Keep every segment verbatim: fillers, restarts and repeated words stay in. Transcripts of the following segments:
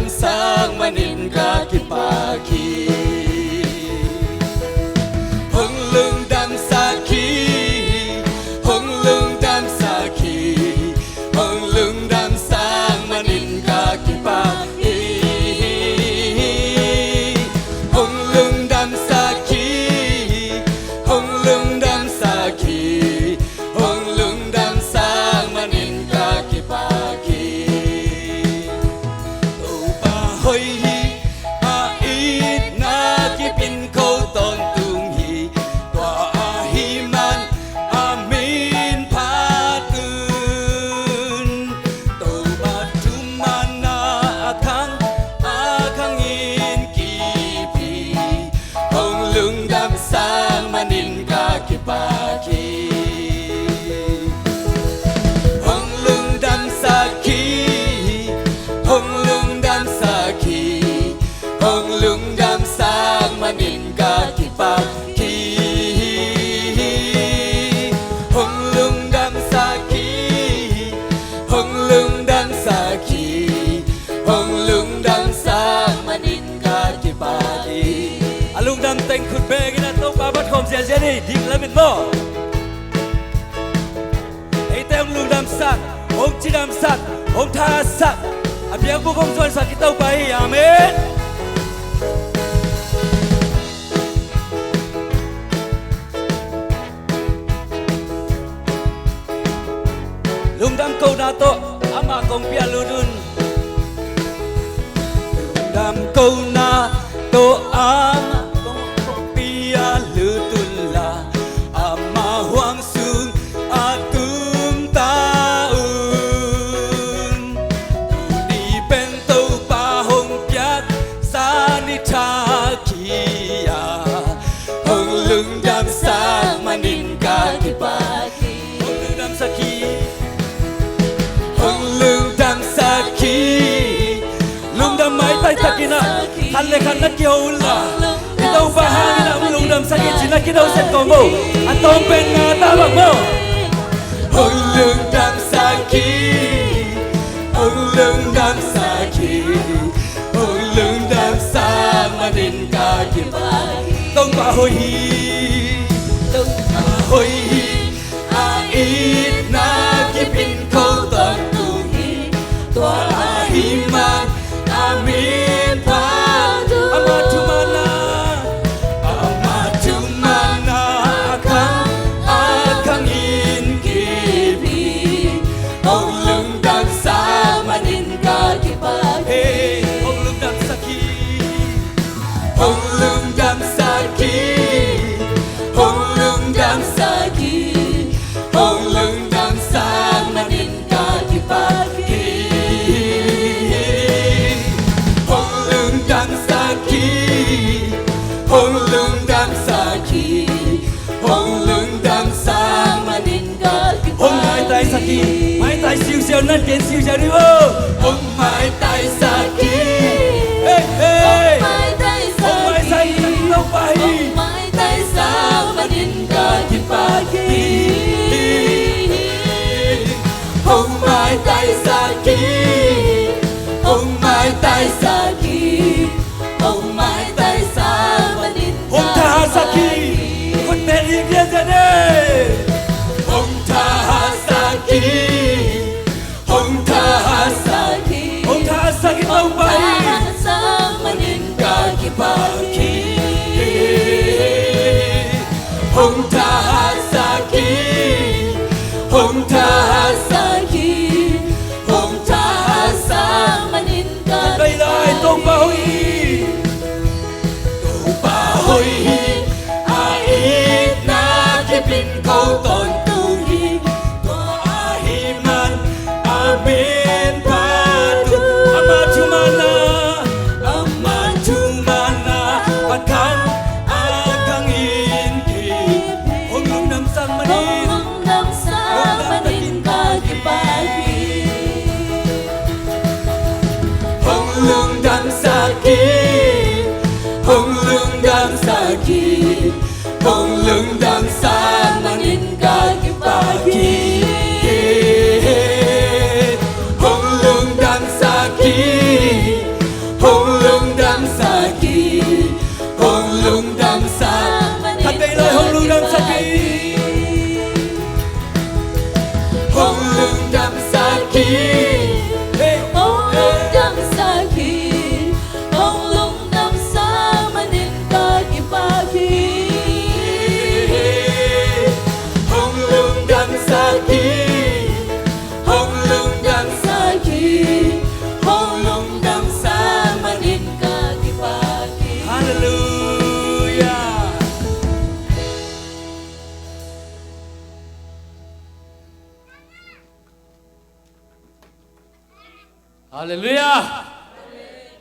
Sang manin ka kipak hi. Hong lungdamsak hi. Hong lungdamsak hi. Hong lungdamsak manin ka kipak hi. Hong lungdamsak hi. Hong lungdamsak hi. Hong lungdamsak manin ka kipak hi. Topa hoih hi. A itna kip in ko tawntung hi. Tua ahih man a min phat un. Topa thumanna a khang a khang in kip hi. Hong lungdamsak manin ka kipak hi. Hong lungdamsak hi. Hong lungdamsak hi. Hong lungdamsak manin ka kipak hi. Hong lungdamsak hi. Hong lungdamsak hi. Hong lungdamsak manin ka kipak hi. A lungdam teng khut bek in a Topa phat khawm ziahziah ni. Ding lamin maw? Eite hong lungdamsak, hong cidamsak, hong thahatsak, a biakbuk hong zuansak i Topa hi. Amen. Lungdam kohna tawh ama kongpi ah lut un. Lungdam kohna tawh ama kongpi ah lut un la, ama huang sung ah tung ta un. Tuni pen Topa hong piaksa ni thak hi a, hong lungdamsak manin ka kipak hi. Hong lungdamsak hi. Hong lungdamsak hi. Lungdam maitai takin ah, khat le khat na kiho un la, i Topa hangin ah hong lungdamsak hi ci-in na kiho sen kawm bo. A tawm pen nga ta bang maw? Hong lungdamsak hi. Hong lungdamsak hi. Hong lungdamsak manin ka kipak hi. Topa hoih hi. Topa hoih hi. A itna kip in ko tawntung hi. Tua ahih man a min phat un. Ama thumanna, ama thumanna a khang a khang in kip hi. Hong lungdamsak manin ka kipak hi. Hong lungdamsak hi. Hong lungdamsak hi. Hong lungdamsak hi. Hong lungdamsak manin ka kipak hi. Hong lungdamsak hi. Hong lungdamsak hi. Hong lungdamsak manin ka kipak hi. Hong maitaisak hi. Maitai siusiau, nan gen siusiau ni bo. Hong maitaisak hi. Hey, hey. Hong maitaisak hi. Hong maitaisak hi. Hong maitaisak manin ka kipak hi. Hong maitaisak hi. Hong maitaisak hi. Hong maitaisak manin ka kipak hi. Hong thahatsak hi. Khut beng hi, lianlian hi. Hong thahatsak hi. Hong thahatsak hi. Hong thahatsak hi, Topa hi. Hong thahatsak manin ka kipak hi. Hong thahatsak hi. Hong thahatsak hi. Hong thahatsak manin ka kipak hi. Topa hoih hi. Topa hoih hi. A itna kip in ko tawntung hi. Tua ahih man a min phat un. Ama thumanna, ama thumanna a khang a khang in kip hi. Hong lungdamsak manin, hong lungdamsak manin ka kipak hi. Hong lungdamsak hi. Hong lungdamsak hi. Hong lungdamsak manin ka kipak hi. Hong lungdamsak hi.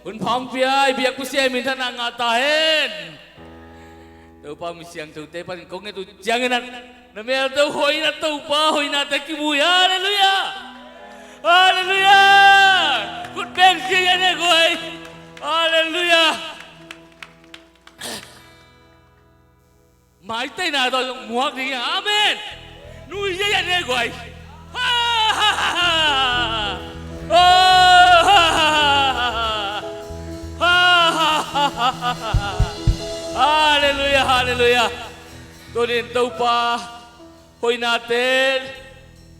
Hun pha hong pia i biak Pasian min thanna ngah ta hen. Topa mi siangthote panin kong nget uh ciangin ah na melte uh hoih in ah Topa hoihnate kimu hi. Halleluiah. Halleluiah. Khut beng sia hi a ne guai. Halleluiah. Maiteina tawh zong muak ding hi. Amen. Nuizia hi a ne guai. Ha, ha, ha, ha. Oh, ha, ha, ha, ha. Ha, ha, ha, ha, ha. Halleluiah, halleluiah. Tunin Topa hoihnate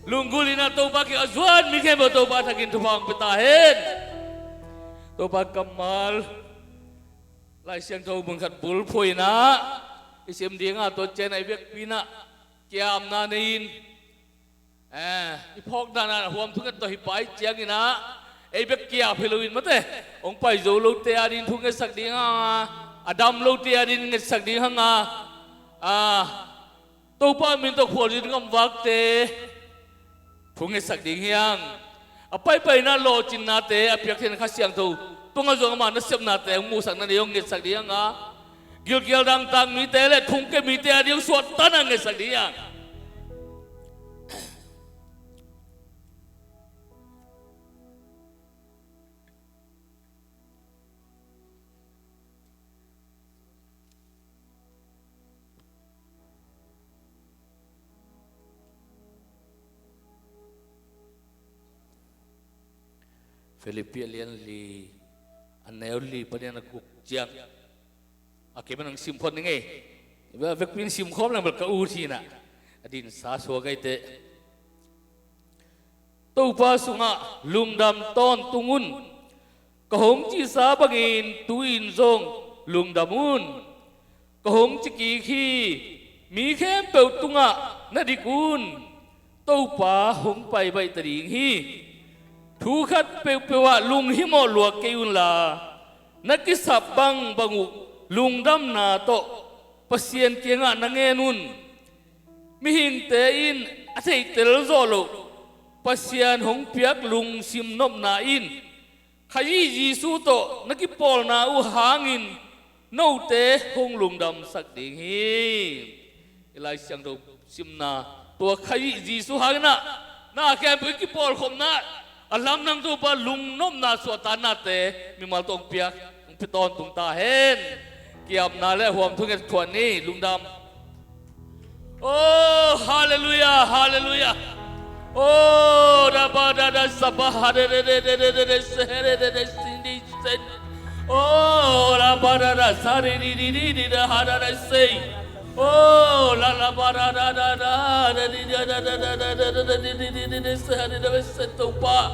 lunggulh in ah Topa kiang a zuan mi khempeuh Topa thakin thupha hong pia ta hen. Topa kammal Lai Siangtho mun khat bulphuh in ah i sim ding a, tua ciang a i biakpi in ah kiamna nei in, eh, i phawkna in ah huam thunget tawh hi pai ciangin ah ei bek kiap hi loin mate, hong pai zo lote adingin thu ngetsak ding hang a, a dam lote adingin ngetsak ding hang a, a, Topa min tawh khualzin gamvakte thu ngetsak ding hi hang. A paipai in ah lawhcinnate a piak theihna Kha Siangtho tungah zong ama nasepnate hong muhsak na nei hong ngetsak ding hang a, gilkial dangtak mite le thongkia mite ading hong suahtakna ngetsak ding hi hang. Filippi a lian li, a neu li panin a guk ciang a, kei bel hong simkhawm ning ei. Bel a vekpi in simkhawm leng bel ka ut hi in ah, a dinsa suak ei teh. Topa sungah lungdam tawntung un. Ka hong cihsa bangin tu-in zong lungdam un. Ka hong ci kik hi. Mi khempeuh tungah na dik un. Topa hong pai baih ta ding hi. Thu khat peuhpeuh ah lunghimawh lua kei unla, na kisap bangbang uh lungdamna tawh Pasian kiangah na ngen un. Mihingte in a theihtel zawh loh Pasian hong piak lungsim nopna in Khrih Jesuh tawh na kipawlna uh hangin note hong lungdamsak ding hi. I Lai Siangtho simna, tua Khrih Jesuh hangin ah na khempeuh i kipawlkhopna a lamdang Topa lungnopna suahtaknate mimal tawh hong piak, hong pia tawntung ta hen. Kiamna le huam thunget thuah ni. Lungdam. Oh, halleluiah, halleluiah. Oh, da ba da da sa ba ha de de de de de de de se he de de de sin di sen. Oh, la ba da da sa di di di di di da ha da da se. Oh, la la ba da da da da da di da da da da da da da da di di di di di se ha di da se Topa.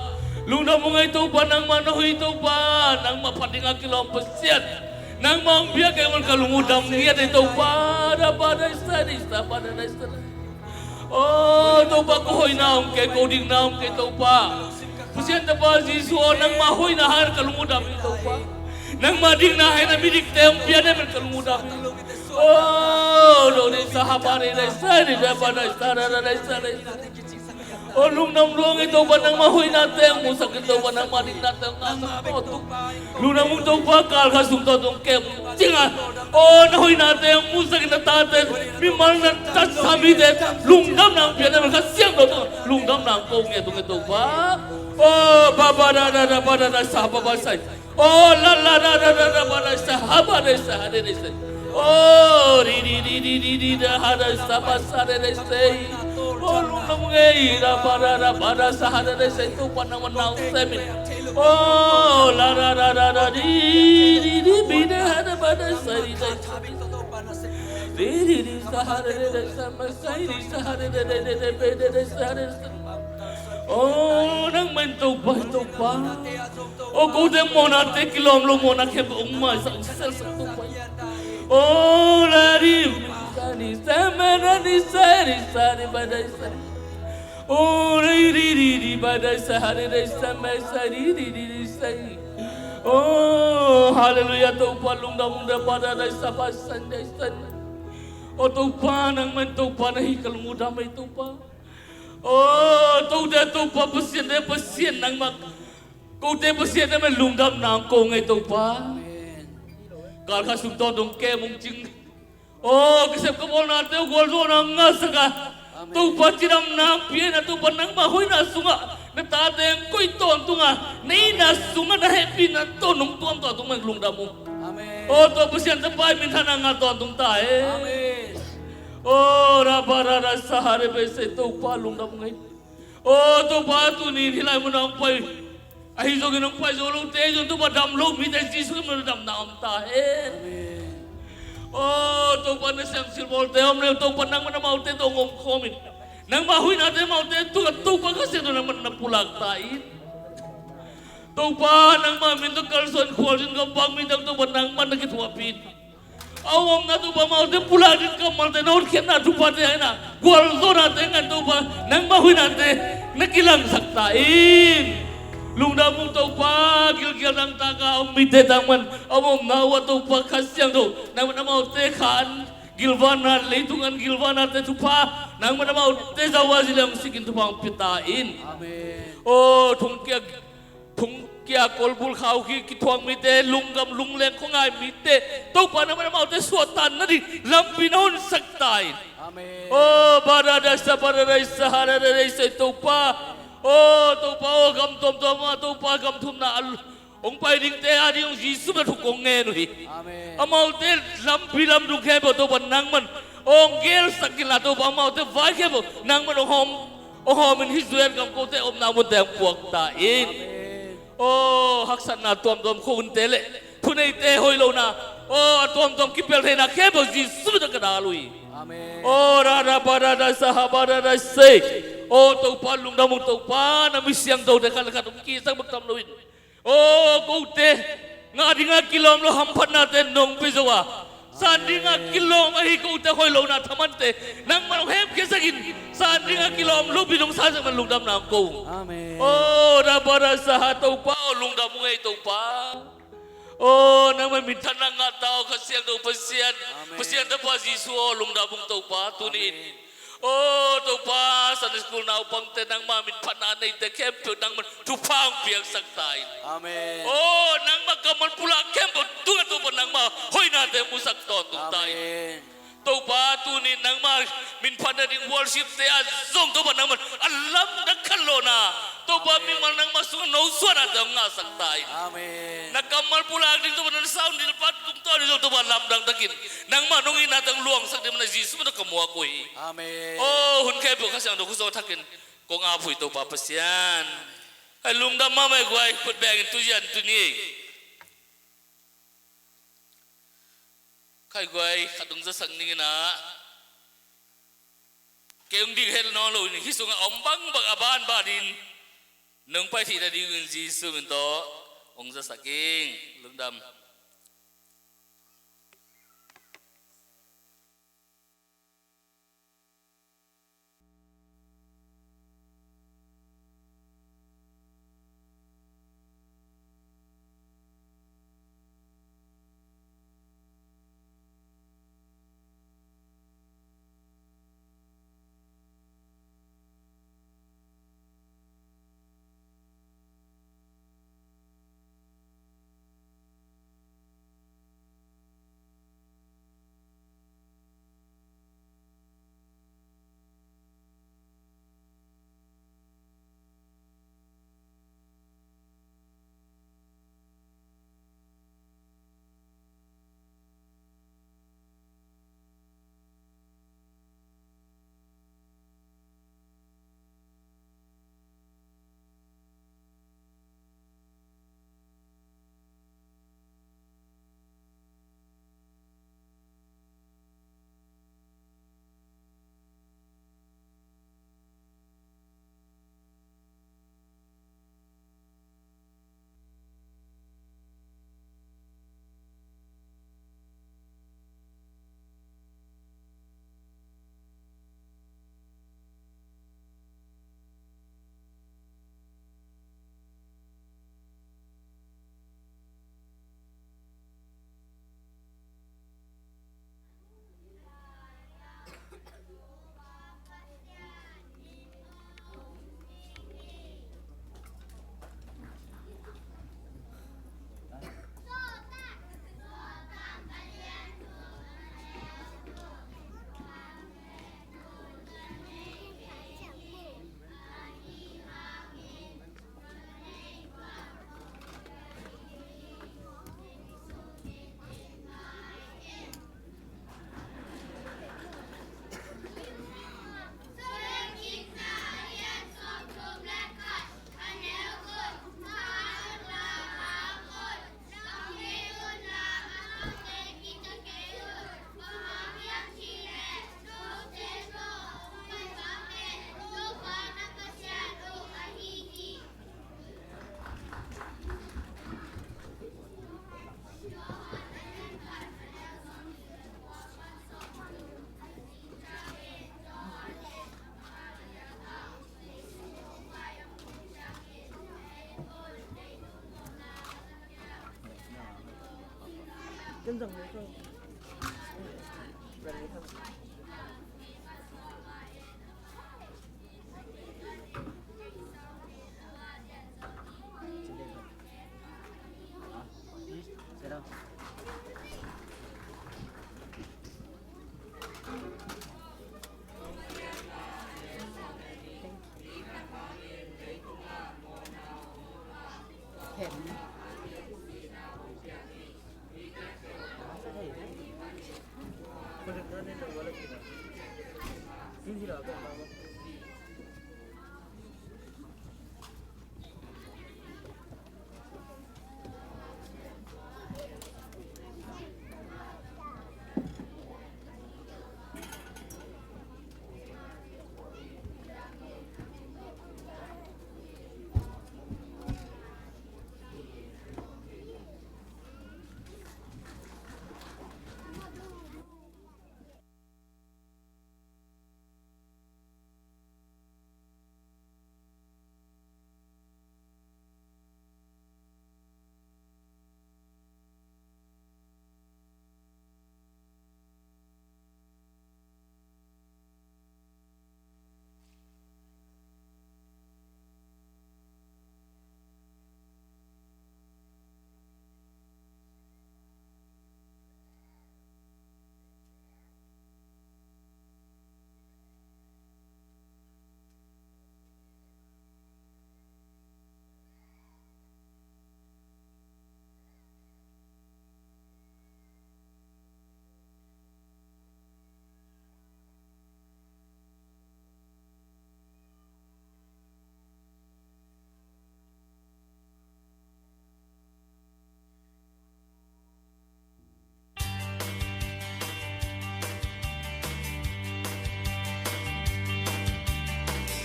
Lungdam ung ei Topa, nangmah na hoih Topa, nangmah phat ding a kilawm Pasian. Nangmah hong piak kei man ka lung uh dam ngiat ei Topa. Da ba da sa di sa ba da da sa. Oh, Topa, ko hoihna om kei, ko dikna om kei, Topa. Pasian Tapa Jesuh aw, nangmah hoihna hangin ka lung uh dam hi, Topa. Nangmah dikna hangin a midikte hong pian hi man ka lung uh dam hi. Oh, do di sa ha ba di dai sa di da ba dai sa da da dai sa dai sa. Oh, lungdam lua ung ei Topa, nangmah hoihnate hong musak in Topa, nangmah diknate hong ngahsak in Topa. Lungdam ung Topa, kal khat sung tawh hong kem cing a. Oh, na hoihnate hong musak in na tate mimal na tatsa mite lungdamna hong piak na man Kha Siangtho tawh lungdamna hong ko ngiat ung ei Topa. Oh, ba ba da da da ba da da sa ba ba sai. Oh, la la da da da da ba da sa ha ba da sa ha da da sa. Oh, di di di di di di da ha da sa ba sa da da sa. Oh, lungdam ung ei da ba da da ba da sa ha da da sa. Topa nang man nang sem in. Oh, la da da da da di di di bi da ha da ba da sa di da. Di di di sa ha da da da sa ma sa di sa ha da da da da da ba da da sa da da sa. Oh, nangmah in Topa, Topa. Oh, kote mawhnate kilawm lo mawhna khempeuh hong maisak, hong selsak Topa. Oh, la di sa ni sa ma na ni sa ni sa ni ba dai sa. Oh, ri ri ri ri ba dai sa ha ri dai sa ma sa ri ri ri ri sa. Oh, halleluiah Topa, lungdam ung da ba da dai sa ba san dai san. Oh, Topa, nangmah in Topa na hi ka lung uh dam ei Topa. Oh, tote Topa, Pasiante Pasian nangmah. Kote Pasian na mah lungdamna hong ko ing ei Topa. Amen. Kal khat sung tawntung kem hong cing. Aw, kisep ka bawlnate uh gualzawhna ngahsak a. Amen. Topa cidamna hong pia in a, Topa nangmah hoihna sungah na tate hong koih tawntung a, na itna sungah na hehpihna tawntung tuamtuah tung mah lungdam ung. Amen. Aw, Topa Pasian Tapa i minthanna ngah tawntung ta hen. Amen. Aw, raba rara sahare be se Topa lungdam ung ei. Aw Topa, tuni in hih lai munah hong pai, ahi zongin hong pai zo lote, ahi zongin Topa dam lo mite Jesu min tawh damna om ta hen. Amen. Aw Topa, na siangsil bawlte om le Topa nangmah na amaute tawh hong omkhawm in. Nangmah hoihnate amaute tungah Topa Kha Siangtho nangmah na pulak ta in. Topa nangmah min tawh kalsuan khualzin gamvak mite Topa nangmah na kithuahpih in. A omna Topa amaute pulak ding kammalte na hotkhiatna thuphate a ina gualzawhnate ngan Topa nangmah hoihnate na kilangsak ta in. Lungdam ung Topa, gilkial dangtak a om mite tangman a omna uh a Topa Kha Siangtho nangman amaute kha an gilvahna, leitung an gilvahnate thupha nangman amaute zau a zileng sikin thupha hong pia ta in. Amen. Aw thongkia thongkia kolbul khau khi kithuak mite, lunggam lungleng khuangai mite Topa nangman amaute suahtak nading lampi na honsak ta in. Amen. Aw barada sa barada sa harada sa Topa. Aw Topa aw gam tuamtuam ah Topa gam thumna a hong pai dingte a ding hong Jesu min tawh thuk kong ngen uh hi. Amen. Amaute lampi lamdung khempeuh Topa nangman hong gelsak inla Topa amaute vai khempeuh nangman hong hawm hong hawmin hih zuan gam kote omna munte hong puak ta in. Amen. Aw haksatna tuamtuam khuahunte le thuneite hoih lohna aw a tuamtuam kipel theihna khempeuh Jesu min tawh ka dal uh hi. Amen. Aw rada barada saha barada se. Aw Topa lungdam ung Topa, na mi siangthote khat le khat hong kisak bek tam loin Aw kote ngah dinga kilawm lo hamphatnate nong pia zo a, san dinga kilawm ahi kote hoih lohna thamante nangmah hong hemkhiatsak in. San dinga kilawm lopi dong sansak man lungdamna hong ko ung. Amen. Aw raba rasa ha Topa aw lungdam ung ei Topa. Aw nangmah minthanna ngah ta aw Kha Siangtho Pasian. Amen. Pasian Tapa Jesu aw lungdam ung Topa tuni in. Amen. Aw Topa Sunday school naupangte nangmah minphatna a neite khempeuh nangmah thupha hong piangsak ta in. Amen. Aw nangmah kammal pulak khempeuh tungah Topa nangmah hoihnate musak tawntung ta in. Amen. Topa tuni nangmah minphatna ding worshipte ah zong Topa nangmah a lamdang khat lawhna Topa mimal nangmah sungah nosuahna tawh ngahsak ta in. Amen. Na kammal pulak ding Topa na saundil pat tungtawn in zong Topa lamdang takin nangmah nong itna tawh luangsak ding mana Jesu min tawh ka muak uh hi. Amen. Aw hun khempeuh Kha Siangtho khutsung thakin kong ap uh hi Topa Pasian. Hai lungdam mahmah ei guai, khut bengin tuzian tuni ei. Khai guai khat hong zasak ning in ah. Kei hong dik het nawn lo in hih sungah a om bangbang a banbanin nong pai theih nadingin Jesu min tawh hong zasak ing. Lungdam.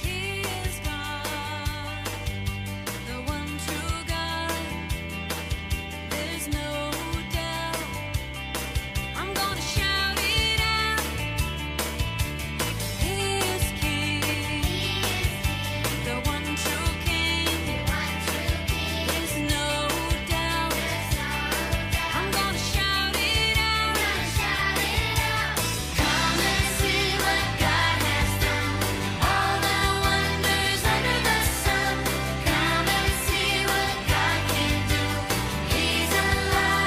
He is God, the one true God. There's no doubt. I'm gonna shout it out. He is King, the one true King. There's no doubt. I'm gonna shout it out. Come and see what God has done. All the wonders under the sun. Come and see what God can do. He's alive.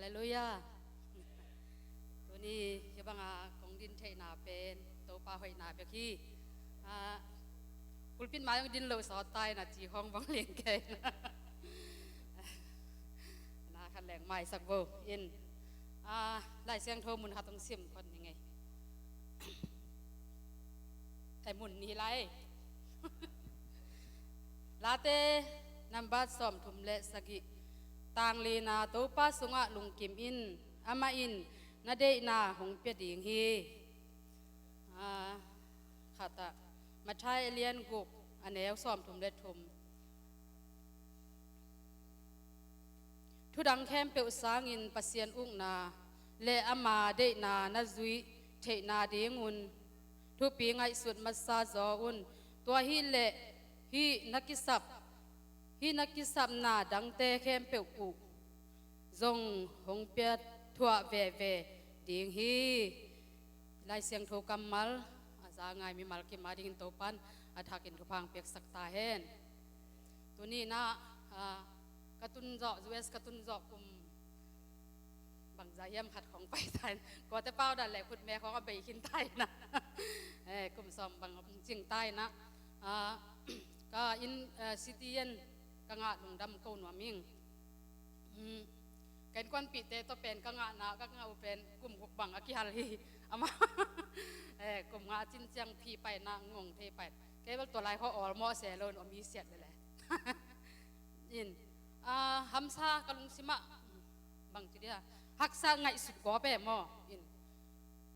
Halleluiah. Tuni hih banga kong din theihna pen Topa hoihna bek hi. Ah, pulpit mai hong din lo sawt ta in a, ci khawng bang ling kei na. Na khat leng maisak vo in. Ah, Lai Siangtho mun khat hong sim khot ni ngei. Ai, mun ni lai. Late nambat sawmthum le sagih. Tang lina: Topa sungah lungkim in, amah in na deihna hong pia ding hi. Ah, khatah, Matthai a lian guk, a neu sawmthum le thum. Thudang khempeuh sangin Pasian ukna le ama deihna na zuih theihna dingun thupi ngaihsut masa zaw un. Tua hileh hih na kisap, hih na kisapna dangte khempeuh uh zong hong piathuah veve ding hi. Lai Siangtho kammal a za ngai mimal kim adingin Topan a thakin thupha hong piaksak ta hen. Tuni in ah, ah, ka tun zawh, U S ka tun zawh kum bangzah hiam khat khawng pai ta in, kuate pau dan le khutme khawng a bei khin ta in ah. Eh, kum sawm bang a pung cing ta in ah. Ah, ka inn, eh, city in ka ngah lungdam ko nuam ing. Mm. Ka innkuanpihte tawh pen ka ngahna, ka ngah uh pen kum guk bang a kihal hi. Ama, eh, kum nga cin ciang phi paina ngong thei pai. Kei bel tua lai khaw awlmawh se lo in om hi siat lele. In, ah, hamsa ka lungsimah, bang ci dia, haksa ngaihsut gawp e maw. In,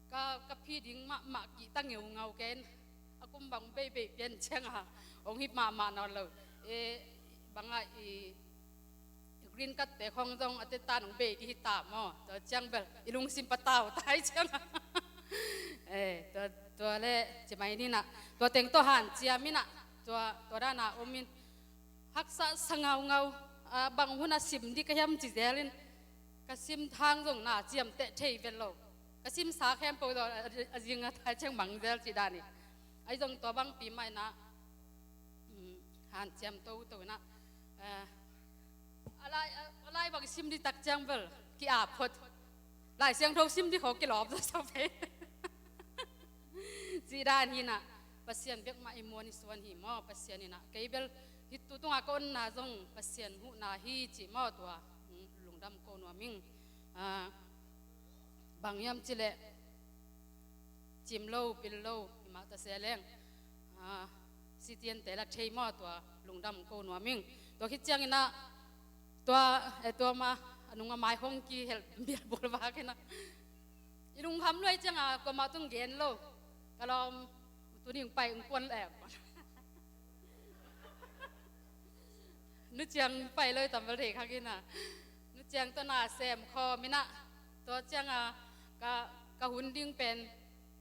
ka, ka phi ding mahmah kihta ngeungau ken. A kum bang beibei pian cianga hong hip mahmah nawn lo. E, banga i green card te khong zong a tetan hong bei dih hi ta maw. Tua ciang bel i lungsim patau tai cianga. Eh, tua, tua le cimai nina, tua teng tua hanciam ina, tua, tua dana om in. Haksa sa ngaungau, ah, bang huna sim dih ka hiam ci zelin, ka sim hang zong na ciamteh thei vet lo. Ka simsa khempeuh zong a, a, a zing a thai ciang mang zel ci dan hi. Ai zong tua bangpi mah ina, mm, hanciam toto ina, eh, a lai, a, a lai bang sim dih tak ciang bel ki-ap phot. Lai Siangtho sim dih khaw kilawp zaw sa pei. Ci dan hi ina, Pasian bek mah i muan i suan hi maw, Pasian ina. Kei bel hih tu tunga ka onna zong Pasian huhna hi ci maw tua. Mm, lungdam ko nuam ing. Ah, bang hiam cileh, cim lo, pil lo, i mah ta se leng. Ah, city in te la thei maw tua, lungdam ko nuam ing. Tua khit ciang ina, tua, eh, tua ma, a nung a mai hong kihel bial bul vak ina. I lungkham luai cianga, kuamah tung gen lo. Ka lawm, tuni hong pai, hong kuan le. Nu ciang pai lo i tam bel thei khak ina. Nu ciang tua na sem khawm ina. Tua cianga, ka, ka hun ding pen,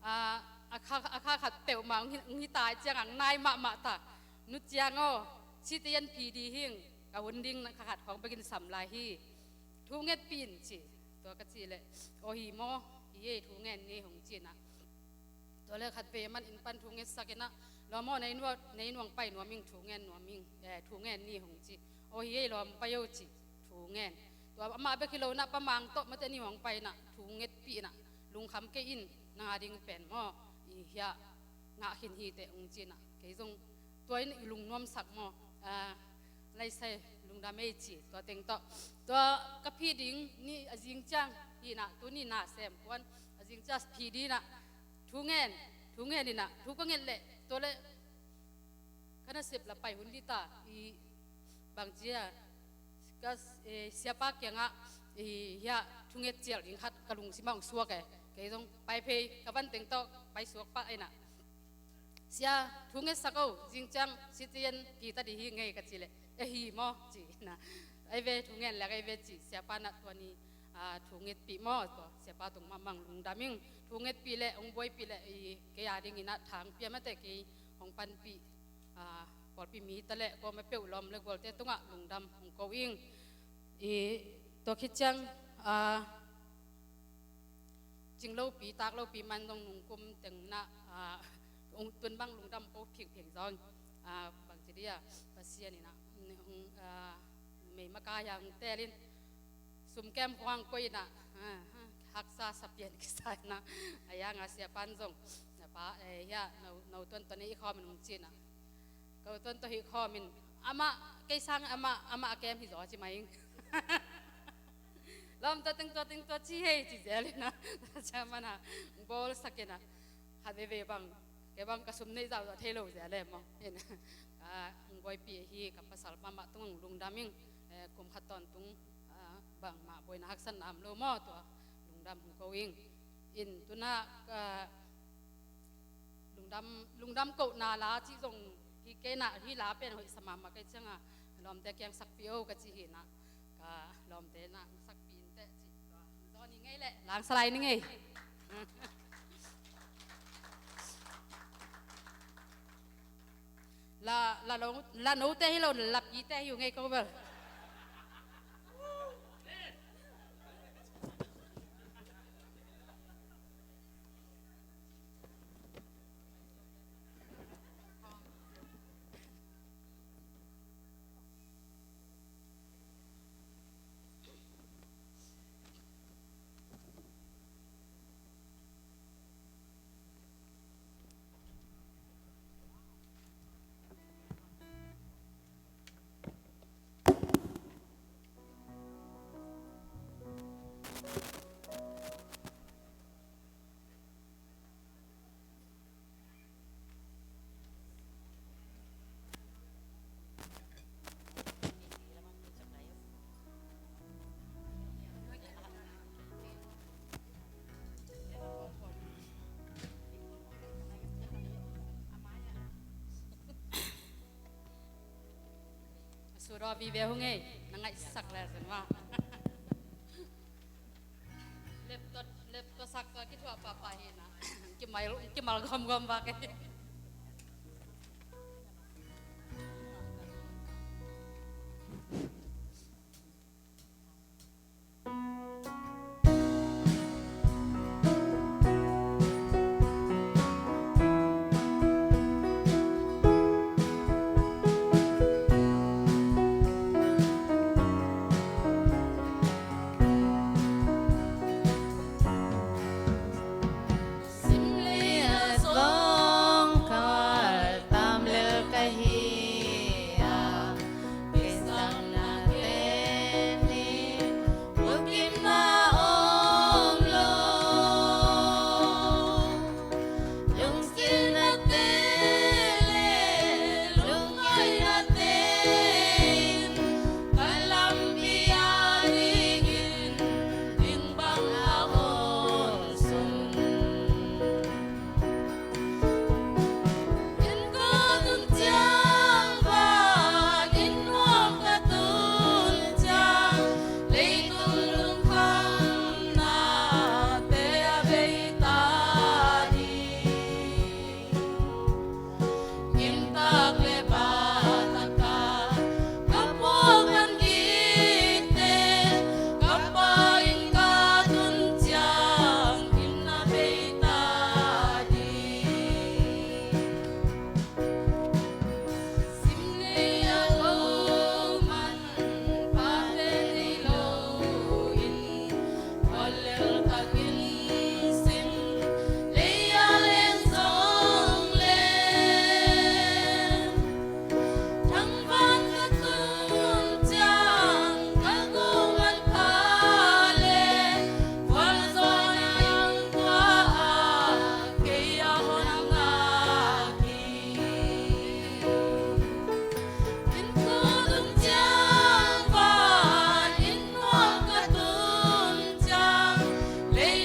ah, a kha, a kha khat peuhmah hong hi, hong hi ta cianga, hong nai mahmah ta. Nu ciang aw, city in phi dih hing, ka hun ding na kha khat khawng bekin sam lai hi. Thu ngetpih in ci. Tua ka cih leh, aw hi maw, hi ei, thu ngen ni hong ci ina. Tua le khat vei man inn pan thu ngetsak ina, lawm aw, nei nuang, nei nuang pai nuam ing, thu ngen nuam ing, eh, thu ngen ni hong ci. Aw hi ei, lawm, pai o ci, thu ngen. Tua amah bek hi lo ina, Pa Mang tawh mate ni hong pai ina, thu ngetpih ina, lungkham kei in, nang a ding pen maw, i hiah ngah khin hi teh hong ci ina, kei zong tua in i lungnuamsak maw, ah, laisai lungdam ei ci, tua teng tawh. Tua ka phi ding ni a zing ciang hi ina, tuni na sem kuan, a zing ciang phi dih ina, thu ngen, thu ngen ina, thu ka nget leh, tua le ka nasep la pai hun dih ta, i bang cia, ka, eh, siapa kiangah, i hiah thu nget cial ding khat ka lungsimah hong suak e. Kei zong pai phei, ka van teng tawh pai suak pah ina. Sia, thu ngetsak o, zing ciang city in phi ta dih hi ngei ka cih leh, e hi maw, ci ina. Ei ve, thu ngen lek ei ve ci, siapa na tua ni, ah, thu ngetpih maw, tua siapa tung mah mang lungdam ing, thu ngetpih leh, hong buaipih leh, i kei a ding ina thang pia mate kei hong panpih, ah, pawlpi mi ta leh, kuamah peuh lawm le gualte tungah lungdam hong ko ing. I tua khit ciang, ah, cing lopi, tak lopi man zong nungkum teng ina, ah, hong tun bang lungdam ko phingphing zong, ah, bang ci dia, Pasian ina, hong, ah, mei maka hiang telin, Sumkem khuang koih inah, ah, haksa sapian kisa inah, a yanga siapan zong, na pa, eh, hiah, no, no tuan tuan i khawm in hong ci inah. Ko tuan tuan hi khawm in, amah, kei sang amah, amah a kem hi zaw ci mai ing. Lawm tua teng tua teng tua ci hei ci zel inah, tua ciang mana, bawlsak inah, khat veve bang, kei bang ka sum neih zahzah thei lo zel e maw. Inah, ka hong buaipih hi, ka pasal mahmah tung hong lungdam ing, eh, kum khat tawntung, ah, bangmah buaina haksatna om lo maw, tua lungdam hong ko ing. In tunah, ah, lungdam, lungdam kohna la cih zong hi kei inah, hih la pen hoih sa mahmah kei ciangah, lawmte kiang sakpih o ka ci hi inah, ka lawmte inah sakpih in teh cih tua. Zaw ni ngei leh, langsa lai ni ngei. La, la lo, la note hi lo, la pite hi uh ngei ko bel. Sudaw vive hong ei, na ngaihsak le zan mah. Laptop, laptop sak tua kithuah pahpah hi na. Kimal, kimal gawmgawm bak e. Simlei a zong kal tam lel ka hi a, kisakna te ni lungkimna om lo. Lungkimna te le lungngaihna te in ka lampi a dingin ding bang a hong sun. Inn ka tun ciang, van inn nuam ka tun ciang, leitung lungkhamnate a bei ta ding. Gimtak le pahtak a ka puak man dingte, ka Pa inn ka tun ciang, inn a bei ta ding. Sim nei a ko man, pate nei lo in, khuallel takin sim lei a leng zong le, thangvan ka tun ciang ka gum man pha le, khualzawhna tua ah kei a hong ngak hi. Inn ka tun ciang, van inn nuam ka tun ciang, lei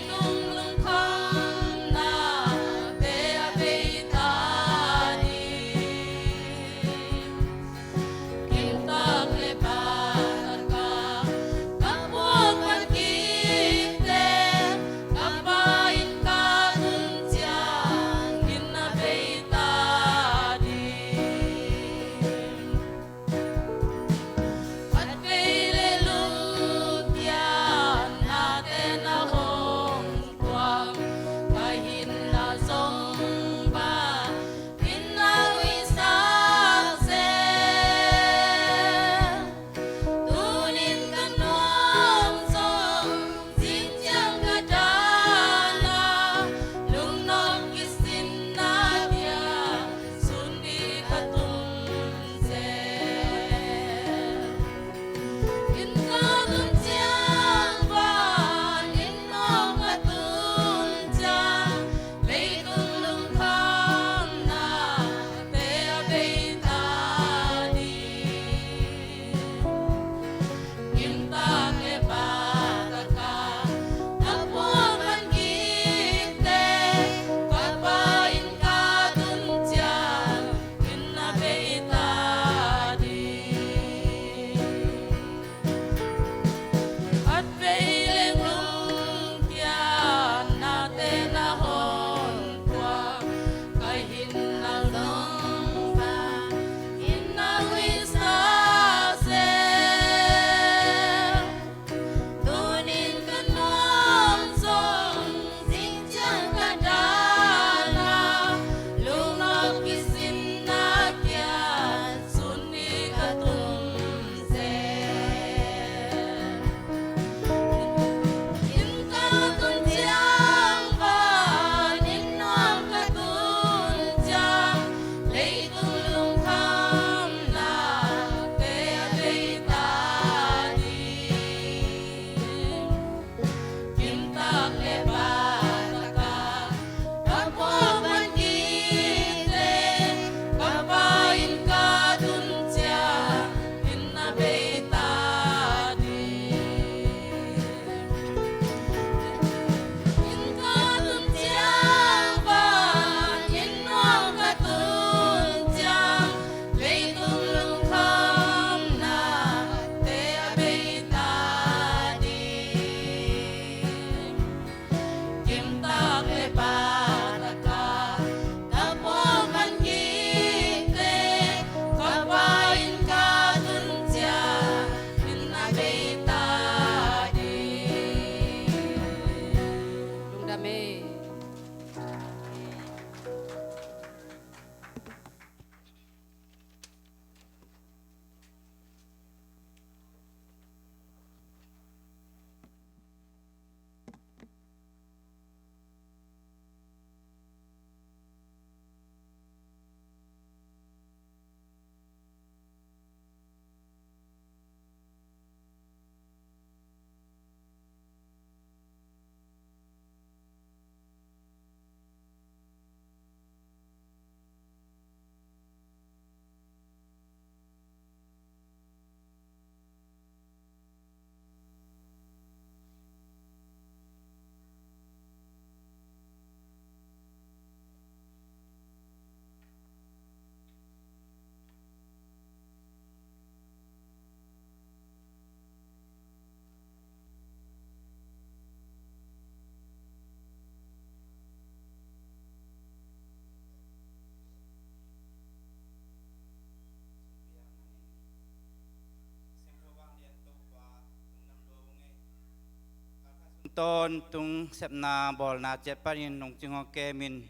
tawntung sepna bawlna ciat panin nungcing hong kemin,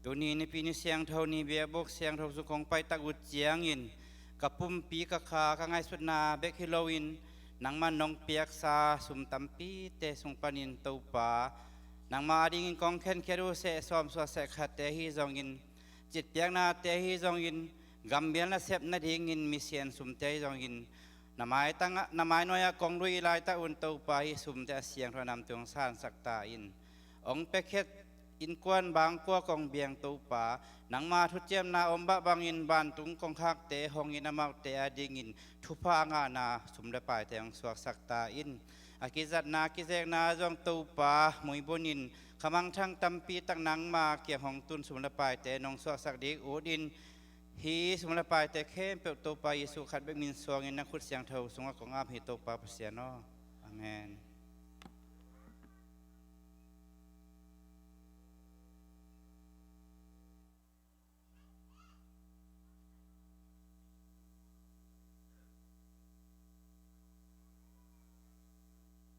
tuni Nipi ni siangtho ni biakbuk siangtho sung kong paitak uh ciangin ka pumpi ka kha ka ngaihsutna bek hi loin nangman nong piaksa sum tampite sung panin Topa, nangma adingin kong khenkhiat uh seh sawm suah seh khatte hi zongin, citpiaknate hi zongin, gambial nasep nadingin misian sumte hi zongin, na maitang ah, na mainuai ah kong lui laitak un Topa, hih sumte a siangtho a namte hong sansak ta in. Hong piakhia innkuan bangkua kong biang Topa, nangma thuciamna om bah bangin vantung kongkhakte hongin amaute adingin thupha a ngahna sum le paite hong suaksak ta in. A kizatna kizekna zong Topa muibunin khamangthang tampi tak nangma kiang hong tun sum le paite nong suaksak ding utin, hih sum le paite khempeuh Topa Jesuh khat bek min suangin na khut siangtho sungah kong ap hi Topa Pasian aw. Amen.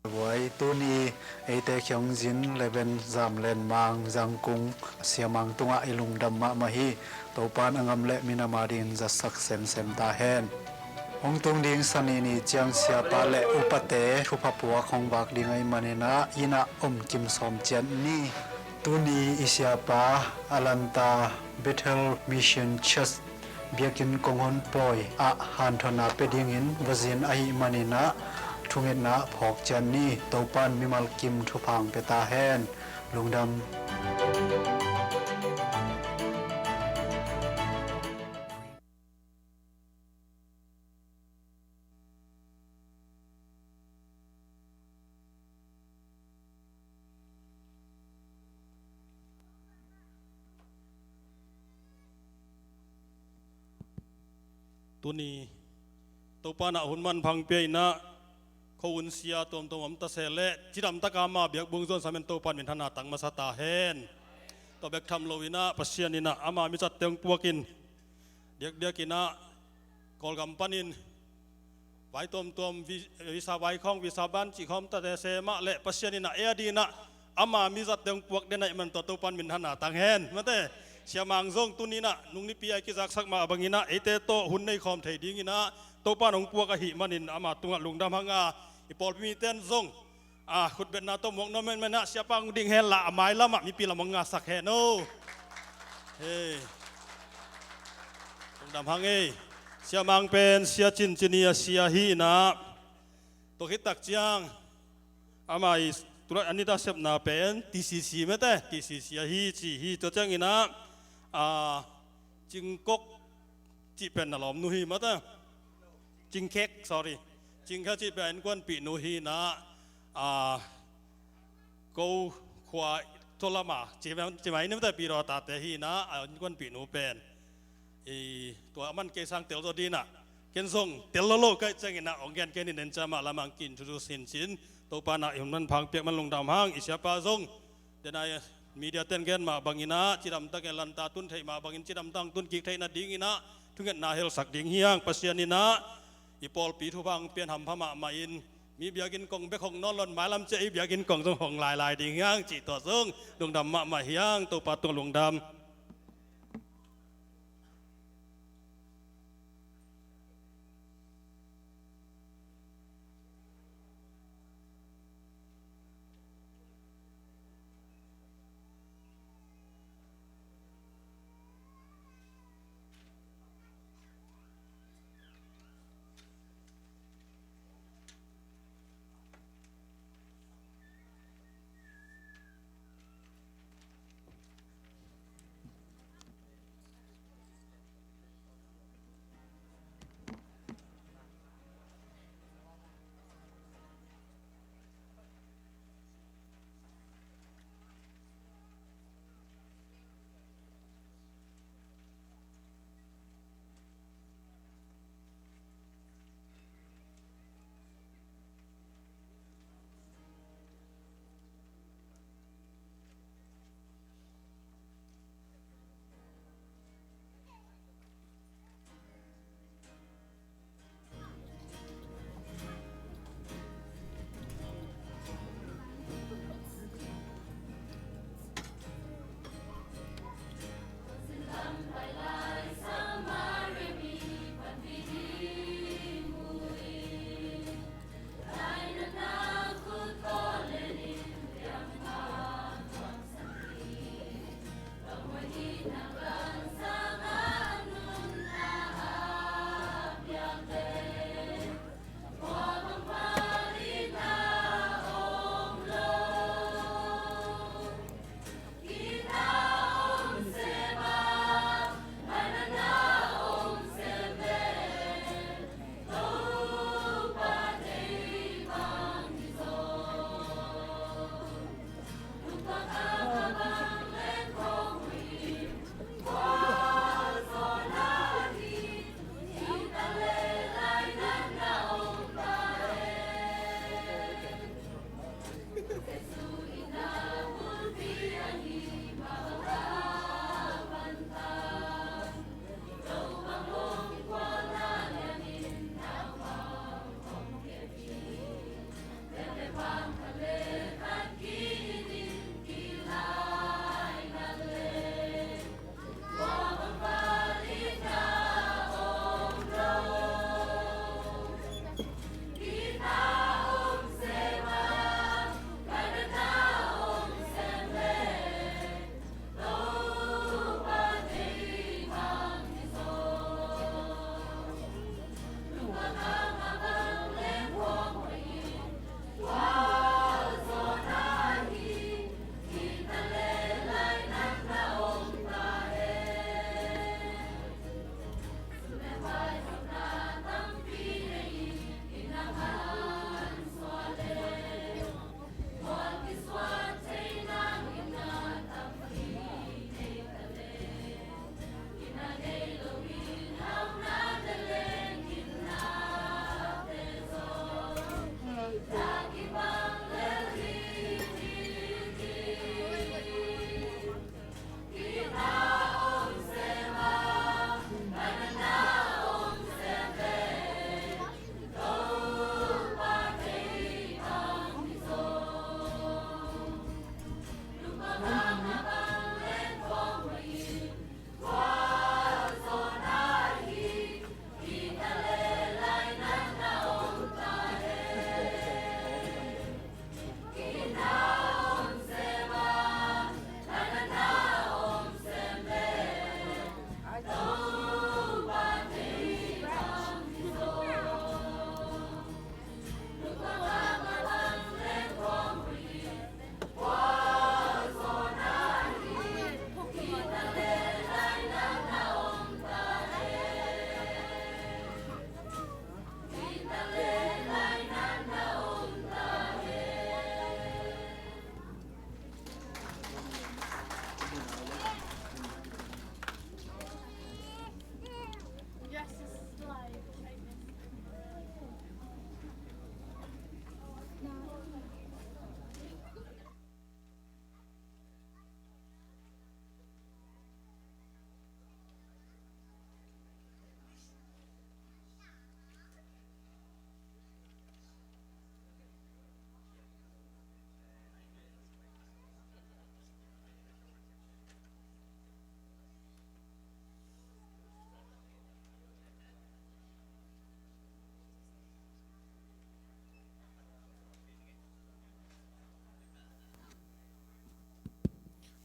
Buai, tuni eite khiong zin leben zam len mang zangkung siamang tungah i lungdam mahmah hi. Topan a ngam le minam adingin zatsak semsem ta hen. Hong tung ding Sani ni ciang siapa le upate thupha puak hong vak ding ahih maninah innah om kim sawm ciat ni. Tuni i siapa Alanta Bethel Mission Church biakinn kong hon pawi ah hanthotna pia dingin va zin ahih maninah thungetna phawk ciat ni. Topan mimal kim thupha hong pia ta hen. Lungdam. Tuni Topan ah hun manpha hong pia inah, kho un sia tuamtuam om ta seh leh cidamtaka ama biakbuk zong samen Topan minthanna tang masa ta hen. Tua bek tham lo inah Pasian inah ama mizatte hong puakin diakdiak inah Kawlgam panin vai tuamtuam, vi-, visa vaikhawng, visa ban cih khawm tate se mah leh Pasian inah ei adinah ama mizatte hong puak den ahih man tua Topan minthanna tang hen. Mate, siamang zong tuni inah nung nipi a i kizaksak mah banginah eite tawh hun nei khawm thei dinginah Topan hong puak ahih manin ama tungah lungdam hanga, i pawlpi mite in zong a khutbetna tawh muak nuam menmen ah siapa hong ding hen la a mailamah mipi lam hong ngasak hen o. Hei, lungdam hang ei. Siamang pen Sia Cin Cin hi a, sia hi inah, tua khit tak ciang ama i tulai anita sepna pen T C C mete, T C C ahi ci hi. Tua ciang inah a, Cingkok cih pen na lawmnu hi mate. Cingkhek, sorry. Cingkhek cih pen a innkuanpihnu hi inah, a, ko khua tolama cimai nimte pidaw tate hi inah a innkuanpihnu pen i tua man kei sang tel zaw dinah ken zong tel lolo kaih cianginah hong gen ken in en ciamah lamang ki-introduce hin cin. Topa nah i hun manpha hong piak man lungdam hang. I siapa zong denai media ten gen mah banginah cidamtakin lanta tun theih mah bangin cidamtang tun kik theih nadinginah thungetna helsak ding hi hang. Pasian inah i pawlpi thupha hong pian hampha mahmah in mi biakinn kong bek hong nawn lon mailam ciah i biakinn kong zong hong lailai ding hi hang cih tua zong lungdam mahmah hi hang. Topa tung lungdam.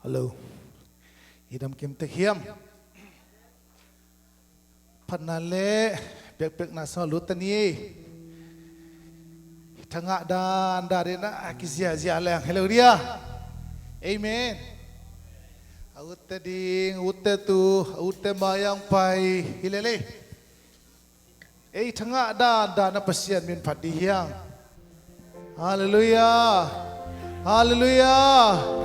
Hallo. I dam kim tek hiam? Phatna le biakpiakna sungah lut ta ni. Thangah dan dan in a kiziazia leng hi lo dia. Amen. A utte ding, utte tu, a utte ma yang pai hi lele. Ei thangah dan dan a Pasian min phat dih hiang. Halleluiah. Halleluiah.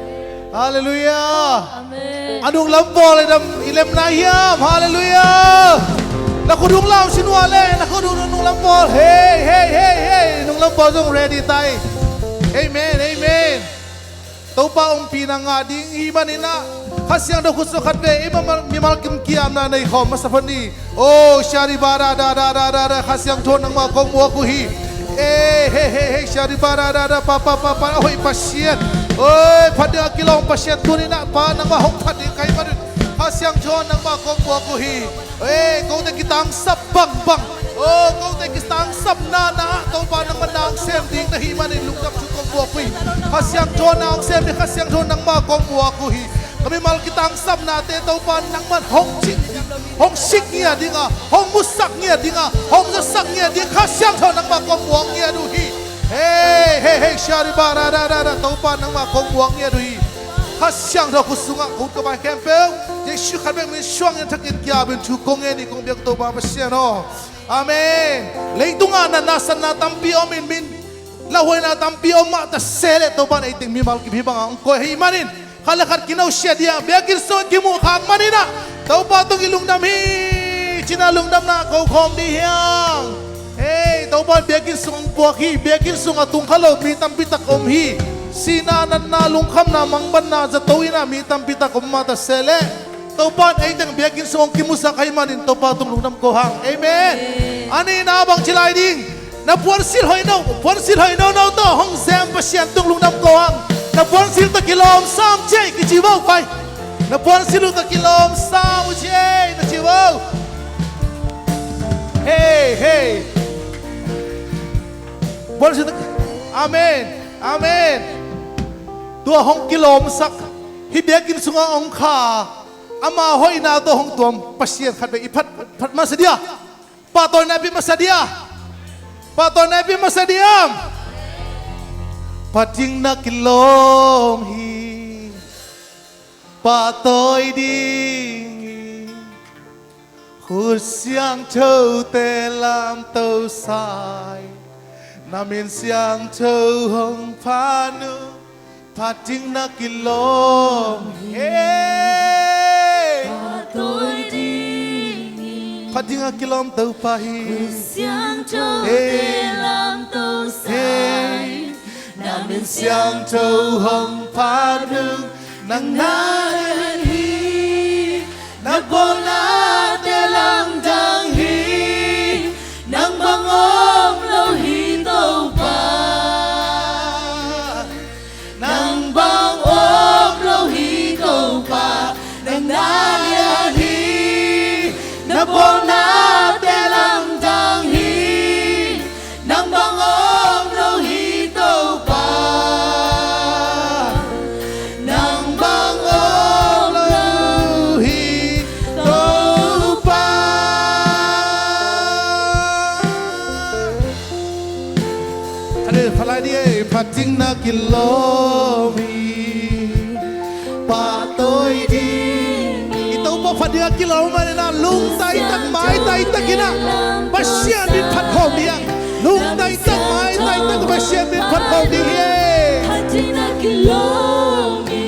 Halleluiah. Amen. A nunglam pawl i dam i lemna hiam? Halleluiah. Na khut hong lam sin uh a le, na khut hong nunglam pawl. Hei, hei, hei, hei. Nunglam pawl zong ready tai. Amen, amen. Topa ompihna ngah ding i hih manin ah Kha Siangtho khut sung khat vei, ei mimal kim kiamna nei khawm masa phot ni. O shari ba da da da da da da, Kha Siangtho nangmah kong muak uh hi. E he he he, shari ba da da da, pa pa pa pa, a hoih Pasian. Oi, phat ding a kilawm Pasian, tuni-in ah Pa nangmah hong phat ding ka hih manin Kha Siangtho nangmah kong muak uh hi. Ei, kote kitangsap bangbang. O, kote kitangsap nana ah Topa nangmah na hong sem ding na hih manin lungdam thu kong muak uh hi. Kha Siangtho na hong sem ding, Kha Siangtho nangmah kong muak uh hi. Ka mimal kitangsapnate Topa nangmah hong sik, hong sik ngiat ding a, hong musak ngiat ding a, hong zasak ngiat ding Kha Siangtho nangmah kong muak ngiat uh hi. Hei, hei, hei, shari ba ra ra ra ra, Topa nangmah kong muak ngiat uh hi. Kha Siangtho khut sungah ka ut ka pai khempeuh Jesu khat bek min suang in, thakin kiapin thu kong ngen hi, kong biak Topa Pasian aw. Amen. Leitungah natna satna tampi om in, min lauhuaina tampi om mah ta se leh Topa in ei teng mimal kim hih bangah hong koih ahih manin khat le khat kinosiat ding a, biakinn sungah kimuh khak manin ah Topa tung i lungdam hi ci-in ah lungdamna ko khawm dih hiang. Hei, Topa in biakinn sung hong puak hi. Biakinn sungah tung kha lo mi tampi tak om hi. Sihna, natna, lungkhamna, mangbatna, zato in ah mi tampi tak om mah ta se leh Topa in ei teng biakinn sung hong kimusak ahih manin Topa tung lungdam ko hang. Amen. Amen. A nihna bang ci lai ding? Na puansilh hoih no, puansilh hoih no no tawh hong sem Pasian tung lungdam ko hang. Na puansilh tawh kilawm sam ciai kici vo pai. Na puansilh uh tawh kilawm sam uh ciai na ci vo. Hei, hei. Puansilh tawh. Amen. Amen. Tua hong kilawmsak, hih biakinn sungah hong kha, ama hoihna tawh hong tuam Pasian khat bek i phat, phat masa dia. Pahtawina i pia masa dia. Pahtawina i pia masa diam? Phat ding na kilawm hi. Pahtawi ding hi. Khut siangthote lamto sa in, na min siangtho hong phat nung, phat ding na kilawm hi. Hey! Phat ding a kilawm Topa hi. Khut siangthote lamto sa in, na min siangtho hong phat nung, nang na lian hi. Na bawlnate lamdang hi. Nang bang om lo hi Topa. Nang bang om lo hi Topa. Nang na lian hi. Na bawlnate lamdang hi. Nang bang om lo hi Topa. Nang bang om lo hi Topa. Khat le khat lai ni ei, phat ding na kilawm hi. Pahtawi ding hi. I Topa phat ding a kilawm manin ah lungtai tak maitai takin ah Pasian min phat khawm ding. Lungtai tak maitai tak Pasian min phat khawm ding hi. Phat ding na kilawm hi.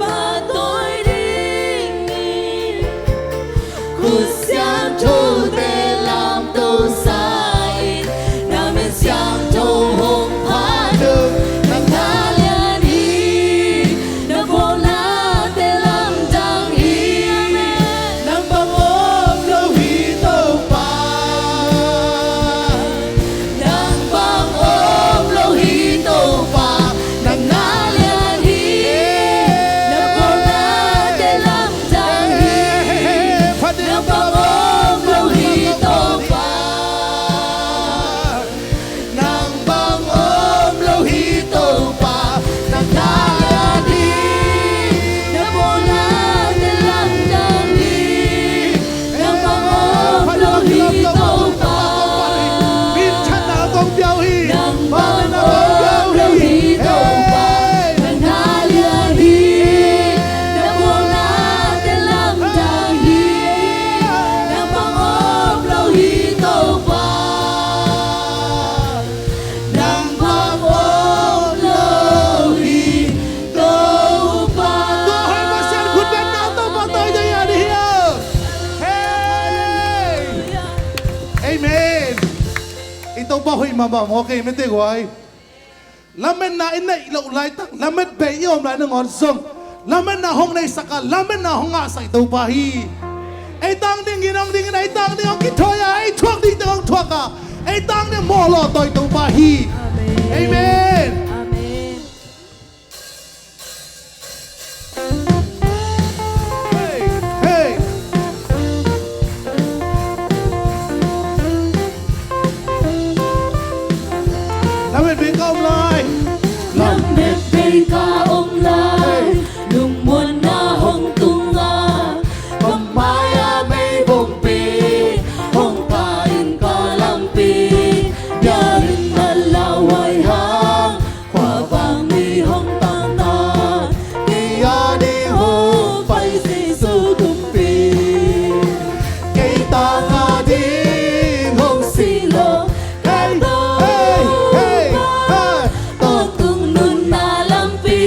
Pahtawi ding hi. Khut siangthote lamto sa in, na min siangtho hong phat nung, nang na lian hi. Na bawlnate lamdang hi. Nang bang om lo hi Topa. Nang bang om lo hi Topa. Nang Hoih mahmah maw, kei mete guai. Lametna i neih loh laitak, lamet bei i om lai nangawn zong, lametna hong neihsak a, lametna hong ngahsak i Topa hi. Ei tang dingin hong dingin, ei tang ding hong kithawi a, ei thuak ding teng hong thuak a, ei tang ding mawh lawh tawi Topa hi. Amen. Amen. Amen. Hey, hey. Lamet bei ka om lai. Lamet bei ka om lai. Hey. Lungmuanna hong tung a, ka mai-ah meivompi hong pha in ka lampi, bia in na lauhuai hang, khuavak mi hong tangtak, kei a ding hong pai Jesu kumpi. Kei tang a ding hong si lo, kei to, hey, hey, hey. Tawntung nunna lampi,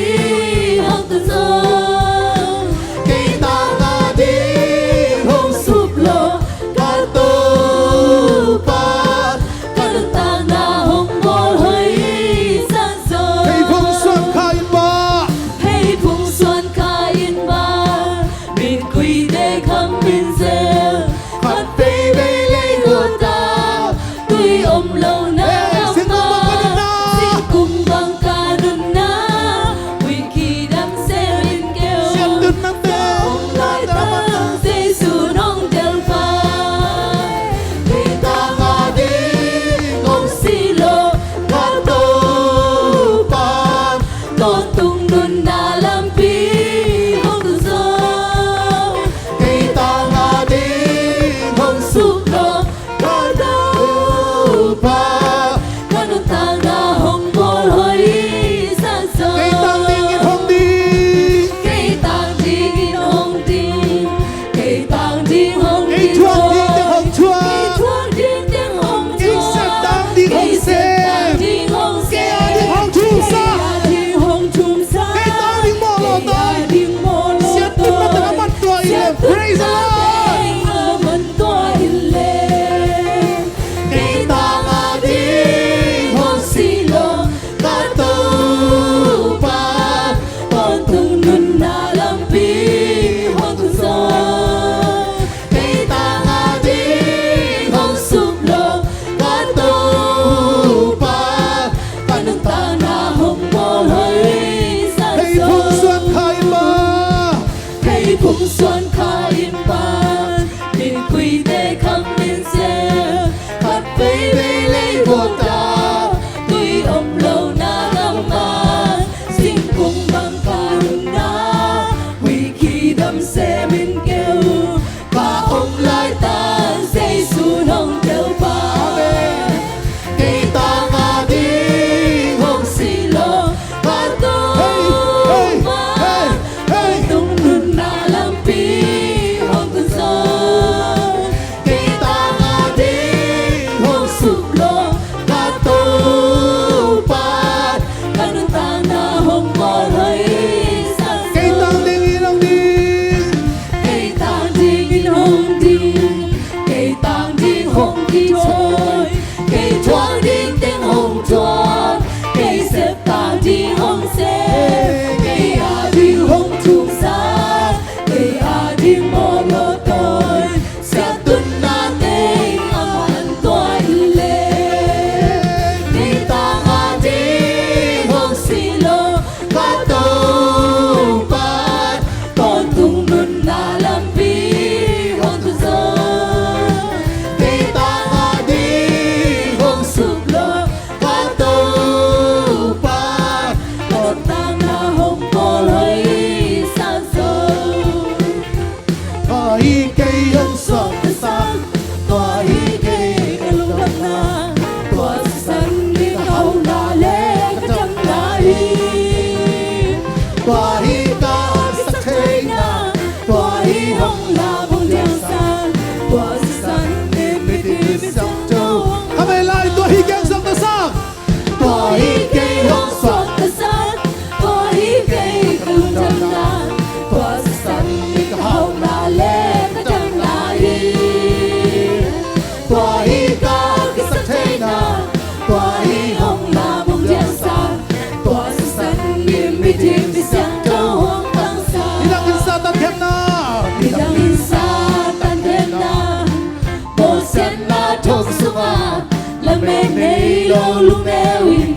Lungneu in,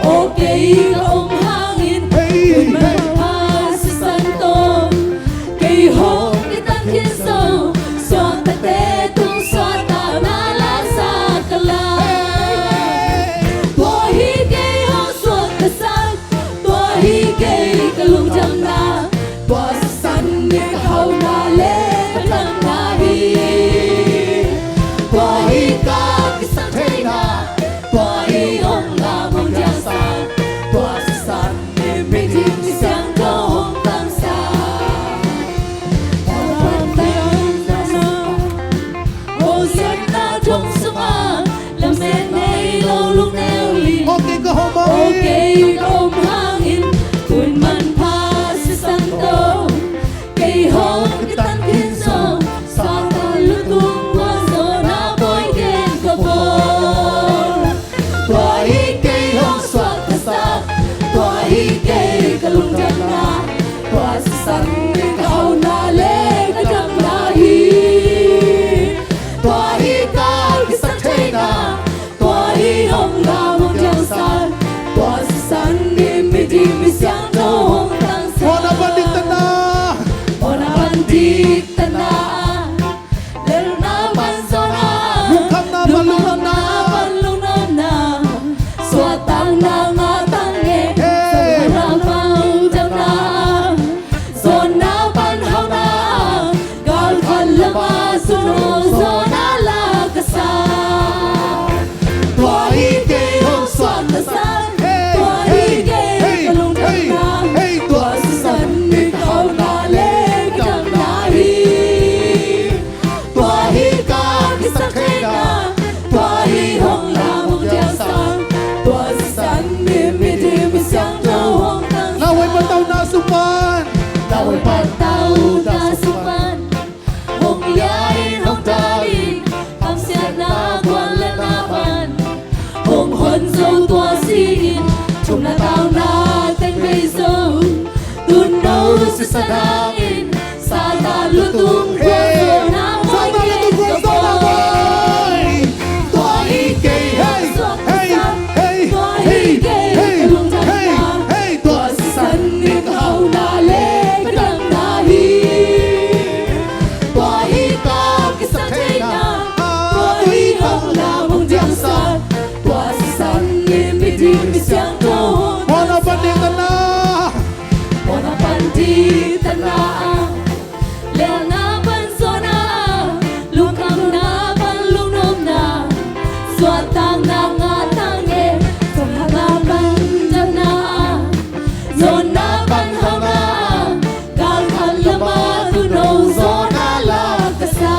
aw kei ka om hangin, hey, hun manpha sisan tawh, kei hong kitan khin zong, suaktate tung suahtakna la sa ka la. Tua hi kei hong suaktasak, tua hi kei ka lungdamna, tua sisan in ka hauhna le ka damna hi. Tua hi ka kisaktheihna, tua hi hong lam hong diangsak, tua sisan in midim misiangtho hong tangsak. Hong siatna thong sungah lamet nei lo lungneu in, aw kei ka om hangin, aw kei ka om hangin, hun manpha sisan tawh, kei hong kitan khin zong, Satan lutung gualzawhna pawi ken ka bawl. Tua hi kei hong suaktasak, tua hi kei ka lungdamna, tua sisan in ka hauhna le ka damna hi. Tua hi ka kisaktheihna, tua hi hong lam hong diangsak, tua sisan in midim misiangtho hong tangsak. Mawhna pan diktatna, mawhna pan diktatna, lelhna pan zawhna, lungkhamna pan lungnopna, suahtakna ngah tang e, hey, suahtakna pan damna, zawnna pan hauhna, galkhat lama suno zawhna la ka sa. Tua hi kei hong suaktasak, tua hi kei ka lungdamna, tua sisan in ka hauhna le ka damna hi. Tua hi ka kisaktheihna, tua hi hong lam hong diangsak, tua sisan in midim misiangtho hong tangsak. Lauhuai pan tauhna sung pan, lauhuai pan tauhna sung pan, hong lian hong dal in, kamsiatna guallelhna pan hong hon zo tua si in, thumna tauna teng bei zo, tuuno sisan hangin, Satan lutung gualzawhna pawi ken ka bawl. Tua hi kei, hey, hey, hey, tua hi kei ka lungdamna, tua sisan in ka hauhna le ka damna hi. Tua hi ka kisaktheihna, tua hi hong lam hong diangsak, tua sisan in midim misiangtho hong tangsak. Mawhna pan diktatna, mawhna pan diktatna, lelhna pan zawhna, lungkhamna pan lungnopna, suahtakna ngah tang e, suahtakna pan damna, zawnna pan hauhna, galkhat lama tuuno zawhna la ka sa.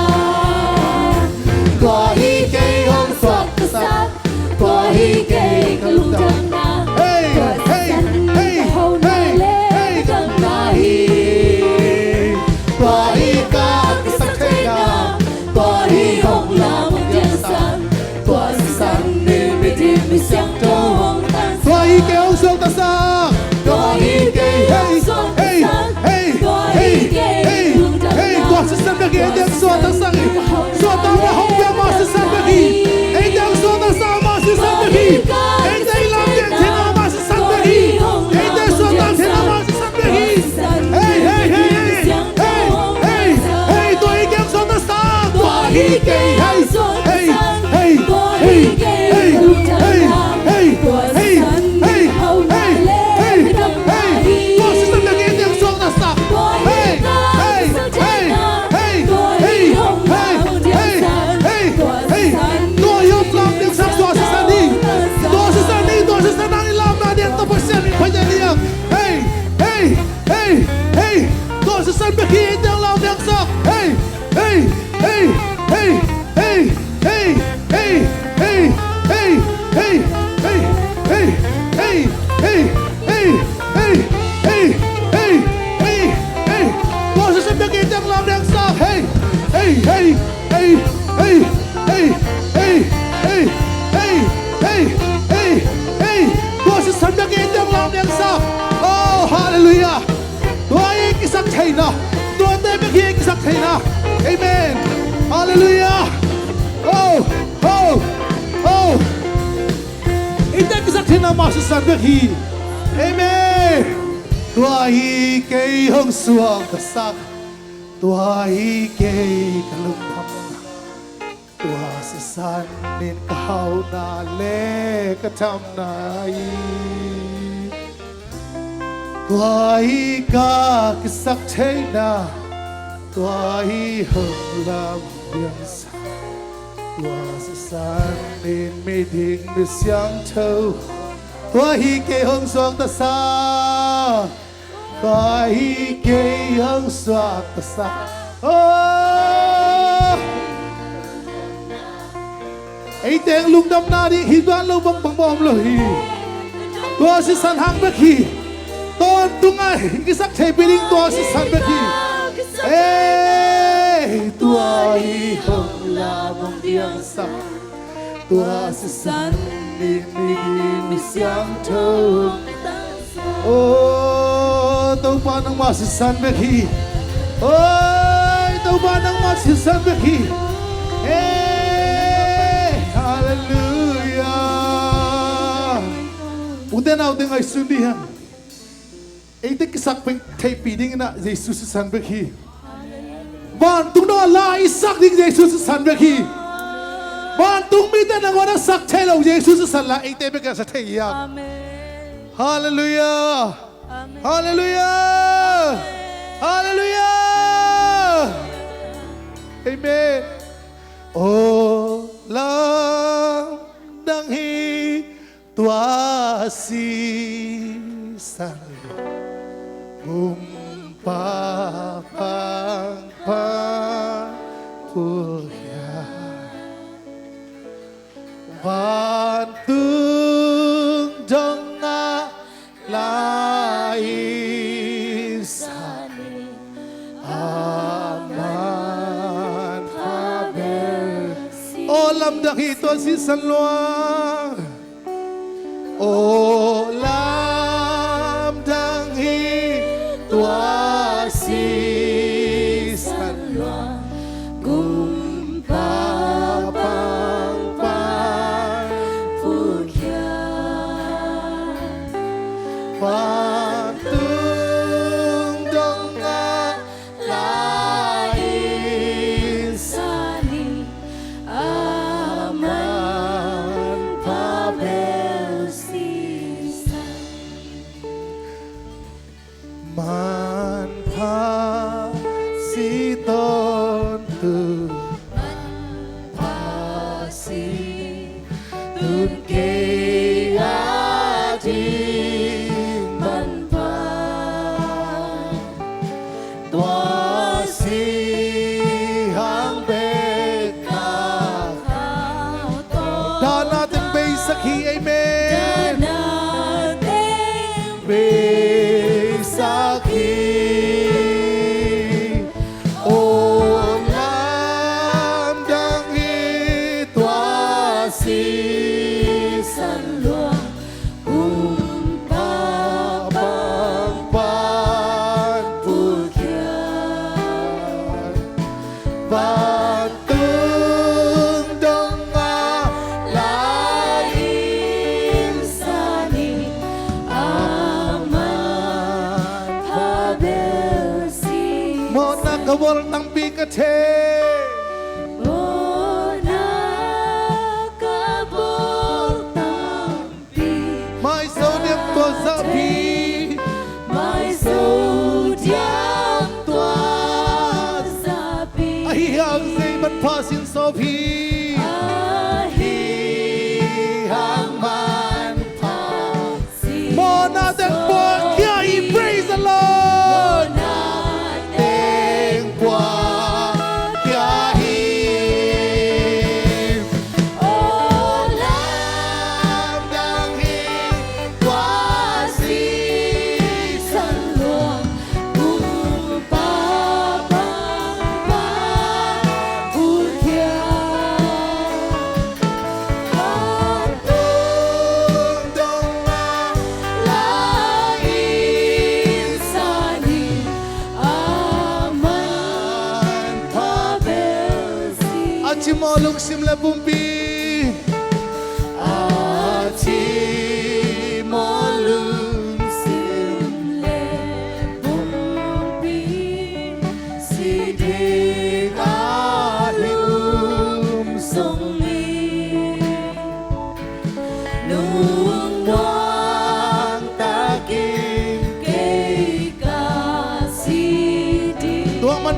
Tua hi kei hong suaktasak, tua hi kei ka lungdamna, tua sisan in ka hauhna le ka damna hi. Tua hi ka kisaktheihna, tua hi hong lam hong diangsak, tua sisan in midim misiangtho hong tangsak. Tua hi kei hong suaktasak, tua hi kei hong suaktasak, tua hi kei ka lungdamna, tua sisan in ka hauhna le ka damna hi. Tua sisan in ka hauhna, suaktasak hi. Suahtakna hong pia mah sisan bek hi. Eite hong suahtaksak mah sisan bek hi. Eite i lampiak theihna mah sisan bek hi. Eite suahtak theihna mah sisan bek hi. Hei, hei, hei, hei. Hei, hei, hei. Tua hi kei hong suahtaksak. Tua hi kei hong suahtaksak. Hei, hei, hei. Tua hi kei hong suahtaksak. Hei, hei, hei. Tua sisan in ka hauhna le ka damna hi. Tua sisan in ka hauhna le ka damna hi. Tua sisan in ka hauhna le ka damna hi. Tua hi ka kisaktheihna. Tua hi ka Hei, hei, hei, hei, hei. Tua hi hong lam diangsak tua sisan hi. Tua sisan hi, tua sisan hi, lamna diang tawh Pasian min phat ding. Hei, hei, hei, hei. Tua sisan bek hi, eite hong lam diangsak. Hei, hei, hei, hei, hei. Hei, hei, hei, hei. Tua sisan bek hi, eite hong lam diangsak. Hei, hei, hei, hei. Tua sisan bek hi, eite hong lam diangsak. Oh, hallelujah. Tua hi kisaktheihna. Tuate bek hi kisaktheihna. Amen. Hallelujah. Oh, oh, oh. Sak theihna mah sisan bek hi. Amen. Tua hi kei hong suaktasak, tua hi kei ka lungdamna, tua sisan in ka hauhna le ka thamna hi. Tua hi ka kisaktheihna, tua hi hong lam piangsak, tua sisan in miding mi siangtho, tua hi kei hong suaktasak, tua hi kei hong suaktasak. Oh! Ei teng lungdamna ding hi tuan lo bangbang bawm lo hi. Tua sisan hang bek hi. Tawntung a i kisak thei pi ding tua sisan bek hi. Ei, tua hi hong lam hong piangsak, tua sisan in miding mi siangtho. Oh, Topa nangmah sisan bek hi. Oi, Topa nangmah sisan bek hi. Hey, hallelujah. Ute naute ngaihsun dih hen. Eite kisak theihpih dingin ah Jesu sisan bek hi. Vantung dong a la i sak ding Jesu sisan bek hi. Vantung mite nangawn a sak thei lo Jesu sisan la eite bek a sak thei hi a. Amen. Hallelujah. Amen. Hallelujah. Amen. Hallelujah. Amen. Aw lamdang hi tua sisan, Kumpa pangpang pulkhiat, vantung dong a la i san in, a man pha bel si. Aw lamdang hi tua sisan luang. Aw lamdang hi tua sisan luang, Kumpa pangpang pulkhiat, vantung dong a la i san in, a man pha bel sisan. Manpha si tawntung, manpha si tun kei a ding manpha. Tua si hang bek a, dahna teng beisak hi. Amen. Dahna teng beisak hi. Aw lamdang hi tua sisan luang, Kumpa pangpang pulkhiat, vantung dong a la i san in, a man pha bel si. Mawhna ka bawl tampi ka thei. Mawhna ka bawl tampi. Maizo diam tua zahpi. Maizo diam tua zahpi. Ahi hang zei manpha sin sawp hi. Ahi hang manpha sin sawp hi. Mawhna teng puak khia hi. Praise the Lord. Mawhna teng puak khia hi. Aw lamdang hi tua sisan luang, Kumpa pangpang pulkhiat, vantung dong a la i san in, a man pha bel si. A cimawh lungsim le pumpi. A ci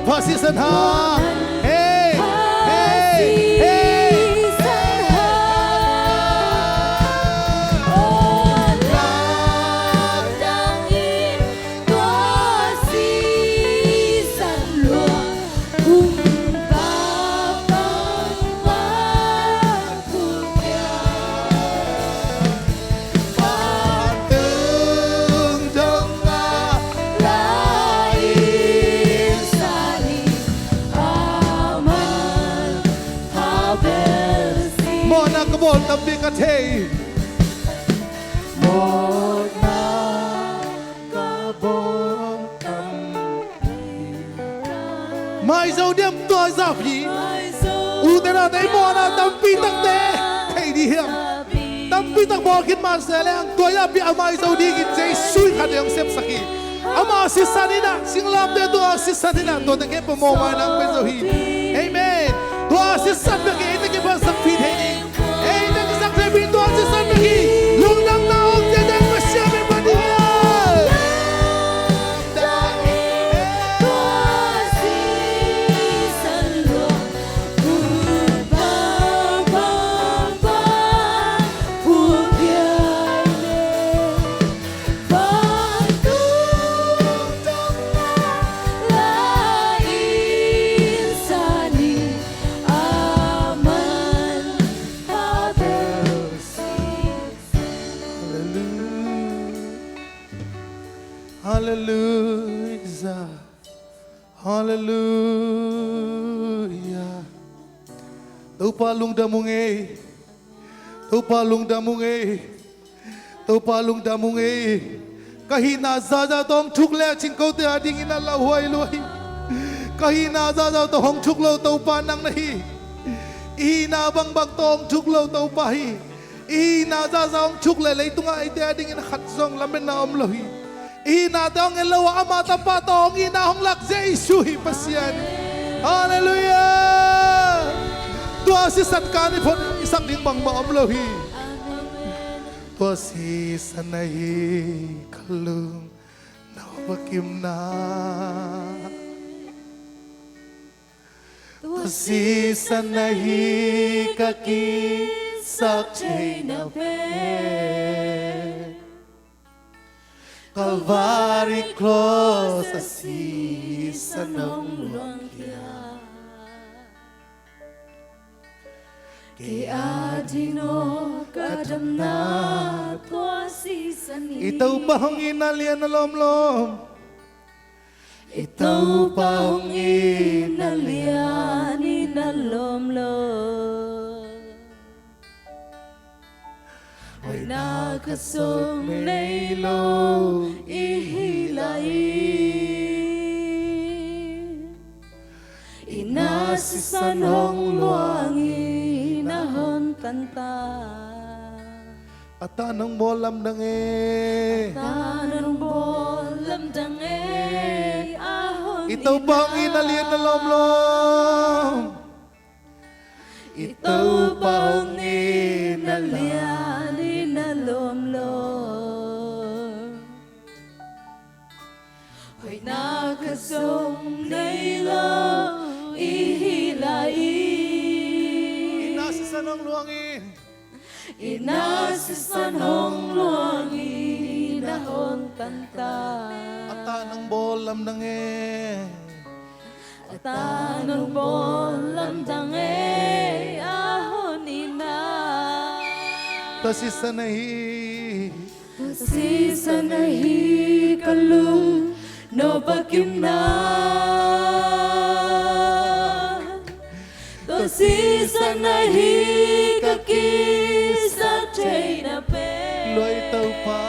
Pha sisan hang. Hei, hei, hei. Mawhna ka bawl tampi ka thei. Mawhna ka bawl tampi. Maizo diam tua zah hi. Ute naute, i mawhna tampi takte thei dih hiam? Tampi tak bawl khin mah se leng tua zah pi a maizo dingin Jesu in khat hong sepsak hi. Ama sisan in ah, singlamteh tua sisan in ah, tuate khempeuh mawhmaina hong pia zo hi. Amen. Tua sisan bek hi, eite kiphatsak thei ding. Eite kiphatsak thei ding tua sisan bek hi. Lungdamna hong pia ding Pasian bek hi. Halleluijah. Halleluijah. Halleluijah. Topa lungdam ung ei. Topa lungdam ung ei. Topa lungdam ung ei. Ka hihna zaza tawh hong thuk lecin kote adingin a lauhuai lua hi. Ka hihna zaza tawh hong thuk lo Topa nang na hi. I hihna bangbang tawh hong thuk lo Topa hi. I hihna zaza hong thuk le leitungah eite adingin a khat zong lametna om lo hi. I hihnate hong en lo a, ama Tapa tawh hong itna hong lak Jesu hi Pasian. Halleluijah. Tua sisan kan i phot i sak ding bangmah om lo hi. Tua sisan ahi ka lung no vakimna. Tua sisan ahi ka kisak theihna pen. Calvary cross a sisan hong luangkhia. Kei a ding aw ka damna tua sisan hi. I Topa hong itna lian a lawmlawm. I Topa hong itna lian in a lawmlawm. Hoihna khat zong nei lo i hi lai. I na sisan hong luang in a hong tan ta. A tan hong bawl lamdang e. A tan hong bawl lamdang e. A hong itna. I Topa hong itna lian a lawmlawm. I Topa hong itna lian in a lawmlawm. Hoihna khat zong nei lo i hi lai. I na sisan hong luang in. I na sisan hong luang in a hong tan ta. A tan hong bawl lamdang e. A tan hong bawl lamdang e a hong itna. Tua sisan ahi. Tua sisan ahi ka lung no vakimna. Tua sisan ahi ka kisak theihna pen. Lua i Topa.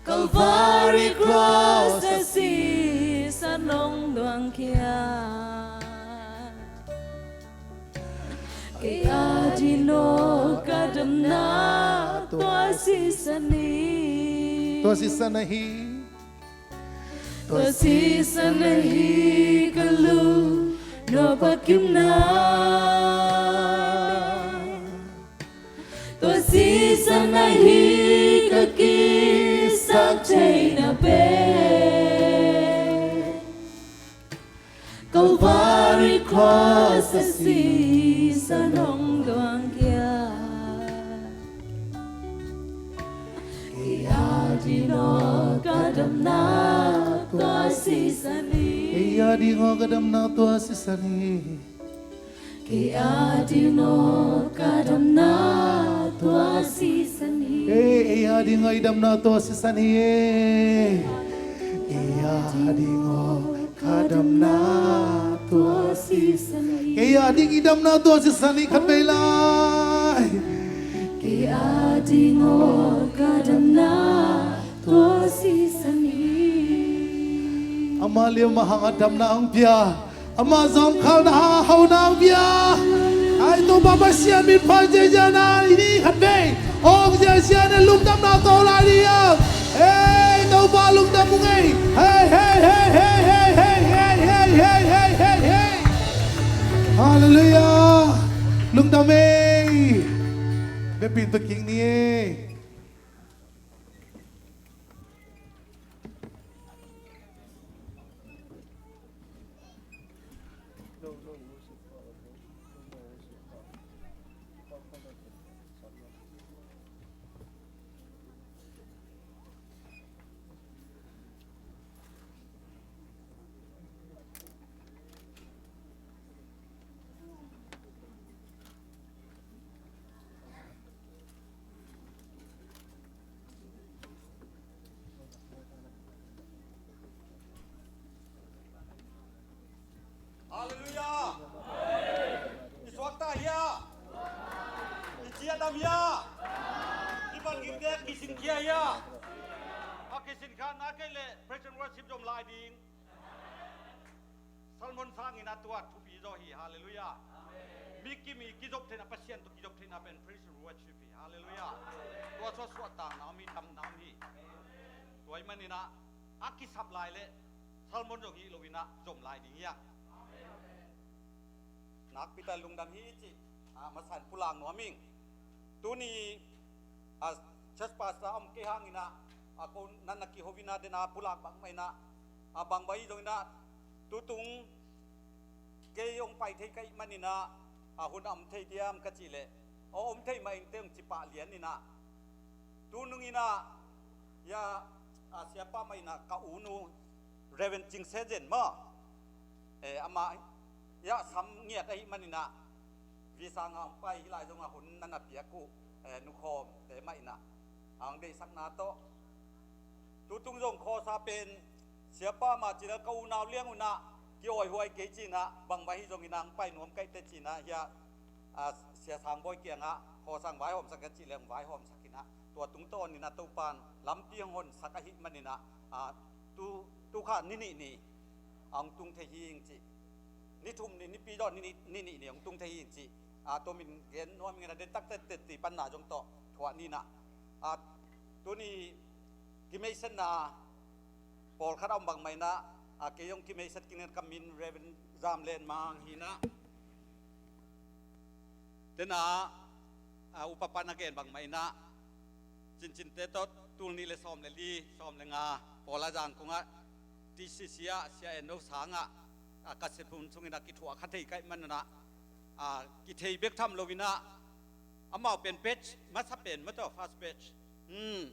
Calvary cross a sisan hong luangkhia. Kei a ding aw ka damna tua sisan hi. Tua sisan ahi. Tua sisan ahi ka lung no vakimna. Tua sisan ahi ka kisak theihna pen. Sa sisan hong luang kia. Kei a ding aw ka damna tua sisan hi. Kei a ding aw ka damna tua sisan hi. Kei a ding aw ka damna tua sisan hi. Ei, ei a ding aw i damna tua sisan hi. Ei a ding aw ka damna tua sisan hi. Kei a ding i damna tua sisan hi khat vei lai. Kei a ding aw ka damna tua sisan hi. Ama liam a hang a damna hong pia. Ama zawngkhalna hang a hauna hong pia. Ai Topa Pasian min pha ciaciana i ni khat vei. Ong ciaciana lungdamna tawh lai ding. Ei Topa lungdam ung ei. Hei, hei, hei. Halleluiah. Lungdam ei. Biakpiin tawh kik ni ei. Halleluiah. I suakta hia? I ciat dam hia? I bangin dek kisin khia hia? A kisin kha na kei le praise and worship zom lai ding. Salmon sangin a tua thupi zaw hi. Halleluiah. Mi kim i kizop theihna, Pasian tawh kizop theihna pen praise and worship hi. Halleluiah. Tua suah suahtakna om hi, damna om hi. Tua ahih manin a kisap lai le Salmon zong hi loin a zom lai ding hi a. Nakpi tak lungdam hi ci. A, masa in pulak nuam ing. Tuni a, church pastor om kei hangin a, a ko nan a kiho in a den a pulak bangmah in a, a bangmah hi zongin a, tutung kei hong pai thei ka hih manin a, a hun a om thei diam ka cih leh, a om thei mah ing teh hong ci pah lian in a. Tunung in a, hia, a, siapa mah in a ka u nu Reverend Cing Se Zen maw. Eh, amah hia sam ngiat ahih manin a, visa ngah hong pai hi lai zong a hun nan a piak uh, eh, nukhawmte mah in a, a hong deihsakna tawh. Tutung zong khawsa pen siapa mah ci le ka unau liang un a ki-awihuai kei ci in a, bangmah hi zongin a hong pai nuam ka hih teh ci in a, hia, a, Sia Sang Bawi kiangah khawsa hong vaihawmsak ka cih leh hong vaihawmsak in a, tua tungtawn in a Topa'n lampi hong honsak ahih manin a, a, tu, tu kha ni nih ni a hong tung thei hi ing ci. Ni thum ni, Nipi zawh ni, ni, ni nih ni hong tung thei hi ing ci. A, tua min gen nuam ing in a, den takte tetti panna zong tawh thuah ni in a. A, tuni kimeisetna pawlkhat a om bangmah in a, a, kei zong kimeiset kik ning, ka min Reverend Zam Len Mang hi in a. Tena, a, upa pan a gen bangmah in a, Cincinte tawh tul nih le sawm le li, sawm le nga pawl a Zangkong ah, T C C ah, Sia En No Sang ah, a, ka sepum sungin a kithuah kha thei ka hih manin a, a, kithei bek tham loin a, amau pen batch masa pen maw tawh, first batch. Hmm.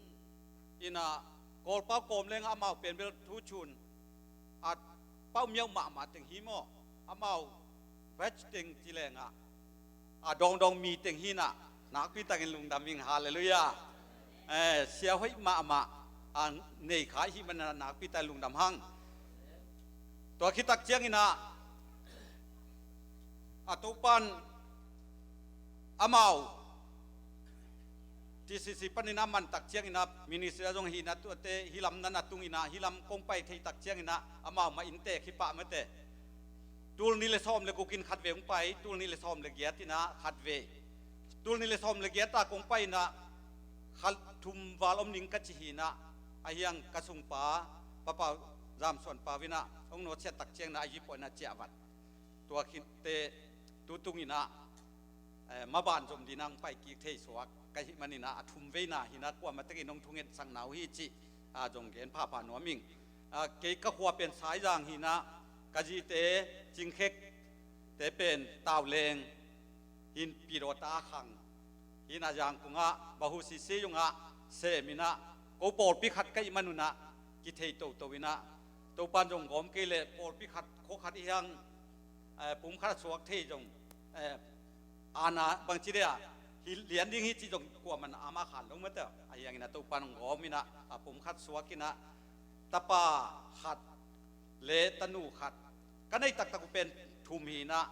In a, Kawlpau kawm leng amau pen bel thu cun a, pau miauh mahmah teng hi maw? Amau batch teng ci leng a, a, dawngdawng mi teng hi in a, nakpi takin lungdam ing, halleluiah. Eh, sia hoih mahmah a nei kha i hih manin a nakpi takin lungdam hang. Tua khit tak ciangin a, a, Topa'n amau T C C panin a man tak ciangin a, ministry ah zong hi in a, tuate hih lam nan a tung in a, hih lam kong pai thei tak ciangin a, amau mah inntek hi pah mate. Tul nih le sawm le guk in khat vei hong pai, tul nih le sawm le giat in a khat vei. Tul nih le sawm le giat a kong pai in a, kha thum val om ning ka ci hi in a, ahi hang ka sungpa, Pa Pau Zam Suan Pau in a, hong nawtsiat tak ciangin a, a yi pawh in a ciah vat. Tua khit teh tutung in a, eh, maban zom ding in a hong pai kik thei suak ka hih manin a, a thum veina hi in a, kuamah takin hong thungetsakna uh hi cih, a, zong gen phapha nuam ing. A, kei ka khua pen Saizang hi in a, ka zite Cing Khek, te pen tauleng hin pidawta a khang hinah Zangkung ah bahu sisi zongah seminah ko pawlpi khat ka ih manunah kithei toto inah Topan zong gawm kei leh pawlpi khat khua khat ih hiang pum khat a suak thei zong ana bangci dea hi lian ding hi ci zong kuaman ama khan lo mate. A hianginah Topan hong gawm inah a pum khat suak inah tapa khat le tanu khat ka nei taktak uh pen thum hinah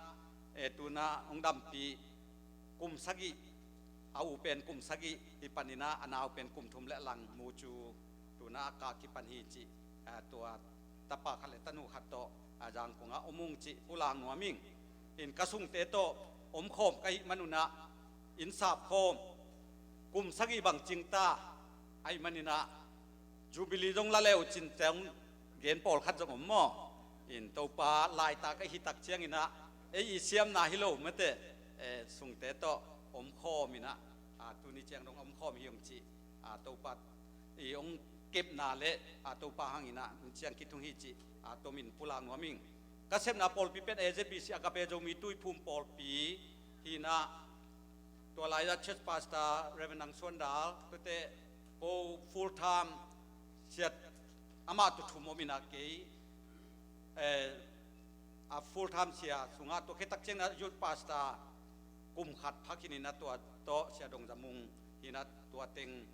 tunah hong dampi kum sagih a u pen kum sagih hi paninah a nau pen kum thum le lang mu cu tunah a kah kipan hi cih tua tapa khat le tanu khat tawh a Zangkung ah om ung cih pulak nuam ing. In ka sungte tawh omkhawm ka hih manunah inn sapkhawm kum sagih bang cingta ahih maninah Jubilee zong la le uh cin ceng gen pawlkhat zong om maw? In Topa laita ka hih tak cianginah ei i siamna hi lo mate sungte tawh omkhawm inah tuni ciang dong omkhawm hi ung cih Topa i hong kepna le Topa hanginah ciang kithung hi cih tomin pulak nuam ing. Ka sepna pawlpi pen A Z B C Agape Zomi Tuiphum pawlpi hinah tua lai-ah church pastor Reverend Nang Suan Dal tuate ko full time siat amah tu thum om inah kei a full time sia sungah tua khit tak cianginah youth pastor kum khat phak hininah tua tawh sia Dong Za Mung hinah tua teng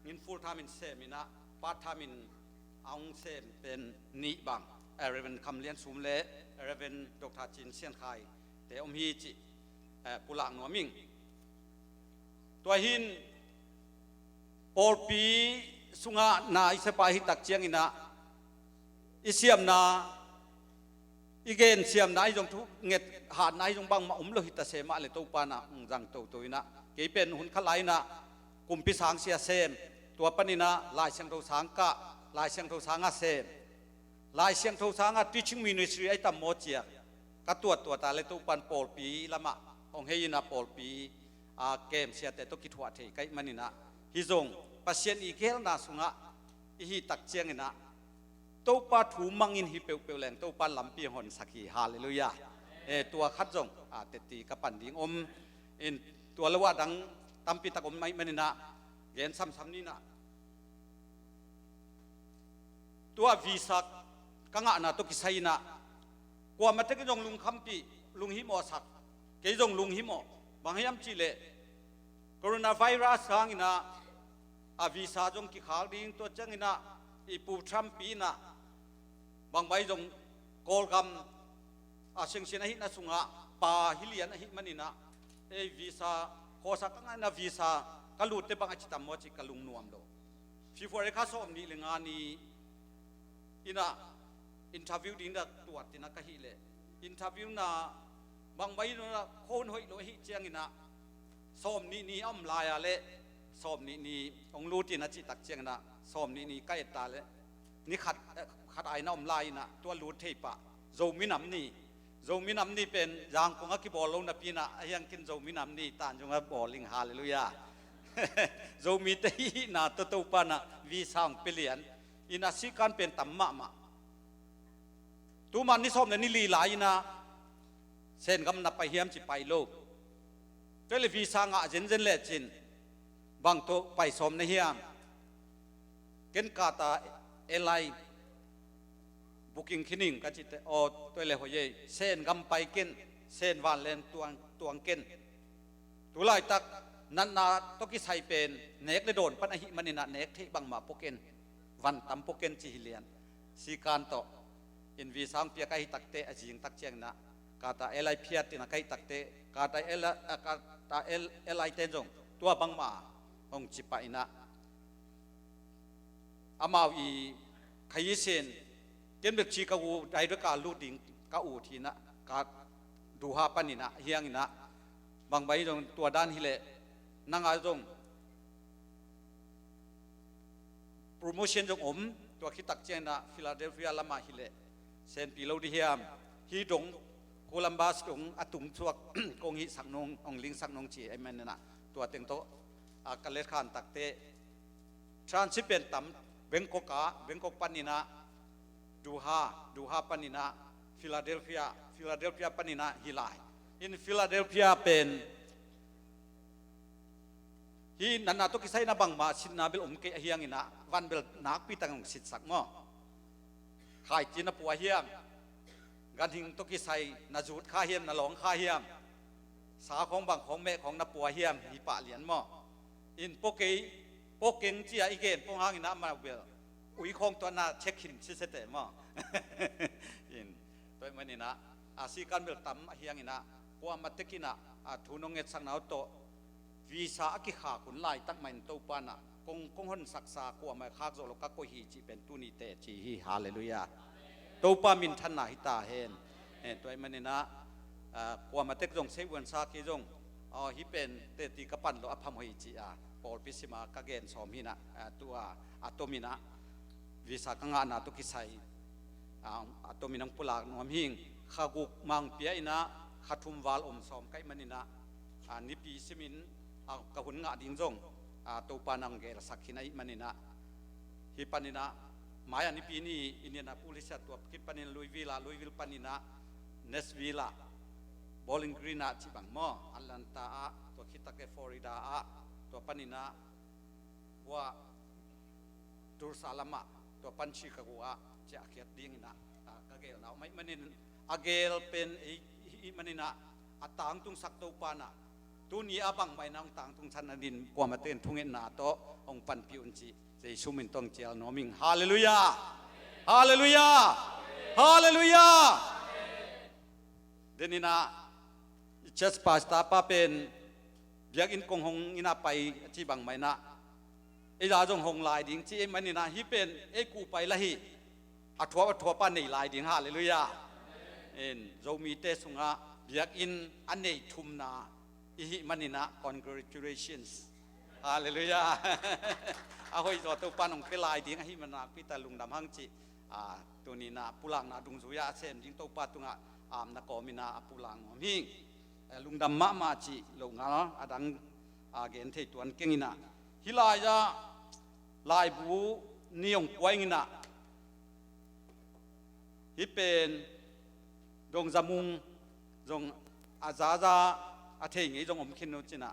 in full time in sem inah part time in a hong sem pen nih bang Reverend Kham Lian Sum le Reverend Doctor Cin Sian Khai te om hi cih pulak nuam ing. Tua hin pawlpi sungah na i sepa hi tak cianginah i siamna i gen siamna i zong thu nget hatna i zong bangmah om lo hi ta se mah le Topa nah hong zang toto inah kei pen hun khat lai inah kumpi sang sia sem tua paninah Lai Siangtho sang kah Lai Siangtho sangah sem Lai Siangtho sangah teaching ministry ai tam maw cia ka tuat tuat a le Topan pawlpi lamah hong hei inah pawlpi a kem siate tawh kithuah thei ka hih maninah hi zong Pasian i gelna sungah i hih tak cianginah Topa thu mangin hi peuhpeuh leng Topan lampi hong honsak hi. Halleluiah. Tua khat zong a teti ka pan ding om in tua lo ah dang tampi tak om mai maninah gen samsam ninah tua visa ka ngahna tawh kisai inah kuamah tek in zong lungkhampih lunghimawhsak kei zong lunghimawh bang hiam cihleh coronavirus hanginah a visa zong kikhak ding tua cianginah i pu Trump pi inah bangbai zong Kawlgam a sengsian ahihna sungah pa hi lian ahih maninah ei visa khawsa ka ngaihna visa ka lutte bang a ci tam maw ci ka lungnuam lo. February kha sawm nih le nga ni inah interview ding dah tuat inah ka hih leh interview na bangbai inah khon hoih lo ahih cianginah sawm nih ni a om lai-a le sawm nih ni hong lut in a cih tak cianginah sawm nih ni ka et ta le ni khat khat aina om lai inah tua lut thei pah Zomi Nam Ni Zomi Nam Ni pen Zangkong a kibawl lo napi inah a hiangkin Zomi Nam Ni tan zong a bawl ing. Halleluiah. Zomite hihna tawh Topa nah visa hong pia lian inah sikan pen tam mahmah. Tuma ni sawm le ni li lai inah Sengam na pai hiam ci pai lo. Tua le visa ngah zenzen lecin bang tawh pai sawm na hiam? Ken Qatar Airline booking khin ing ka cite aw tua le hoih ei Sengam pai ken Sen vanleng tuang tuang ken. Tulaitak natna tawh kisai pen nek le dawn pan ahih maninah nek theih bangmah pua ken van tam pua ken ci hi lian. Sikan tawh in visa hong piak ahi takte a zing tak cianginah Qatar Airline phiat inah ka hih takte Qatar Airline ten zong tua bangmah hong ci pah inah amau i khayi sen ken bek ci ka u direct a lut ding ka ut hinah ka Doha paninah hianginah bangbai zong tua dan hileh nanga zong promotion zong om tua khit tak cianginah Philadelphia lamah hileh senpi lo di hiam? Hi dong Columbus dong a tung suak kong hihsak nung hong lingsak nung ci ahih maninah tua teng tawh a ka letkhan takte transit pen tam Bangkok ah Bangkok paninah Doha Doha paninah Philadelphia Philadelphia paninah hi lai. In Philadelphia pen hi natna tawh kisai na bangmah sitna bel om kei ahianginah van bel nakpi tak hong sitsak maw? Khaici na pua hiam? Ganhing tawh kisai na zut kha hiam, na lawng kha hiam? Sa khawng bang khawng meh khawng na pua hiam? Hi pah lian maw? In pua kei, pua keng cia i gen pong hanginah amau bel ui khawng tuahna check hin sisete maw? In tua maninah a sikan bel tam ahianginah kuamah tekinah a thu nong ngetsakna uh tawh visa a kikhak hun laitak mah in Topa nah kong, kong honsaksa kuamah khak zawh lo ka koih hi cih pen tuni teci hi. Halleluiah. Topa minthanna hi ta hen. Eh, tua ih maninah ah, kuamah tek zong sei uansa kei zong aw, hi pen teti ka pan lo a pham hoih cih a pawlpi sima ka gen sawm hinah, ah, tua a tominah visa ka ngahna tawh kisai ah, a tomin hong pulak nuam hing. Kha guk mangpia inah kha thum val om sawm ka ih maninah ah, nipi simin ah, ka hun ngah ding zong ah, Topa nang gelsak hin a ih maninah hi paninah mai a nipi ni Indianapolis ah, tua khit panin Louisville ah, Louisville paninah Nashville ah, Bowling Green ah cih bang maw, Atlanta ah, tua khit tak leh Florida ah, tua paninah hua Tulsa lamah, tua pan Chicago ah ciah khiat dinginah ah, ka gelna om a ih manin a gel pen ei ih maninah a tangtungsak Topa nah tuni a bangmah inah hong tangtungsan a din kuamah ten thungetna tawh hong panpih un cih Jesu min tawh hong cial nuam ing. Halleluiah. Halleluiah. Halleluiah. Deninah i church pastor pa pen biakinn kong hong inah pai a ci bangmah inah ei za zong hong lai ding ci ei maninah hi pen ei kuh pai la hi. A thuap a thuap a nei lai ding. Halleluiah. In Zomite sungah biakinn a nei thumna i hih maninah congratulations. Halleluiah. A hoih zaw Topa nong pia lai ding ahi manah pita lungdam hang cih ah, tuninah pulakna dungzui ah a sem ding Topa tungah amna kawminah a pulak nuam hing. Eh, lungdam mahmah cih loh ngal a dang ah, gen thei tuan kenginah hi lai-ah laibu ni hong kuainginah hi pen dongzamung zong a zaza a thei ngei zong om khin uh cinah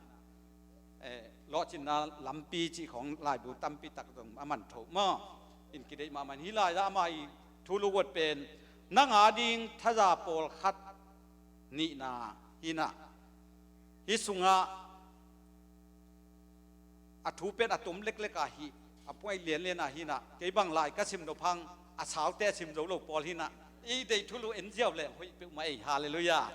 eh, lawhcinna lampi cih khawng laibu tampi tak zong a man tho maw? In kideih mahmah in hi lai-ah amah i thulu uat pen nang a ding thaza pawlkhat nihna hinah hi sungah a thu pen a tom leklek ah hi a puai lianlian ah hinah kei bang lai ka sim nop hang a saute a sim zo lo pawl hinah i deih thulu en ziau leng hoih peuhmah ei. Halleluiah.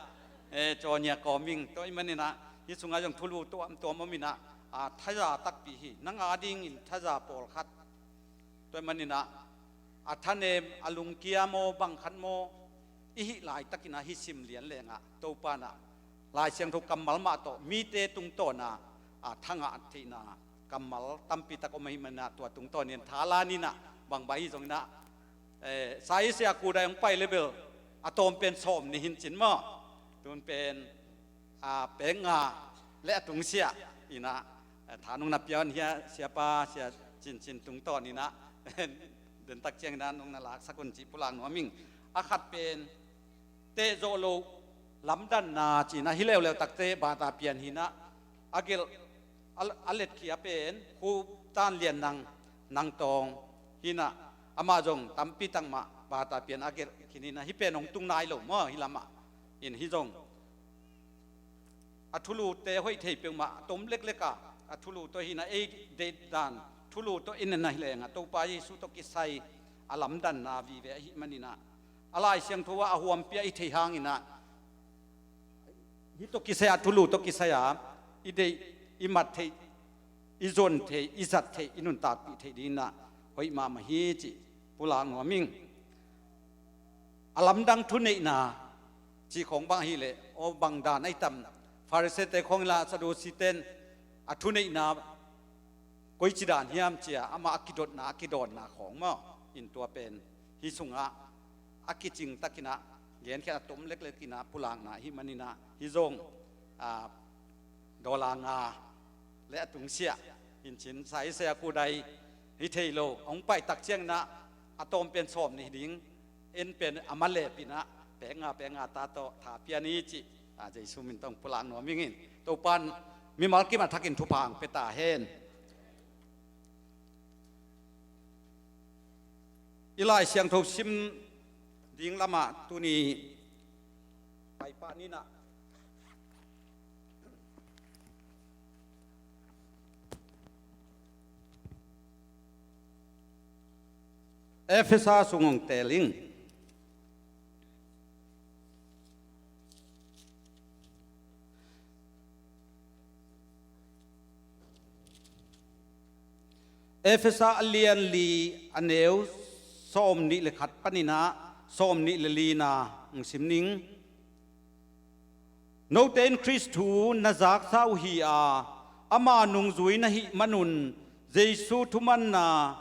Eh, cawnia kawming tua ih maninah hi sungah zong thulu tuamtuam om inah ah, thaza takpi hi nang a dingin thaza pawlkhat tua ih maninah a thanem a lungkia maw bangkhat maw i hih laitakinah hi sim lian lengah Topa nah Lai Siangtho kammal mah tawh mite tungtawnah ah, thangah theihna kammal tampi tak om ahi manah tua tungtawnin thala ninah bangbang hi zonginah eh, Saisia kudai hong pai le bel a tawm pen sawm nih hincin maw? Tun pen ah, pek nga le a tungsiah inah eh, tha nung na piawn hia siapa sia cincin tungtawn inah dentak cianginah nung na laksak un cih pulak nuam ing. A khat pen teh zawh loh lamdanna cinah hi leuleu takte bata pian hinah a gelh a, a letkhia pen khu tan lian nang nang tawng hinah amah zong tampi tak mah bata pian a gelh khin hinah hi pen hong tung nai lo maw hi lamah in hi zong a thulute hoih thei peuhmah a tom leklek a a thulu tawh hinah ei deihdan thulu tawh in na hi lengah Topa Jesu tawh kisai a lamdanna vive ahi maninah a Lai Siangtho ah a huampia i thei hanginah hi tawh kisai a thulu tawh kisai a i deih i mat theih i zon theih i zat theih i nuntakpih theih dinginah hoih mahmah hi cih pulak nuam ing. A lamdang thuneihna cih khawng bang ahileh aw bang dan ahi tam? Pharisee-te khawng inla Sadducee-ten a thuneihna koici dan hiam cia amah a kidotna a kidawnna khawng maw? In tua pen hi sungah a kicing takinah genkhiat a tom leklekinah pulakna ahi maninah hi zong ah, dollar nga le a tungsiah hincin Saisia kudai hi thei lo a hong paihtak cianginah a tawm pen sawm nih ding en pen a malep inah Penga, penga ta tawh tha pia ni cih, a, Jesu min tawh pulak nuam ing in. Topan mimal kim a thakin thupha hong pia ta hen. I Lai Siangtho sim ding lamah tuni paipah ni nah. Efesa sung hong tel ing. Efesa a lian li, a neu sawm nih le khat panin ah sawm nih le li na hong sim ning. Note in Khrist thu na zaksa uh hi a, ama nungzui na hih manun Jesu thumanna,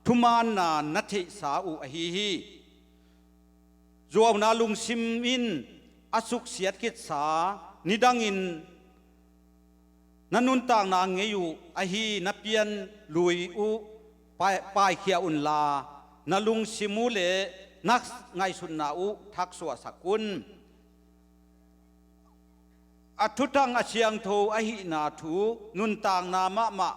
thumaanna na theihsa uh ahi hi. Zuauna lungsim in a suksiat khitsa, nidangin na nuntakna ngei uh ahi na pian lui uh pai-, paikhia unla, na lungsim uh le na ngaihsutna uh thaksuahsak un. A thuthang a siangtho ahihna thu nuntakna mahmah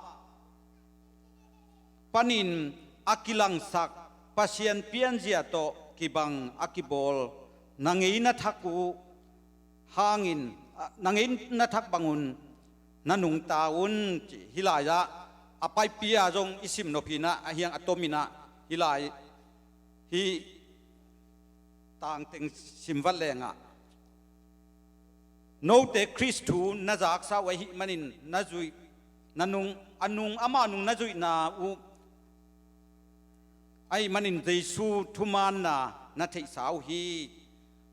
panin a kilangsak Pasian pianzia tawh kibang a kibawl na ngei na thak uh hangin, a, na ngei na thak bangun na nungta un, ci hi lai-ah, a paipih a zong i sim nop hi nah, a hiang a tom hi nah, hi lai, hi tangteng sim vat lengah. Note Khrist thu na zaksa uh ahih manin na zuih, na nung, a nung, ama nung na zuihna uh ahih manin Jesu thumaanna na theihsa uh hi.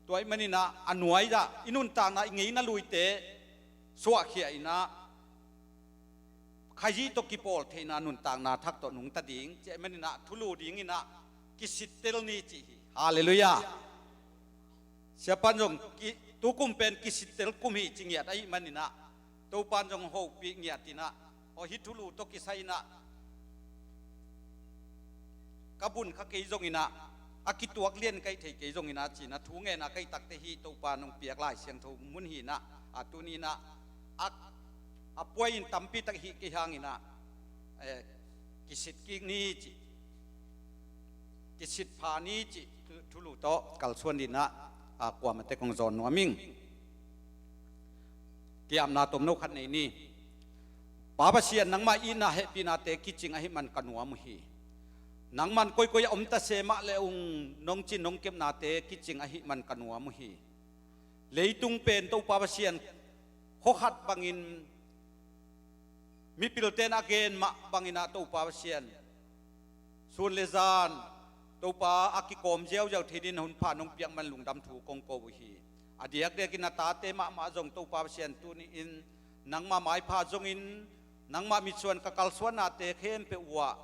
Tua ahih manin ah a nuai-ah i nuntakna i ngei na luite suahkhia in ah Khazih tawh kipawl theihna nuntakna thak tawh nungta ding, ci ahih manin ah thulu dingin ah kisittel ni ci hi. Halleluiah. Siapan zong ki, tukum pen kisittel kum hi ci ngiat ahih manin ah, Topan zong hopih ngiat in ah, aw hih thulu tawh kisai in ah, ka bun kha kei zongin ah, a kituak lian ka hih thei kei zongin ah, ci-in ah thu ngen a ka hih takte hih Topan hong piak Lai Siangtho mun hi nah, a tuni in ah, a, a puai in tampi tak hih kei hangin ah, eh, kisit kik ni ci, kisit pha ni ci, thu-, thulu tawh kalsuan dingin ah, a, kuamah tek hong zawn nuam ing. Ki-apna tomno khat nei ni. Pa Pasian, nangmah itna hehpihnate kicing ahih man ka nuam uh hi. Nangman koikoi a om ta se mah le ung, nong cin nong kepnate kicing ahih man ka nuam uh hi. Leitung pen Topa Pasian, khua khat bangin mipilte in a gen mah bangin ah Topa Pasian, sun le zan Topa a kikawm ziauziau thei dingin hun pha nong piak man lungdam thu kong ko uh hi. A diakdiakin a tate mahmah zong Topa Pasian, tuni-in nangmah maipha zongin, nangmah mitsuan ka kalsuannate khempeuh uh ah,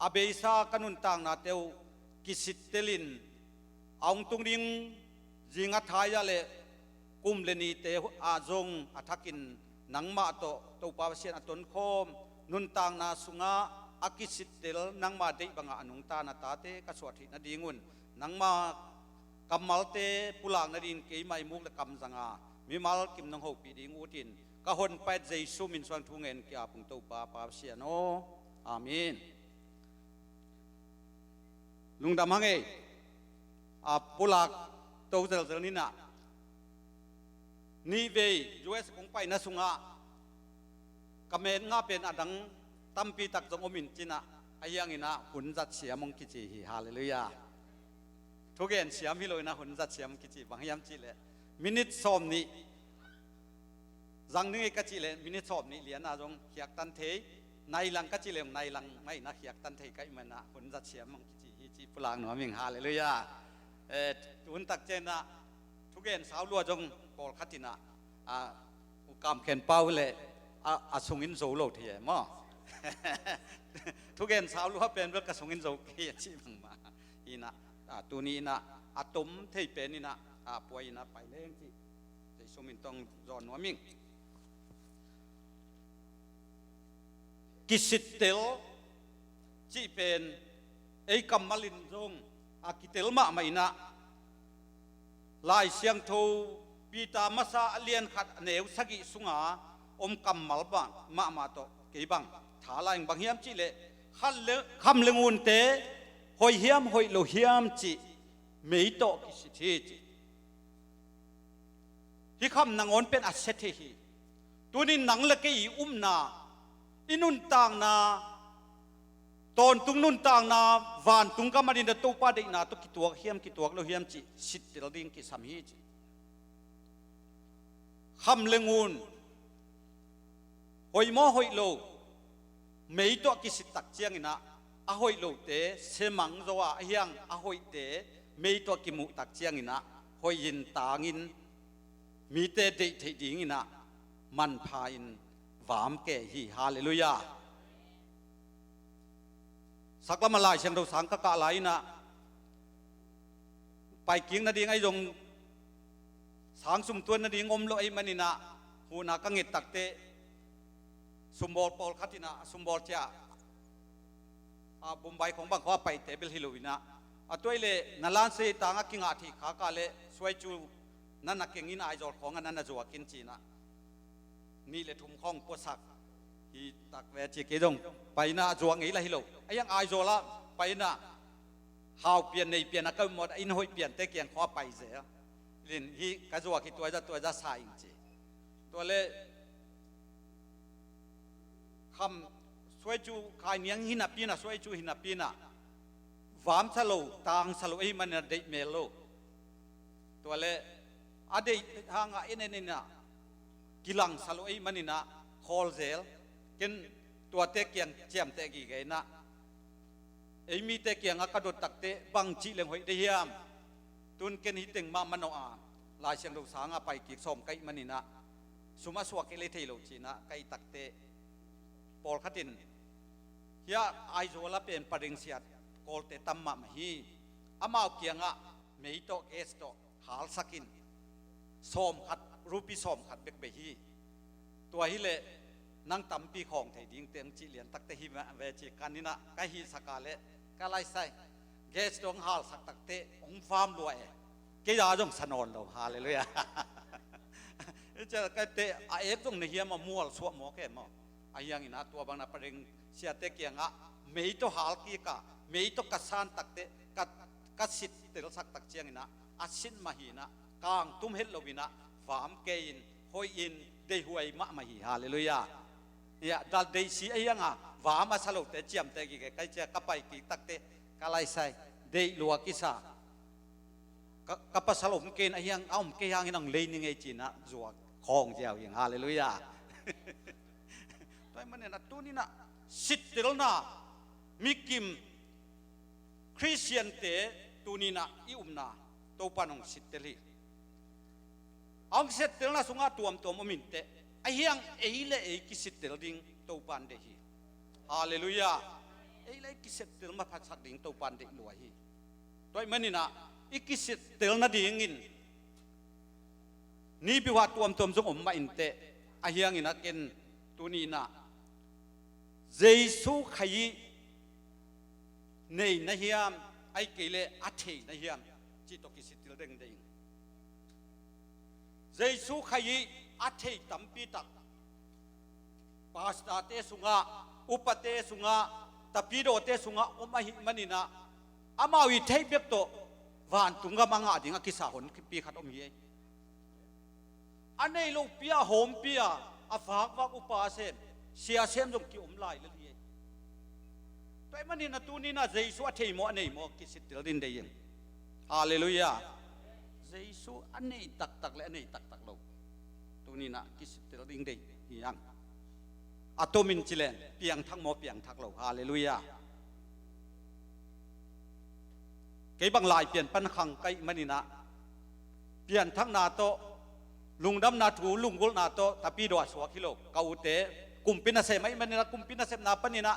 a beisa ka nuntaknate uh kisittelin, a hong tung ding zinga thai-ah le kum le nite ah zong a thakin nangmah tawh Topa Pasian a tonkhawm, nuntakna sungah a kisittel, nangmah deih bangah a nungta na tate ka suah theih nadingun, nangmah kammalte pulak nadingin keimah i muk le kam zanga mimal kim nong hopih ding utin, ka honpa Jesu min suang thu ngen ki-ap ung Topa, Pa Pasian aw. Amen. Lungdam hang ei. A, pulak to zelzel ni nah. Nihvei U S kong paina sungah ka men ngah pen a dang tampi tak zong om in ci nah, a hiangin ah hun zat siam hong kici hi. Halleluiah. Thugen siam hi lo in ah hun zat siam kici, bang hiam cih leh minit sawm nih zang ding ei ka cih leh minit sawm nih lian ah zong khiaktan thei, nai lang ka cih leh nai lang mah in ah khiaktan thei ka hih man ah hun zat siam hong kici hi cih pulak nuam ing. Halleluiah. Eh, tun tak ciang ah thugen sau lua zong pawlkhat in ah, a, U Kam Khen Pau le a, a sungin zo lo thei e maw? Thugen sau lua pen bel ka sungin zo kei a cih bangmah in ah, a, tuni in ah a tom thei pen in ah, a, puai in ah pai leng cih Jesu min tawh zawn nuam ing. Kisittel cih pen ei kammal in zong a kitel mahmah in ah, Lai Siangtho Peter masa a lian khat a neu sagih sunga om kammal bang mahmah tawh kei bang tha lai ing. Bang hiam cihleh, khan le, kham le ngunte hoih hiam hoih lo hiam cih mei tawh kisit hi ci. Hih kham nangawn pen a sia thei hi. Tunin nang le kei i upna, i nuntakna, tawntung nuntakna, vantung gam a dingin Topa deihna tawh kituak hiam kituak lo hiam cih sittel ding kisam hi ci. Kham le ngun, hoih maw hoih lo, mei tawh a kisit tak ciangin ah, a hoih lote semang zo a, ahi hang a hoihte mei tawh a kimuh tak ciangin ah, hoihin tangin mite deih theih dingin ah manpha-in vam ke hi. Halleluiah. Saklam ah Lai Siangtho sang ka kah lai-in ah, paikik nading ahi zong, sang sum tuan nading om lo ahih manin ah, huhna ka nget takteh, sumbawl pawlkhat in ah, sumbawl ciah, a, Bombay khawng bang khawng a paite bel hi lo in ah, a tuai leh na lanse tang a kingah theih khak a leh suaicu na na keng in, Aizawl khawng ah na na zuak in ci-in ah, nih le thum khawng puasak hi tak ve ci. Kei zong pai in ah zuak ngei lah hi lo. Ahi hang Aizawl ah pai in ah, hau pian nei pian a ka mawt a, inn hoih piante kiang khawng a pai zel. Lin hi ka zuak hi, tuaiza tuaiza sa ing ci. Tua leh kham suaicu khai niang hi napi in ah, suaicu hi napi in ah, vam sa lo, tang sa lo ahih manin ah deih mel lo. Tua leh a deih hang ah en en in ah, kilang sa lo ahih manin ah khawl zel. Ken tuate kiang ciamteh gige in ah, ei mite kiangah ka dot takteh bangci leng hoih ding hiam? Tun ken hih teng mah manawh a, Lai Siangtho sang ah paikik sawm ka hih manin ah, sum a suak kei leh thei lo ci-in ah ka hih takteh, pawlkhat in, hiah Aizawl ah pen Pariang sia Kawlte tam mahmah hi. Amau kiangah mei tawh, gas tawh halsak in, sawm khat, rupee sawm khat bek bei hi. Tua hileh nang tampi khawng thei ding teng cih lian takteh hi mah ve ci. Kan in ah ka hihsak a leh, ka laisai, gas tawh hong halsak takteh hong vam lua e. Kei a zong sa nawn lo. Halleluiah. Hi ciah ka teh, a ek zong na hiam a, mual suah mawk e maw. Ahi hangin ah tua bang in ah Pariang siate kiangah mei tawh hal kik a, mei tawh ka san takteh, ka, ka sittelsak tak ciangin ah, a sit mah hi in ah, kangtum het lo in ah, vam kei in, hoih in, deihhuai mahmah hi. Halleluiah. Hiah dal deihsi ahi hang a, vam a sa lote ciamteh gige, ka hih ciah ka paikik takteh, ka laisai, deih lua kisa. Ka, ka pasal om kei in, ahi hang a om kei hangin hong lei ning ei ci-in ah zuak khawng ziau hi ing. Halleluiah. Tua ahih manin ah tuni-in ah sittelna, mikim Khristiante tuni-in ah i upna Topa'n hong sittel hi. A hong sittelna sungah tuamtuam om inteh, ahi hang ei le ei kisittel ding Topa'n deih hi. Halleluiah. Ei le ei kisittel maphatsak ding Topa'n deih lua hi. Tua ahih manin ah i kisittel nadingin nipi hua tuamtuam zong om mah inteh, ahi hangin ah ken tuni-in ah Jesu Khazih nei na hiam, ahih kei leh a thei na hiam, cih tawh kisittel ding deih ing. Jesu Khazih a thei tampi tak pastorte sungah, upate sungah, tapidawte sungah om ahih manin ah, amau i theih bek tawh vantung gam a ngah ding a kisa honpi khat om hi ei. A nei lopi a, hawmpi a, a vakvak upa sem, sia sem zong ki-om lai lel hi ei. Tua ahih manin ah tuni-in ah Jesu a thei maw, a nei maw, kisittel ding deih ing. Halleluiah. Jesu a nei taktak le a nei taktak lo, tuni-in ah kisittel ding deih hi hang. A tomin ci leng, piangthak maw, piangthak lo. Halleluiah. Kei bang Laipian pan khang ka hih manin ah, pianthakna tawh, lungdamna thu, lunggulhna tawh tapidaw a suak hi lo. Ka ute kumpi nasem ahih manin ah, kumpi nasepna panin ah,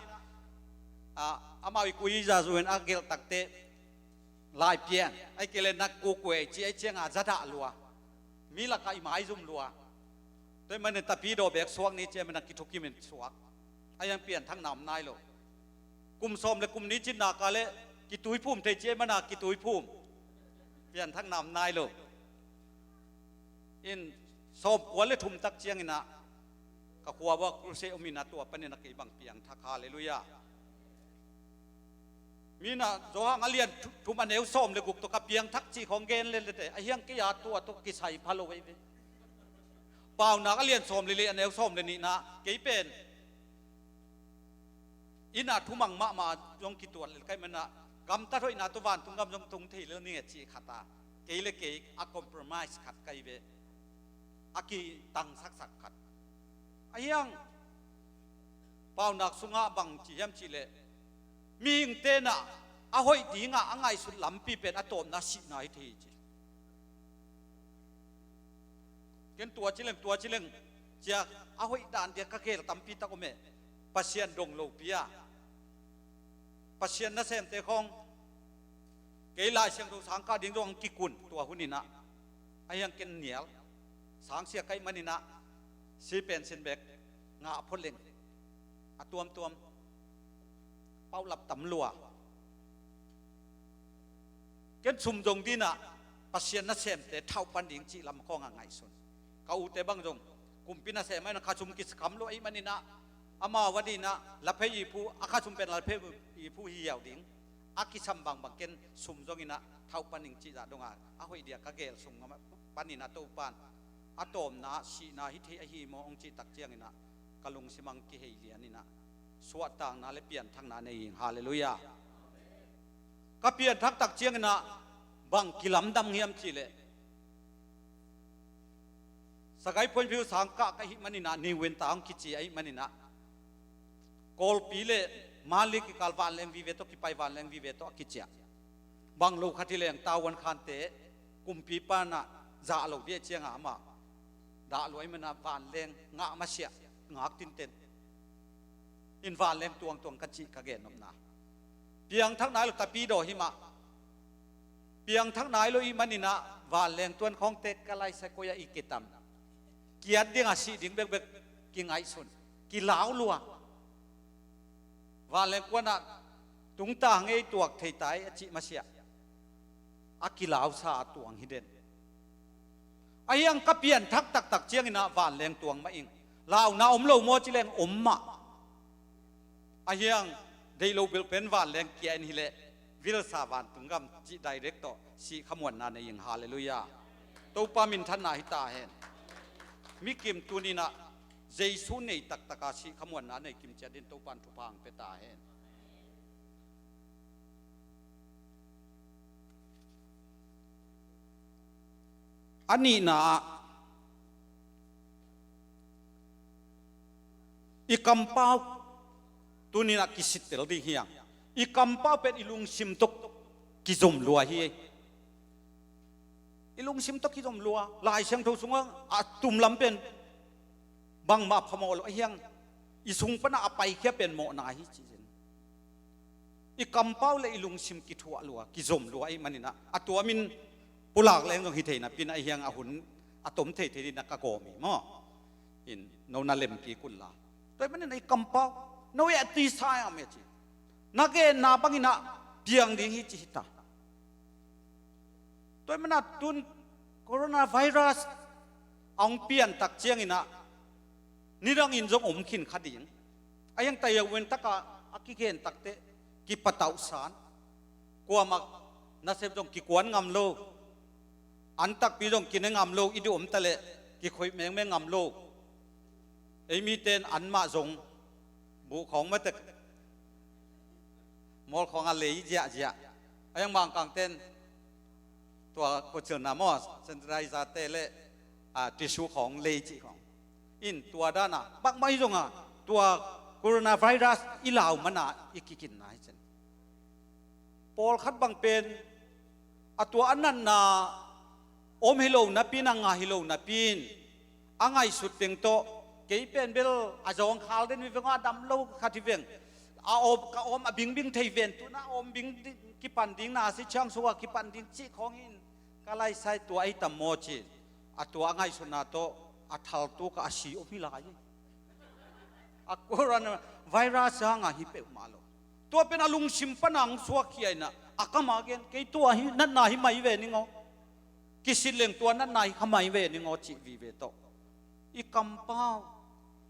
ah, amau i kuiza zui-in a gelh takteh, Laipian, ahih kei leh na kukue ci, ahih ciangin a za dah lua. Mi lakah i maizum lua. Tua ahih manin tapidaw beek suak ni ci ahih manin a kithukim in suak. Ahi hang pianthakna om nai lo. Kum sawm le kum nih cin nak a leh kituiphum thei ci ahih manin a kituiphum. Pianthakna om nai lo. In sawmkua le thum tak ciangin ah ka khua uah crusade om in ah tua panin ah kei bang piangthak, halleluiah. Mi in ah Johan a lian thu-, thum a neu sawm le guk tawh ka piangthak cih khawng gen lel lete, ahi hang kei a tua tawh kisai pha lo ei ve. Paunak a lian sawm le li a neu sawm le nihna, kei pen inn ah thumang mahmah zong kituat lel ka hih manin ah, gamtat hoihna tawh vantung gam zong tung thei lel ning e cih khat a, kei le kei a compromise khat ka hi ve. A kitangsaksak khat. Ahi hang Paunak sungah bang ci hiam cih leh, mihingte in ah a hoih dingah a ngaihsut lampi pen a tawpna sihna hi thei hi ci. Ken tua ci leng, tua ci leng, cia a hoih dan dia ka gel tampi tak om e. Pasian dong lopi a, Pasian nasemte khawng, kei Lai Siangtho sang kah ding zong kikun tua hun in ah, ahi hang ken nial, sangsia ka hih manin ah, si pen sin bek, ngah phot leng, a tuamtuam, paulap tam lua. Ken sum zong ding in ah, Pasian nasemte thauh pan ding cih lam khawng a ngaihsun. Ka ute bang zong, kumpi nasem ahih manin ah kha sum kikham lo ahih manin ah, amau a ding in ah, la phei ihphu, a kha sum pen la phei ihphu hi hiau ding. A kisam bangbang ken sum zong in ah, thauh pan ding cih zah dong a, a hoih dia ka gel sum ngam a, pan in ah Topan, a tawpna, sihna hi thei ahi maw hong cih tak ciangin ah, ka lungsim ah kihei lian in ah, suahtakna le pianthakna nei ing, halleluiah. Ka pianthak tak ciangin ah, bang kilamdang hiam cih leh, Sagaing Point View sang kah ka hih manin ah, New Win Town kici ahih manin ah, Kawlpi le Mandalay kikal vanleng vive tawh, kipai vanleng vive tawh a kiciah. Bang lo khat hi leng, Tavuan Khante, kumpipa in ah zah lo ding ciangin amah dah lua ahih manin ah vanleng ngah masiah, ngak tinten. In vanleng tuangtuang ka cih ka gen nopna. Piangthak nai lo, tapidaw hi mah. Piangthak nai lo ahih manin ah vanleng tuan khawngte ka laisai koi ah i kitam. Kiat ding a sih ding bekbek kingaihsun, kilau lua. Vanleng kuan ah tungta ngei tuak thei tai a cih masiah, a kilausa a tuang hi den. Ahi hang ka pianthak taktak ciangin ah vanleng tuang mah ing. Launa om lo maw ci leng om mah. Ahi hang deih lo bel pen vanleng kia in hi leh, vilsa vantung gam cih direct tawh sih khamuanna nei ing, halleluiah. Topa minthanna hi ta hen. Mi kim tuni in ah Jesu nei taktak a sih khamuanna nei kim ciat dingin Topan thupha hong pia ta hen. A nihna ah, i kampau tuni in ah kisittel ding hi hang. I kampau pen i lungsim tawh kizom lua hi. I lungsim tawh kizom lua. Lai Siangtho sungah a tumlam pen bangmah phamawh lo, ahi hang i sung pan ah a paikhia pen mawhna hi ci zen. I kampau le i lungsim kithuah lua, kizom lua ahih manin ah, a tuamin pulak leng zong hi thei napi in, ahi hang a hun a tom thei thei dingin ah ka gawm hi maw. In no na lem kik un la. Tua ahih manin ah i kampau, no e a tisa am e ci. Na genna bangin ah piang ding hi ci hi ta. Tua ahih manin ah tun coronavirus a hong pian tak ciangin ah, nidangin zong om khin kha ding. Ahi hang taiheuh ven takah a kigen takteh kipatauhsan. Kuamah nasep zong kikuan ngam lo. An takpi zong kine ngam lo, i duh om taleh kikhoih mengmeng ngam lo. Ei mite in anmah zong buh khawng matek, mawl khawng a lei ziahziah. Ahi hang Mangkangte in tua khuacilna maw, sanitizer te le, a, tissue khawng lei cih khawng. In tua dan a, bangmah hi zongin tua coronavirus i lau man a i kikinna hi cin. Pawlkhat bang pen a tua a natna om hi lo napi in, a ngah hi lo napi in, a ngaihsut teng tawh, kei pen bel a zawngkhal den hi veng, a dam lo khat hi veng, a awm, ka awm a bingbing thei ven, tu-in a awm bing ding, kipan ding na si ciang sua kipan ding cih khawng hi in, ka laisai tua ahi tam maw ci-in, a tua a ngaihsutna tawh a thaltu ka a si om hi lai hi. A coronavirus hangah hi peuhmah lo. Tua pen a lungsim pan a hong suakkhia in a, a kam a gen, kei tua hi, natna hi mai ve ning aw. Kisit leng tua natna hi kha mai ve ning aw cih vive tawh i kampau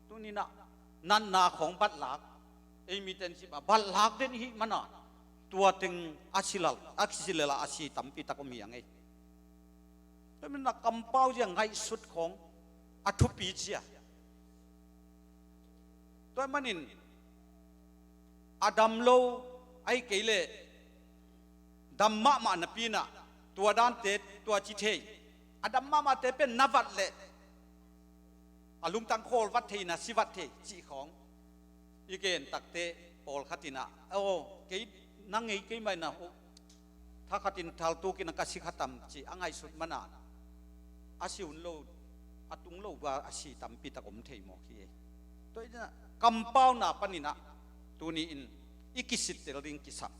tuninah natna khawng batlak, ei miten sipah batlak den ihih mana tua teng a silal a kisilel a si tampi tak om hiang ei. Tua manin a kampau zia ngaihsut khawng a thupi cia. Tua manin a dam lo ahi kei leh dam mahmah napi inah tua dante tua ci thei. A dam mahmahte pen na vat leh a lungtang khawl vat thei, na si vat thei cih khawng i gen takte pawlkhat inah, aw kei na ngei kei mah inah thakhatin thaltukin a ka si kha tam cih a ngaihsut mana a si hun lo, a tung lo a si tampi tak om thei mawk hi ei. Tua inah kampauna paninah tuni-in i kisittel ding kisam.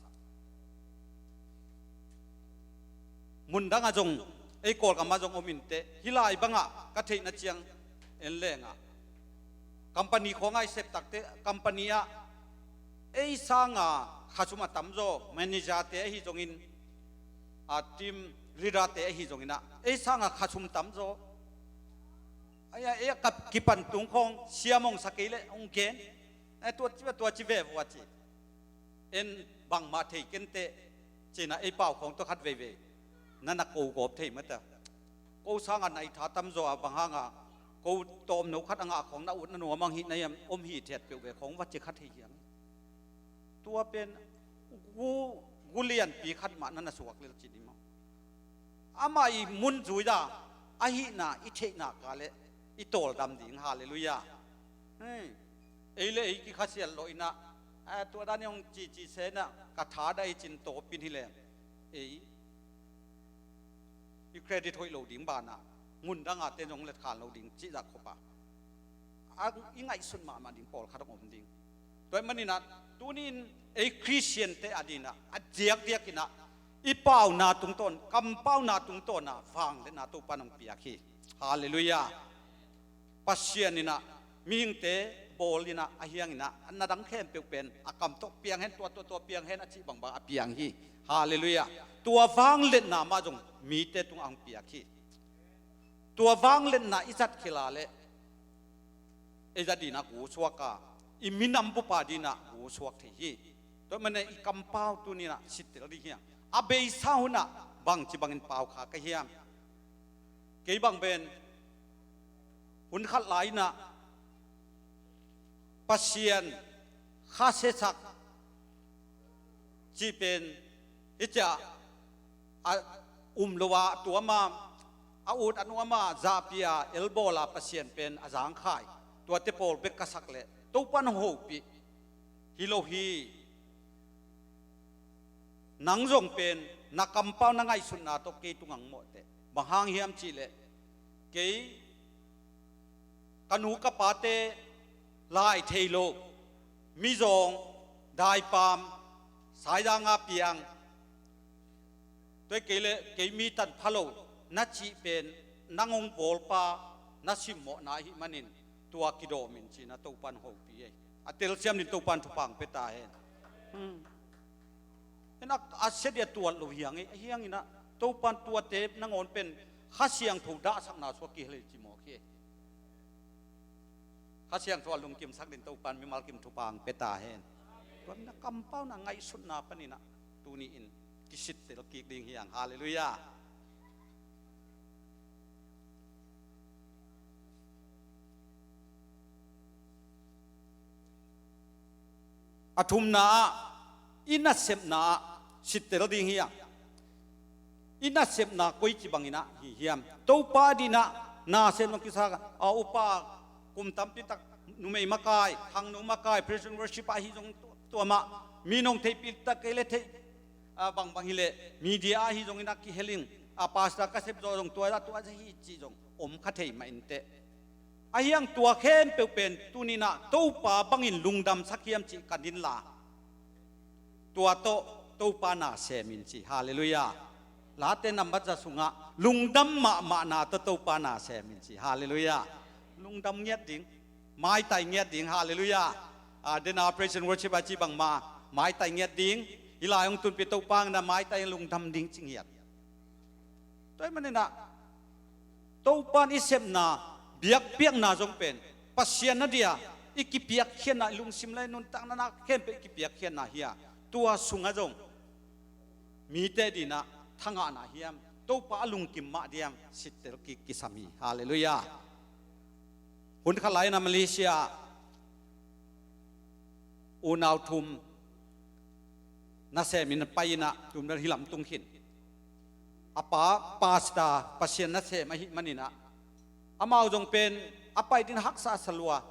Mundangah zong ei Kawlgamah zong om inteh, hih lai bangah ka theihna ciang en lengah company khawngah i sep takte company ah ei sanga khasum a tamzaw, manager-te ahi zongin a team leader-te ahi zonginah ei sanga khasum tamzaw. Ei a ka kipan tung khawng siam hong sa kei leh hong gen, tua ci ve, tua ci ve vua ci. En bangmah thei kenteh cinah ei pau khawng tawh khat veivei na na ko gawp thei mata. Ko sanga nai tha tamzaw a bang hanga ko tawmno khat a ngah khawng na ut na nuam ang hih na hiam om hi thiat peuh ve khawng va ci kha thei hiang. Tua pen gu, gu lianpi khat mah na na suak lel ci ni maw? Amah i mun zui da ahihna i theihna ka leh i tawldam ding. Halleluiah. Ei le ei kikhasiat lawh inah tua dan i hong cici senah ka tha dai cin tawpin hi leng ei i credit hoih lo ding banah mundangate zong letkhan lo ding cih zah khop a i ngaihsut mahmah ding pawlkhat hong om ding. Tua ahih maninah tuni-in ei Khristiante a dinah a diakdiakinah i pauna tungtawn, kampauna tungtawnah vangliatna Topa in hong piak hi. Halleluiah. Pasian inah mihingte bawl inah a hianginah a na dang khempeuh pen a kam tawh piang hen, tua tua tua piang hen a cih bangbang a piang hi. Halleluiah. Tua vangliatna mah zong mite tungah hong piak hi. Tua vangliatna i zat khila leh ei zat dinah gu suak a, i minam bupa dinah gu suak thei hi. Tua manin i kampau tuninah sittel ding hiang. A beisa hunah bangci bangin pau kha ka hiam? Kei bang pen hun khat lai inah Pasian khasia sak cih pen hih ciah a um lo a tuam a, a ut a nuam a zahpi a elbawl a Pasian pen a zangkhai tuate pawl bek ka sak leh Topa in hong hopih hi lo hi. Nang zong pen na kampau na ngaihsutna tawh kei tungah hong mawhteh. Bang hang hiam cihleh kei ka nu ka pate lai thei lo, mizawng, daipam, saizanga piang, tua kei le kei mi tanpha lo na cih pen nang hong bawlpa na simmawhna ahih manin tua kidawm in cinah Topa in hong hopih ei. A telsiam din Topa in thupha hong pia ta hen. Hen a, a sia dia tuat lo hiang ei, a hianginah Topa in tuate nangawn pen Kha Siangtho dahsakna suak kihel ei ci mawk hi ei. Kha Siangtho a lungkimsak din Topa in mimal kim thupha hong pia ta hen. Tua manin a kampauna ngaihsutna paninah tuni-in kisittel kik ding hiang. Halleluiah. A thumna ah i nasepna ah sittel ding hiang. I nasepna koici banginah hi hiam? Topa dinah nasem zong kisa a, upa kum tampi tak numei makai, khangno makai, praise and worship ahi zong tuamah mi nong theihpih tak kei le theih, a, bangbang hileh media ahi zonginah kiheling, a, pastor ka sep zawh zong tua zah tua zah hi cih zong om kha thei mah inteh. A hiang tua khempeuh pen tuninah Topa bangin lungdamsak hiam cih kan inla tua tawh Topa na sem in ci. Halleluiah. Late nambat za sungah lungdam mahmahna tawh Topa na sem in ci. Halleluiah. Lungdam ngiat ding, maitai ngiat ding. Halleluiah. A, dena praise and worship a ci bangmah maitai ngiat ding. Hih lai hong tunpih Topa hangna maitai lungdam ding ci ngiat. Tua ahih maninah Topa in i sepna, biakpiakna zong pen Pasian na dia i kipiakkhiatna, i lungsim le nuntakna khempeuh i kipiakkhiatna hi a, tua sungah zong mite dinah thangahna hiam, Topa a lungkim mah diam sittel kik kisam hi. Halleluiah. Hun khat lai-in a Malaysia unau thum nasemin a pai inah, tumdal hi lamtung khin. A pa pastor, Pasian nasem ahih maninah, amau zong pen a pai ding haksa sa lua,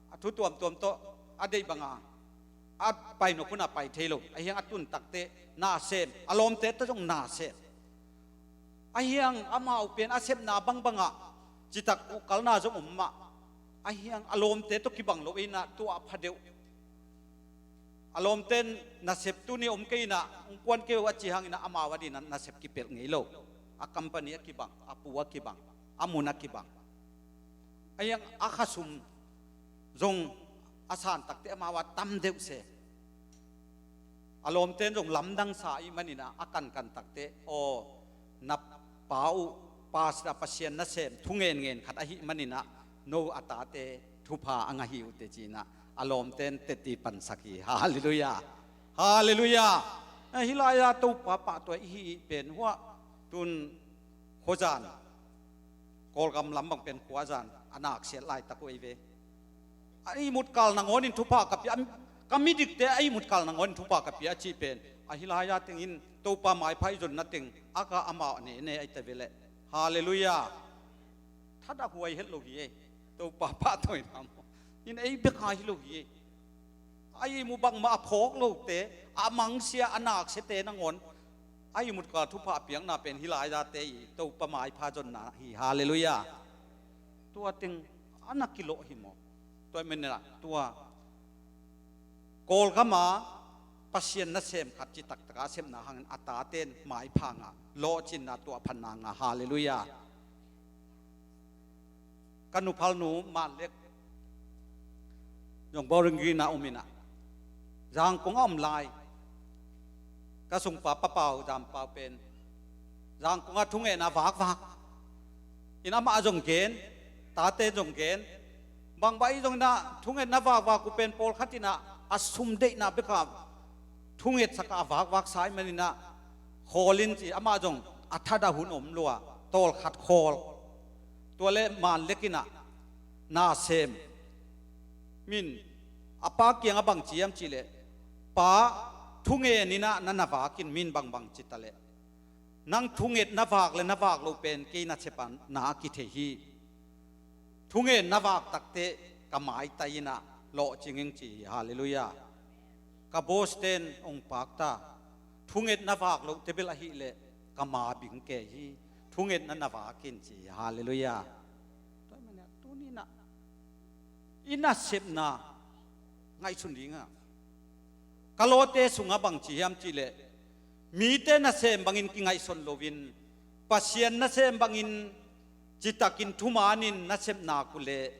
a thu tuamtuam tawh a deih banga a pai nop hunah pai thei lo. Ahi hang a tun takteh nasem, a lawmte tawh zong nasem. Ahi hang amau pen a sepna bangbangah citak uh kalna zong om mah. Ahi hang a lawmte tawh kibang lo inah tua a pha deuh. A lawmte in nasep tuni om kei inah hong kuan kei uh a ci hanginah amau a dinah nasep kipelh ngei lo. A company a kibang, a pu a kibang, a mun a kibang. Ahi hang a khasum zong a san takteh amau a tam deuh se. A lawmte in zong lamdang sa ahih maninah a kankan takteh, aw, na pa uh pastor, Pasian nasem thungen ngen khat ahih maninah no a tate thupha a ngah hi uh teh ci-inah a lawmte in teti pansak hi. Halleluiah. Halleluiah. Eh, hih lai-ah Topa pahtawi i hih pen hua tun khuazan, Kawlgam lam bang pen khuazan a naksiat laitak uh ei ve. A ihmut kal nangawnin thupha ka pia, ka midikte a ihmut kal nangawnin thupha ka pia a cih pen, ahi lai-a tengin Topa maipha i zonna teng a ka amau a nene ahi ta ve leh. Halleluiah. Thadah huai het lo hi ei. Topa pahtawina maw, in ei bek a hi lo hi ei. A ihmu bangmah a phawk lote, a mangsia a naksiate nangawn a ihmut kal thupha piakna pen hih lai-a te i Topa maipha zonna hi. Halleluiah. Tua teng a na kilawh hi maw? Tua ahih maninah tua Kawlgama Pasian nasem khat citak taka a sepna hangin a taten maipha ngah, lawhcinna tuahphatna ngah. Halleluiah. Ka nuphalnu Manlek zong Bowling Green ah om inah, Zangkong ah om lai. Ka sungpa Pa Pau, Zam Pau pen Zangkong ah thungetna vakvak in amah zong gen, tate zong gen. Bangbang i zong inah thungetna vakvak uh pen pawlkhat inah a sum deihna bek a thungetsak a vakvak sa ahih maninah khawl in ci, amah zong a thadah hun om lua, tawlkhat khawl. Tua le Manlek inah nasem, min a pa kiangah bang ci hiam cih leh, Pa, thungen inah na na vak in, min bangbang ci ta leh, nang thunget na vak le na vak loh pen kei nasepna a kithei hi. Thungen na vak takteh ka maitai inah lawhcing ing ci hi. Halleluiah. Ka boss ten hong pakta, thunget na vak loh tebel ahih leh ka ma bing kei hi. Thungetna na vak in ci hi. Halleluiah. Tua ahih maninah tuni inah i nasepna ngaihsun ding a, ka lawte sungah bang ci hiam cih leh, mite nasem bangin kingaihsun loin, Pasian nasem bangin citakin thumanin na sepna uh leh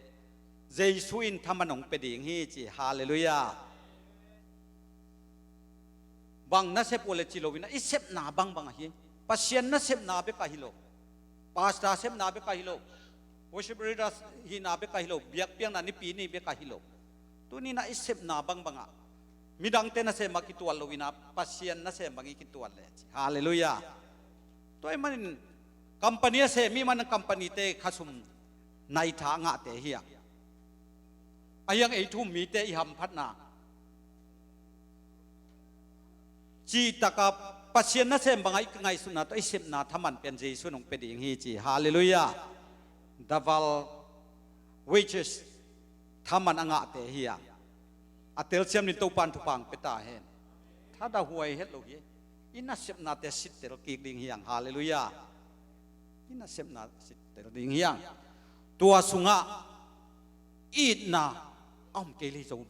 Jesu in thaman hong pia ding hi ci. Halleluiah. Bang nasep uh leh ci loin, i sepna bangbang ahi. Pasian nasepna bek ahi lo. Pastor sepna bek ahi lo. Worship leader hihna bek ahi lo. Biakpiakna nipi ni bek ahi lo. Tuni inah i sepna bangbangah midangte nasem ah kituat loin, Pasian nasem bangin kituat leh ci. Halleluiah. Tua ahih manin company a sem i hih manin company-te khasum naitha a ngahte hi a, ahi hang ei thu-um mite i hamphatna citaka Pasian nasem bangah i kingaihsutna tawh i sepna thaman pen Jesu in hong pia ding hi ci. Halleluiah. Double wages, thaman a ngahte hi a, a telsiam dingin Topa in thupha hong pia ta hen. Thadah huai het lo hi. I nasepnate sittel kik ding hi hang. Halleluiah. I nasepna sittel ding hi hang. Tua sungah itna a om kei leh zo.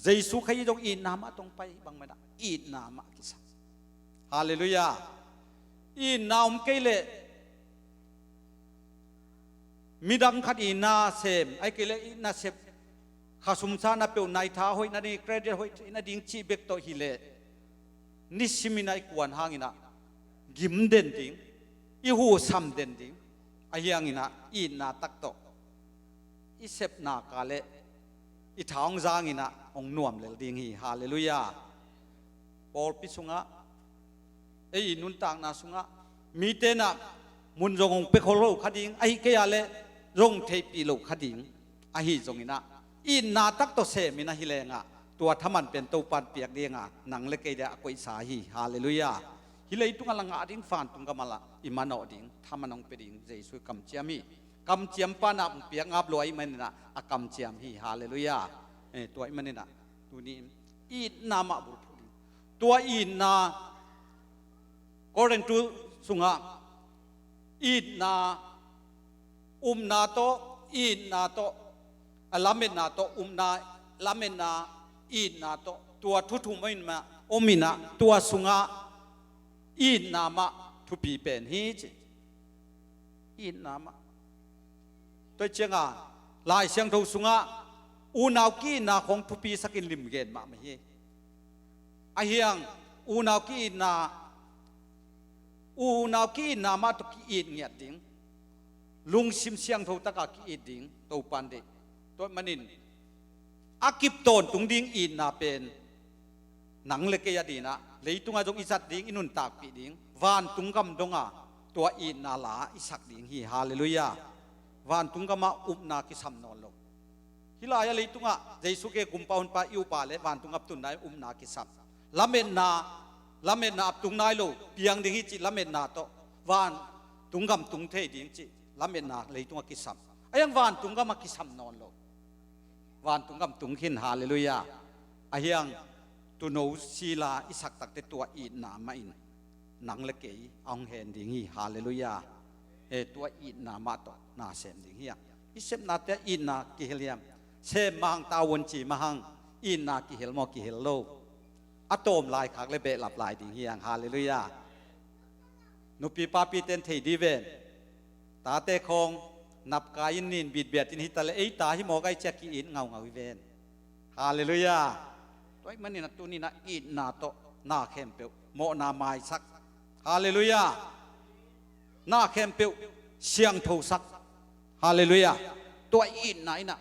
Jesu Khazih zong itna mah tawh hong pai, bangmah inah itna mah kisam. Halleluiah. Itna om kei leh midang khat i nasem, ahih kei leh i nasep, khasum sa na peuh, naitha hoih na ding, credit hoih na ding cih bek tawh hi leh, nisimin a i kuan hangin a gim den ding, i hu sam den ding. Ahi hangin ah itna tak tawh i sepna ka le i tha hong zangin ah hong nuam lel ding hi. Halleluiah. Pawlpi sungah, ei i nuntakna sungah mite in ah mun zong hong pia khol lo kha ding, ahi kei a le zong theihpih lo kha ding. Ahi zongin ah itna tak tawh semin ahi lengah tua thaman pen Topan piak dinga nang le kei dia a koihsa hi. Halleluiah. Hih leitungah la ngah ding, vantung gamah la i manawh ding, thaman hong pia ding Jesu kamciam hi. Kamciam pan ah hong piak ngap lo ahih manin ah a kamciam hi. Halleluiah. Eh, tua ahih manin ah tuni in itna mah bulphuh ding. Tua itna Korintu sungah itna, upna tawh, itna tawh, a, lametna tawh, upna, lametna, itna tawh, tua thu thum om in mah, om in ah, tua sungah itna mah thupi pen hi ci. Itna mah. Tua ciangah Lai Siangtho sungah unau ki-itna khawng thupisakin limgen mahmah hi. Ahi hang unau ki-itna, unau ki-itna mah tawh ki-it ngiat ding, lungsim siangtho takah ki-it ding Topan deih. Tua ahih manin a kip tawntung ding itna pen nang le kei a dinah leitungah zong i zat ding, i nuntakpih ding, vantung gam dongah tua itna la i sak ding hi. Halleluiah. Vantung gamah upna kisam nawn lo. Hih lai-ah leitungah Jesu kiang kumpa hunpa i up a le vantung gam tunna in upna kisam. Lametna, lametna ap tung nai lo, piang ding hi cih lametna tawh vantung gam tung thei ding cih lametna leitungah kisam. Ahi hang vantung gamah kisam nawn lo. Vantung gam tung khin. Halleluiah. Ahi hang tuuno sila i sak takteh tua itna mah in nang le kei a hong hen ding hi. Halleluiah. Eh, tua itna mah tawh na sem ding hi hang. I sepnate ah itna kihel hiam? Sem mah hang, tavuan ci mah hang, itna kihel maw, kihel lo? A tawm lai khak le behlap lai ding hi hang. Halleluiah. Nupi papite in thei dih ven. Tate khawng napkai in, nin bitbiat in hi ta le, ei ta hi mawk ai ci-a ki-it ngaungau hi ven. Halleluiah. Tua ahih manin ah tuni in ah itna tawh na khempeuh mawhna maisak. Halleluiah. Na khempeuh siangthosak. Halleluiah. Tua itna in ah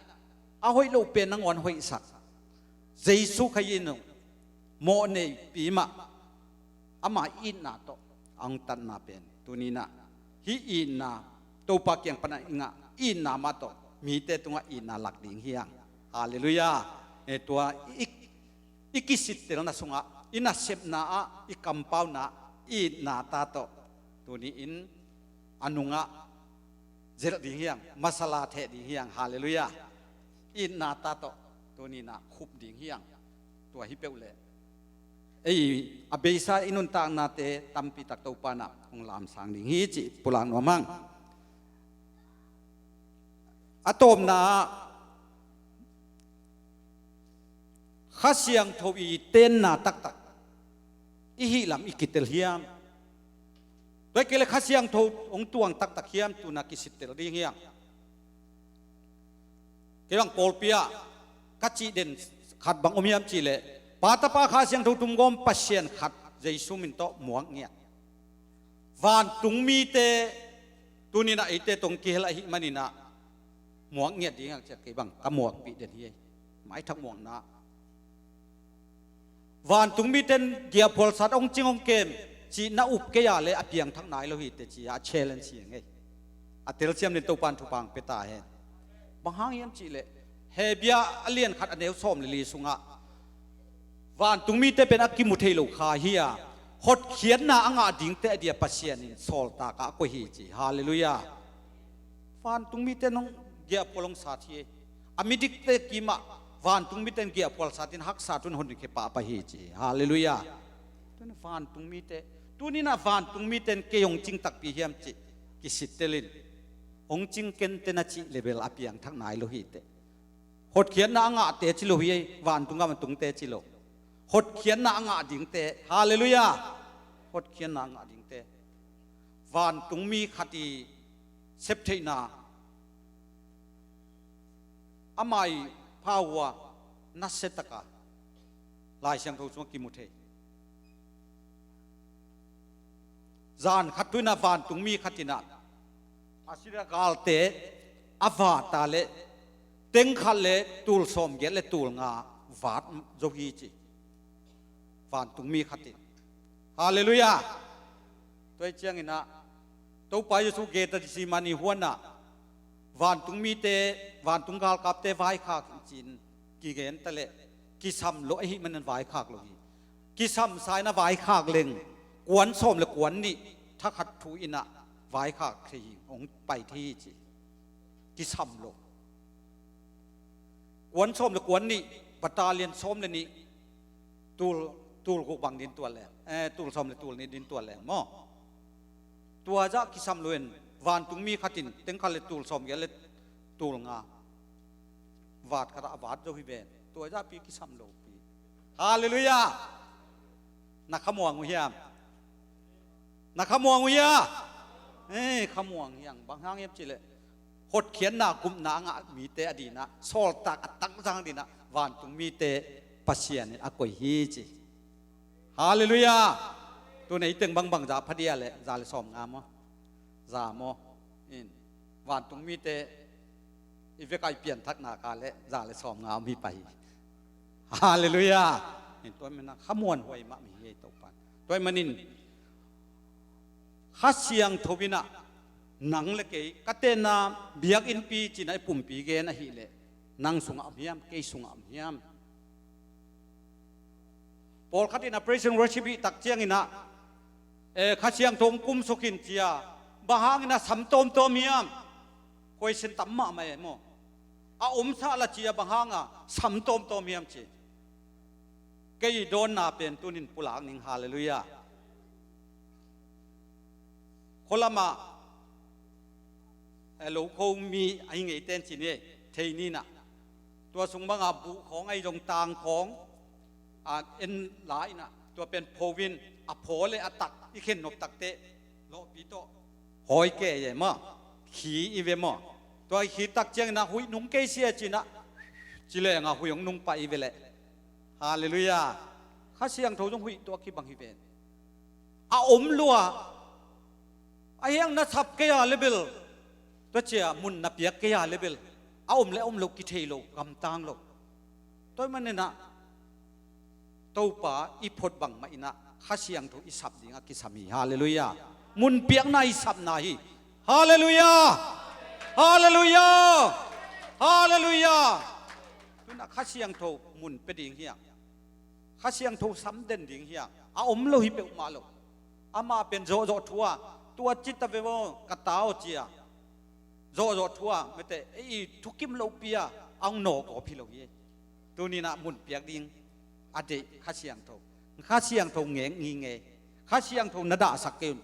a hoih lo pen nangawn hoihsak. Jesu Khazih in mawh neipi mah ama itna tawh a hong tatna pen tuni in ah hih itna, Topa kiang pan a i ngah itna mah tawh mite tungah itna lak ding hi hang. Halleluiah. Eh, tua i, i kisittelna sungah, i nasepna ah, i kampauna ah itna ta tawh tuni in a nungah zelh ding hi hang, masala theh ding hi hang. Halleluiah. Itna ta tawh tuni in ah khup ding hi hang. Tua hi peuh leh ei a beisa i nuntaknate tampi tak Topa in ah hong lamsang ding hi cih pulak nuam hang. A tawpna ah Kha Siangtho i tenna taktak i hih lam i kitel hiam? Tua hi kei le Kha Siangtho hong tuang taktak hiam, tu-in ah kisittel ding hi hang. Kei bang pawlpi ah ka cih den khat bang om hiam cih leh, Pa, Tapa, Kha Siangtho tumgawm Pasian khat Jesu min tawh muak ngiat. Vantung mite tuni in ah eite tawh kihel ahih manin ah muak ngiat ding hi hang ci-a kei bang ka muakpih den hi. Maithak muakna. Vantung mite in giahphual sat, hong cing hong kem cih na up kei a leh a piangthak nai lo hi teh ci-a a challenge hi ing ei. A telsiam dingin Topa in thupha hong pia ta hen. Bang hang hiam cih leh Hebru a lian khat a neu sawm le li sungah vantung mite pen a kimu thei lo kha hi a, hotkhiatna a ngah dingte a dia Pasian in sawltak ah a koih hi ci. Halleluiah. Vantung mite in hong giahphual hong sat hi. A midikte kimah vantung mite in giahphual sat in haksa tun honkhia pahpah hi ci. Halleluiah. Tun vantung mite, tuni in ah vantung mite in kei hong cing takpi hiam cih kisittel in, hong cing kei inteh na cih leh bel a piangthak nai lo hi teh. Hotkhiatna a ngahte ci lo hi ei, vantung gam a tungte ci lo. Hotkhiatna a ngah dingte. Halleluiah. Hotkhiatna a ngah dingte. Vantung mi khat i septheihna, ama i pha uh a nasia tak a Lai Siangtho sungah kimu thei. Zan khat tu-in ah vantungmi khat in ah Assyria galte a vat a leh teng khat le tul sawmgiat le tul nga vat zo hi ci. Vantungmi khat in. Halleluiah. Tua hi ciangin ah Topa Jesu Gethsemane huan ah vantungmite, vantung galkapte vaikhak in ci-in kigen ta leh kisam lo ahih manin vaikhak lo hi. Kisamsa in a vaikhak leng kuan sawm le kuan nih thakhat thu in ah vaikhak thei hi, hong pai thei hi ci. Kisam lo. Kuan sawm le kuan nih, battalion sawm le nih, tul, tul guk bang din tual leng, eh, tul sawm le tul nih din tual leng maw? Tua zah kisam lo in vantungmi khat in teng khat le tul sawmgiat le tul nga vat khat ah a vat zo hi ven. Tua zahpi kisam lopi. Halleluiah. Na khamuang uh hiam? Na khamuang uh hia? Eh, khamuang hiang. Bang hang hiam cih leh hotkhiatna, gupna a ngah mite a dinah, sawltak a takzang dinah vantungmite Pasian in a koih hi ci. Halleluiah. Tun ei teng bangbang za pha dia leh za le sawm nga maw? Za maw? In. Vantungmite i vek a i pianthakna ka leh za le sawm nga om hi pah hi. Halleluiah. In, tua manin ah khamuanhuai mah mi hi ei Topa. Tua manin Kha Siangtho in ah nang le kei, ka tenna biakinnpi ci-in ah i pumpi gen ahih leh, nang sungah om hiam, kei sungah om hiam? Pawlkhat in ah praise and worship hih tak ciangin ah, eh, Kha Siangtho hong kumsuk in ci a, bang hangin ah sam tawmtawm hiam? Question tam mahmah e maw? A omsa la ci a, bang hanga sam tawmtawm hiam ci. Kei dawnna pen tunin pulak ning, halleluiah. Khualamah, eh, lokho mi ahi ngeiten ci ni, thei ni nah. Tua sung banga buh khawng ahi zong tang khawng, a, en la in ah, tua pen pho in, a phaw le a tak i khen nop takteh lawhpi tawh hawi kei e maw? Khi i ve maw? Tua i khi tak ciangin ah huih nung kei sia ci nah, ci leng ah huih hong nung pah i ve leh. Halleluiah. Kha Siangtho zong huih tawh a kibang hi ven. A om lua. A hiang na sap kei a le bel, tua cia mun na piak kei a le bel, a om le a om lo kithei lo, gamtang lo. Tua manin ah Topa i phot bangmah in ah Kha Siangtho i sap ding a kisam hi. Halleluiah. Mun piakna i sapna hi. Halleluiah. Halleluiah. Halleluiah. Tun ah Kha Siangtho mun pia ding hiang. Kha Siangtho sam den ding hiang. A om lo hi peuhmah lo. Amah pen zawhzawh thu a, tua ci ta ve maw, ka ta aw ci a, zawhzawh thu a, mete, ei thukim lopi a, a hong nawk awp hi lo hi. Tuni-in ah mun piak ding a deih Kha Siangtho. Kha Siangtho ngek ngingei. Kha Siangtho na dahsak kei un.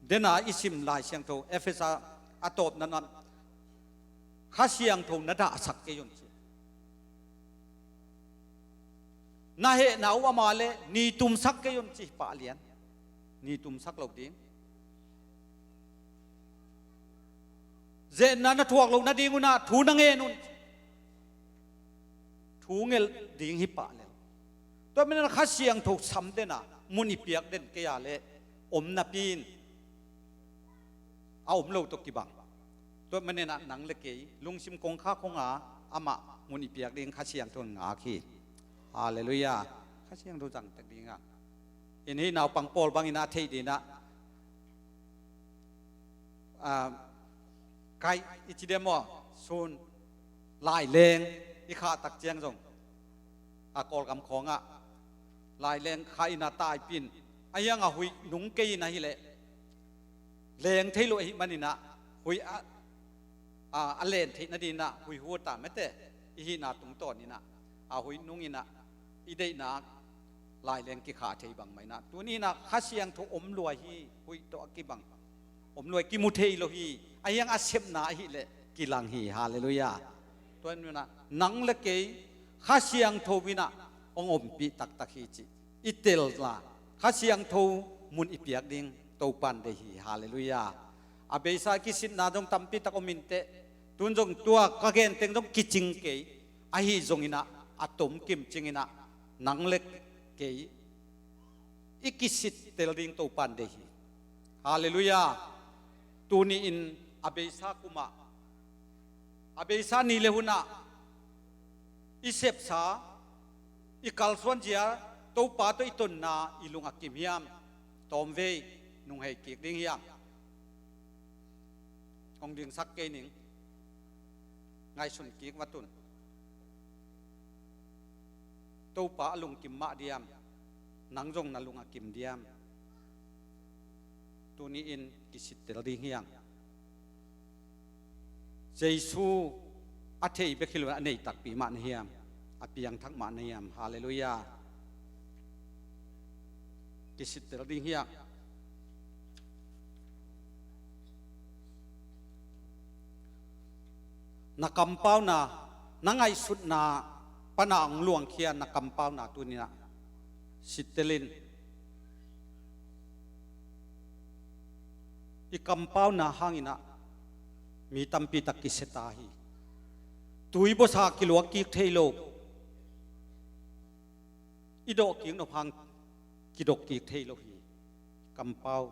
Dena i sim Lai Siangtho, Efesa a tawpna ah, Kha Siangtho na dahsak kei un ci. Na hehna uh ama le ni tumsak kei un ci, pah lian. Ni tumsak lo ding. Zenna na thuak loh nading un ah thu na ngen un. Thu ngelh ding hi pah lel. Tua manin ah Kha Siangtho sam den a, mun i piak den kei a le om napi in a om lo tawh kibang. Tua manin ah nang le kei lungsim kongkhak hong a, amah mun i piak ding Kha Siangtho in ngak hi. Halleluiah. Kha Siangtho zang tek ding a. In hih naupang pawl bangin a theih ding ah, ah, kaih i ci diam maw, sun, laileng i khah tak ciang zong, a, Kawlgam khawngah laileng khah in a taipin, a hiang a huih nung kei in ahih leh leng thei lo ahih manin ah huih a, a, a len theih nading in ah huih hu ta mete, i hihna tungtawn in ah, a, huih nung in ah i deihna laileng kikhah thei bangmah in ah, tuni in ah Kha Siangtho om lua hi, huih tawh a kibang. Om lua hi, kimu thei lo hi, a hiang a sepna ahih leh kilang hi. Halleluiah. Tua in ah nang le kei Kha Siangtho in ah hong ompih taktak hi cih i telna, Kha Siangtho mun i piak ding Topa in deih hi. Halleluiah. A beisa kisitna zong tampi tak om inteh, tun zong tua ka genteng zong kicing kei, ahi zongin ah a tomkim cingin ah nang le kei i kisittel ding Topa in deih hi. Halleluiah. Tuni-in a beisa kumah, a beisa ni le hunah i sepsa, i kalsuanzia, Topa tawh i tonna i lung a kim hiam? Tawmvei nunghei kik ding hiam? Hong dingsak kei ning. Ngaihsun kik vatun. Topa a lungkim mah diam? Nang zong na lung a kim diam? Tuni-in kisittel ding hiam? Jesu a thei bek hi lo, a nei takpi mah na hiam? A piangthak mah na hiam? Halleluiah. Kisittel ding hiam? Na kampauna, na ngaihsutna pana hong luangkhia na kampauna tuninah sittelin. I kampauna hanginah mi tampitak kisiata hi. Tui buasa kiluak kik thei lo. I dawh kik nop hang kidok kik thei lo hi. Kampau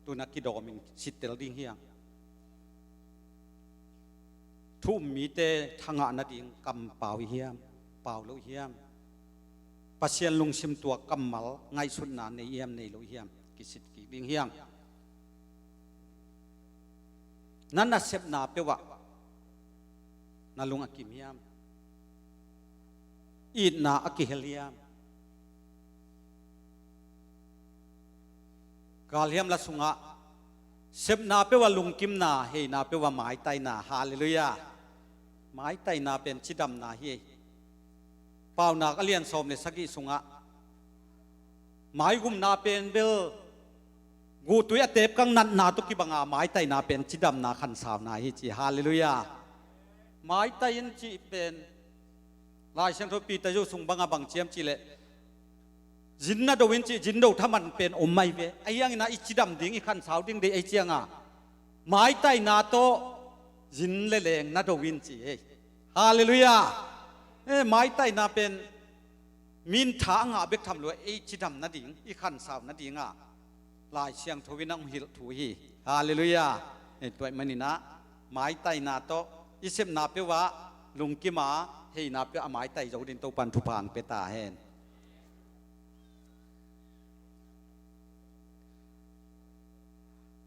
tuna kidawmin sittel ding hiam? Thu um mite thangah nading kampau i hiam? Pau lo i hiam? Pasian lungsim tuak kammal ngaihsutna nei i hiam, nei lo i hiam? Kisit kik ding hiam? Na nasepna peuhah na lung a kim hiam? Itna a kihel hiam? Galhiam la sungah sepna peuhah lungkimna, heina peuhah maitaina. Halleluiah. Maitaina pen cidamna hi. Paunak a lian sawm le sagih sungah maigumna pen bel guhtui a tepkang natna tawh kibanga, maitaina pen cidamna, khansauna hi ci. Halleluiah. Maitai in cih pen Lai Siangtho Peter Zo sung banga bang ciam cihleh, zin na do in cih, zin do thaman pen om mai ve. Ahi hangina i cidam ding, i khansau ding deih ahi cianga, maitaina tawh zin le leng na do in ci hi. Halleluiah. Eh, maitaina pen min tha a ngah bek tham lua, ei cidam nading, i khansau nadinga Lai Siangtho in a hong hilh thu hi. Halleluiah. Eh, tua ahih maninah maitaina tawh i sepna peuhah lungkima, heina peuhah a maitai zo din Topan thupha hong pia ta hen.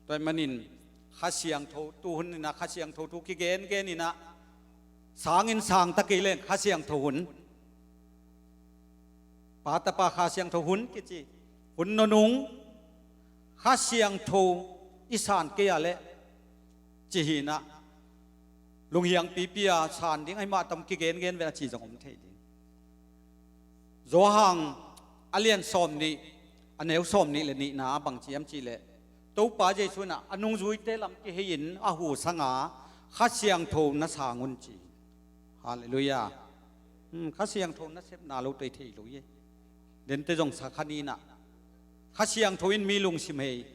Tua ahih manin Kha Siangtho, tuhun inah Kha Siangtho thu kigengen inah sangin sangta kei leng Kha Siangtho hun, Pa, Tapa, Kha Siangtho hun kici. Hun nunung Kha Siangtho i san kei a leh ci hinah lunghiang pipi a san ding ahi mah tam kigengen ve a ci zong om thei ding. Johan a lian sawm nih, a neu sawm nih le nihna bang ciam cihleh, Topa Jesu inah a nungzuite lam kihei-in a hu sanga Kha Siangtho na sang un ci. Halleluiah. Hmm, Kha Siangtho nasepna lo tei thei lo hi. Dente zong sa kha ninah Kha Siangtho in mi lungsim hei,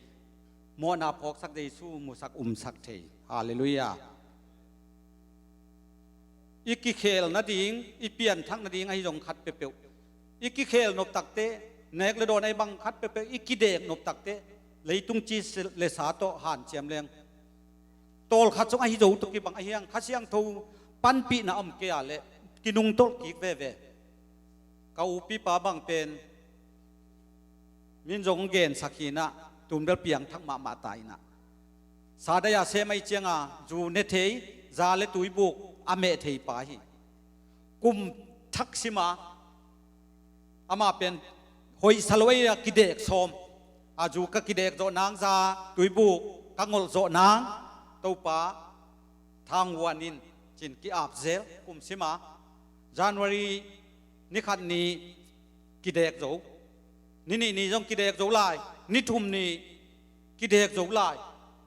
mawhna phawksak, Jesu musak umsak thei. Halleluiah. I kikhel nading, i pianthak nading ahi zong khat peuhpeuh, i kikhel nop takte, nek le dawn ahi bang khat peuhpeuh i kidek nop takte, leitung ci le sa tawh hanciam leng tawlkhat sung ahi zo tawh kibang ahi hang, Kha Siangtho panpihna om kei a leh kinungtolh kik veve. Ka upipa bang pen min zong gensak hinah, tunbel piangthak mahmah ta inah, sadai a sem ahi cianga zu ne thei, za le tuibuk a meh thei pa hi. Kum thak sima amah pen hoihsa lo ei a kidek sawm, a zu ka kidek zawh nang, za tuibuk ka ngolh zawh nang, Topa thanghuan in cin ki-ap zel. Kum sima January ni khat ni kidek zo, ni nih ni zong kidek zo lai, ni thum ni kidek zo lai.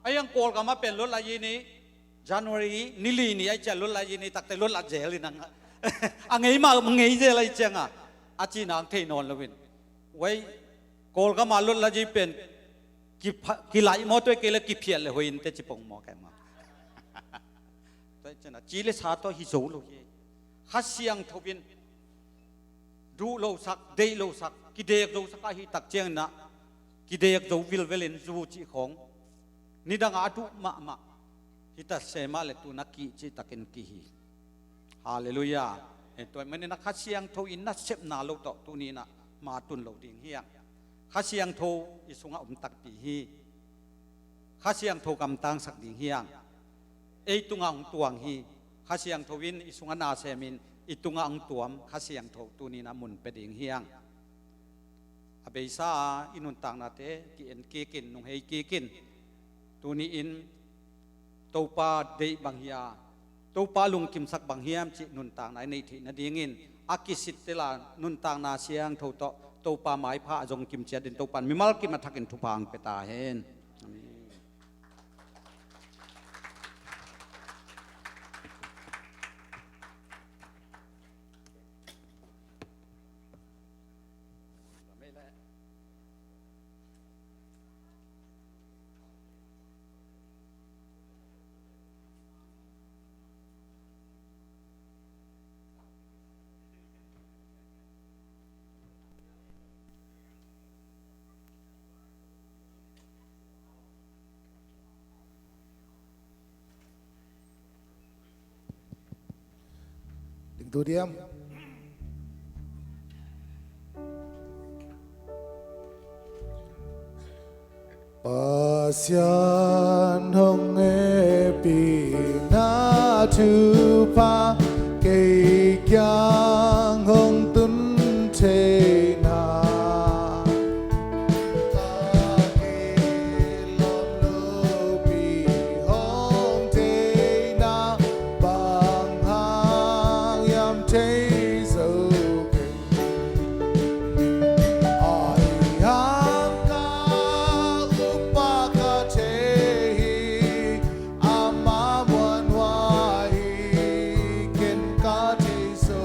Ahi hang Kawlgam ah pen lotla yi ni, January ni li ni ahi ciah lotla yi ni takte lotla zel in a ngei mah ngei zel ahi cianga a cihna ang thei nawn loin. Wai, Kawlgam ah lotla yi pen kilaih maw, tua kei le kiphiat le hoih in te ci pong maw, kai maw? Tua ciangin ci le sa tawh hi zo lo hi. Kha Siangtho in duh losak, deih losak, kidek zosak ahi tak cianginah kidek zo vilvelin zu cih khawng Nidangah a duh mahmah hita semah le tuna kih cihtakin kih hi. Halleluiah. Tua ahih manin a Kha Siangtho in nasepna lo tawh tuni-in ah matun lo ding hiang. Kha Siangtho i sungah om takpi hi. Kha Siangtho gamtangsak ding hiang. Ei tungah hong tuang hi. Kha Siangtho in i sungah na semin i tungah hong tuam Kha Siangtho tuni-in ah mun pia ding hiang. A beisa a i nuntaknate ki-en kikin, nunghei kikin, tuni-in Topa deih bang hia, Topa lungkimsak bang hiam cih nuntakna i neih theih nadingin a kisittel a nuntakna siangtho tawh Topa maipha a zong kimciat in Topa in mimal kim a thakin thupha hong pia ta hen. Amen. Ding tu diam. Pasian hong hehpihna thupha kei kiang hong tun theihna, ka kilawm lopi hong theihna, bang hang hiam thei zo keng. Ahi hang ka upa ka thei hi, ama muanhuai hi, ken ka thei zo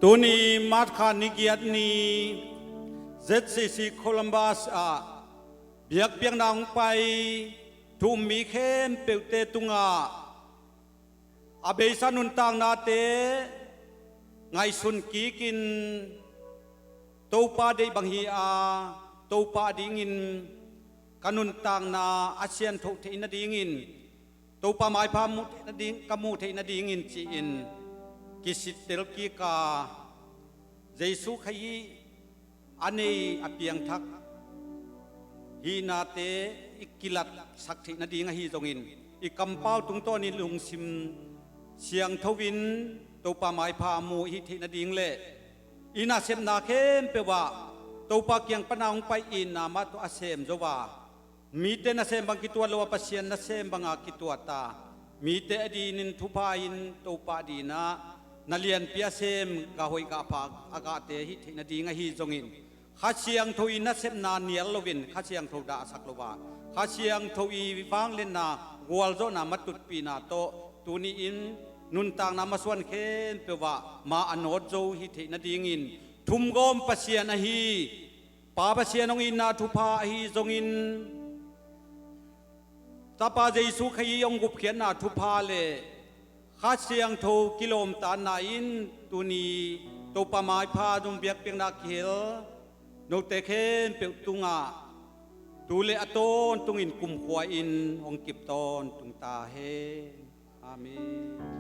Tuni March kha ni giat ni, Z C C Columbus ah biakpiakna hong pai thu-um mi khempeuhte tungah a beisa nuntaknate ngaihsun kikin Topa deih bang hi a, Topa dingin ka nuntakna a siangtho theih nadingin, Topa maipha muh theih nading, ka muh theih nadingin ci-in kisittel kika Jesu Khazih a nei a piangthak hihnate i kilatsak theih nading ahi zongin, i kampau tungtawnin lungsim siangtho in Topa maipha muh i hih theih nading le i nasepna khempeuh ah Topa kiang pana hong pai itna mah tawh a sem zo a, mite nasem bang kituat lo a, Pasian nasem banga kituat a, mite a dinin thupha in Topa dinah na lianpi a sem, gah hoih gah pha a gahte hih theih nading ahi zongin, Kha Siangtho i nasepna nial loin Kha Siangtho dahsak lo a, Kha Siangtho i vangliatna gualzawhna matutpihna tawh tuni-in nuntakna masuan khempeuh ah ma a nawt zo hih theih nadingin, thumgawm Pasian ahi Pa Pasian hong itna thupha ahi zongin, Tapa Jesu Khazih hong gupkhiatna thupha le Kha Siangtho kilawmtatna in tuni Topa maipha zong biakpiakna kihel note khempeuh tungah tu le a tawntungin kumkhua in hong kip tawntung ta hen. Amen.